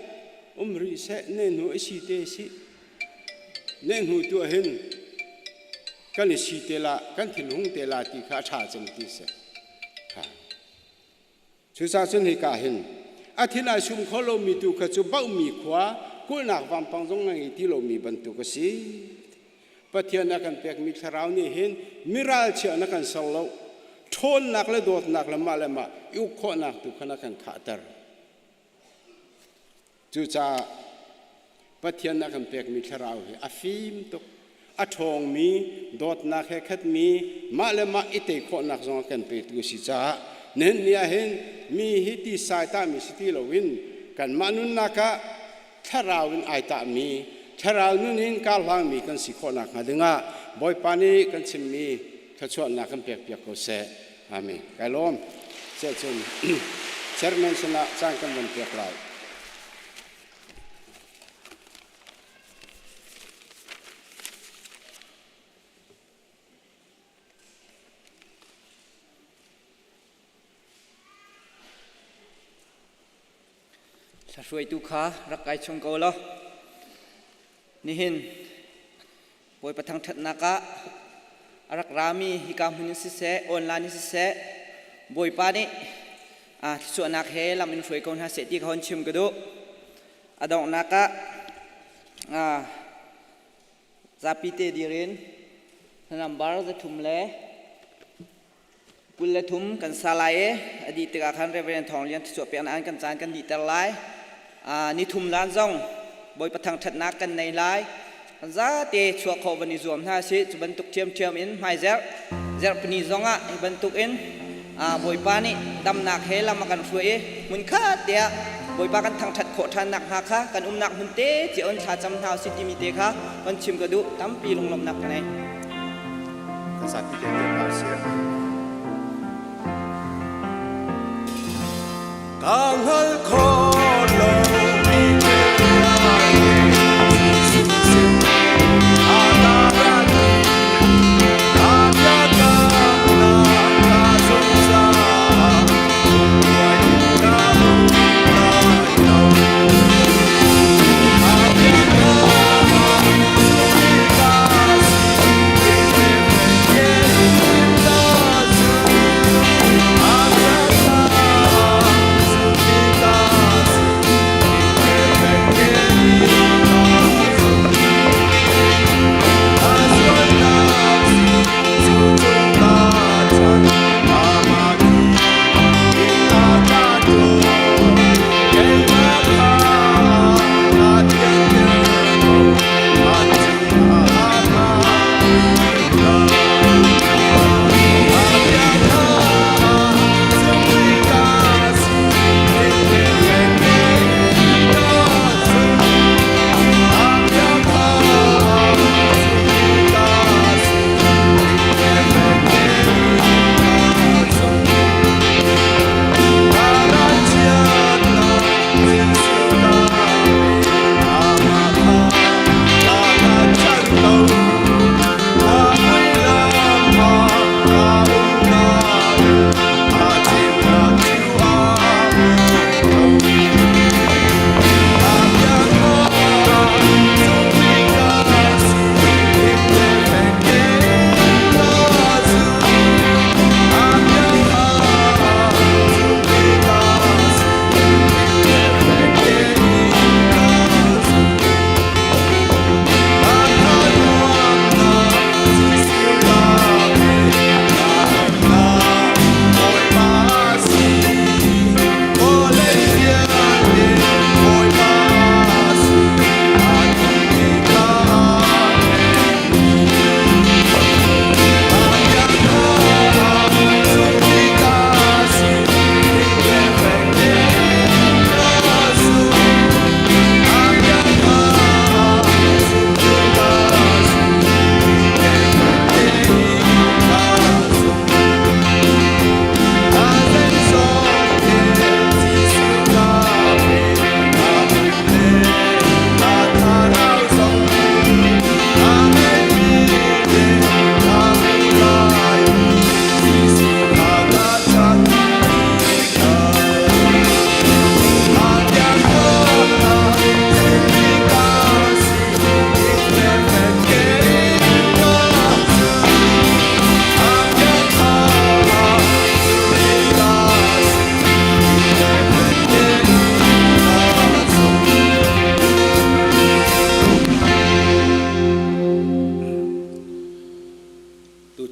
um rih seh ne hnu i si te si ne hnu tu hin kan i si te la kan thinhung te la ti kha a ṭha cem ti si. Kha. Cucaah cun hika hin a thin ai sum kho lomi tu kha cu bauhmi khua kulhnak vampang zong a ngei ti lomi bantuk a si. Pathian a kan pekmi thlarau nih hin miralchia na kan ser lo. Ṭhawnnak le dawtnak le mah le mah i uk khawhnak tu kha na kan khahter. Cucaah Pathian a kan pekmi thlarau hi a fim tuk. A ṭhawngmi, dawtnak he khatmi, mah le mah i tei khawhnak zong a kan petu a si caah nihin ni ah hin mi hi ti sai tahmi si ti loin kanmah nunnak ah thlarau in ai tahmi, thlarau nun in karhlangmi kan si khawh nakhnga dingah Bawipa nih kan chimmi thluachuahnak kan pekpiak ko seh. Amen. Kai lawm. Cun chairman sinah caan kan von pek lai. Hruaitu kha rak kai chung ko law. Nihin Bawipa thangṭhatnak ah a rak rami hika hmun in siseh, online in siseh, Bawipa nih thluachuahnak he lam in hruai ko hna seh ti kha hon chim ka duh. A donghnak ah zapi te dir in number 3 le 23 kan sa lai i a dih tikah khan Reverend Thawng Lian thuchuah pek an kan caan kan dihter lai. Ni thum lan zong Bawipa thangṭhatnak kan nei lai. Kan zate chuah khawh van i zuam hna si. Cu bantuk ṭhiamṭhiam in hmaizerh zerhpini zongah hi bantuk in Bawipa nih damnak he lam a kan hruai i hmunkhat te ah Bawipa kan thangṭhat khawh ṭhan nakhnga kha kan umnak hmun te cio in thlacam hna usih timi te kha kan chim ka duh. Tampi lunglawmhnak ka nei. Kan zapi te dir hna usih. Ka hngal kho lo mi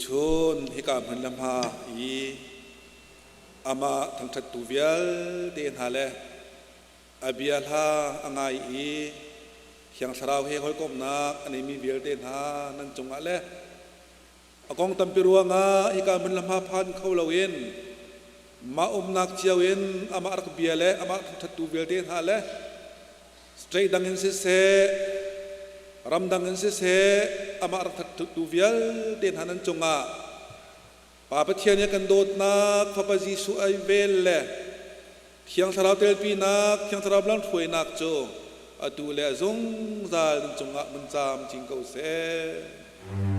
Tuchun hika hmun le hma i amah thangṭhattu vialte hna le a bia hla a ngai i Thiang Thlarau he hawikomhnak a neimi vialte hna nan cungah le a kong tampi ruangah hika hmun le hma phan kho loin mah umnak cio in amah rak bia le amah thangṭhattu vialte hna le State dang in siseh, ramdang in siseh, amah rak thattu vialte hna nan cungah Pa Pathian i kan dawtnak, Fapa Jesuh ai vel le Thiang Thlarau telpinak, Thiang Thlarau lamhruainak cu atu le a zungzal nan cungah mun camcin ko seh.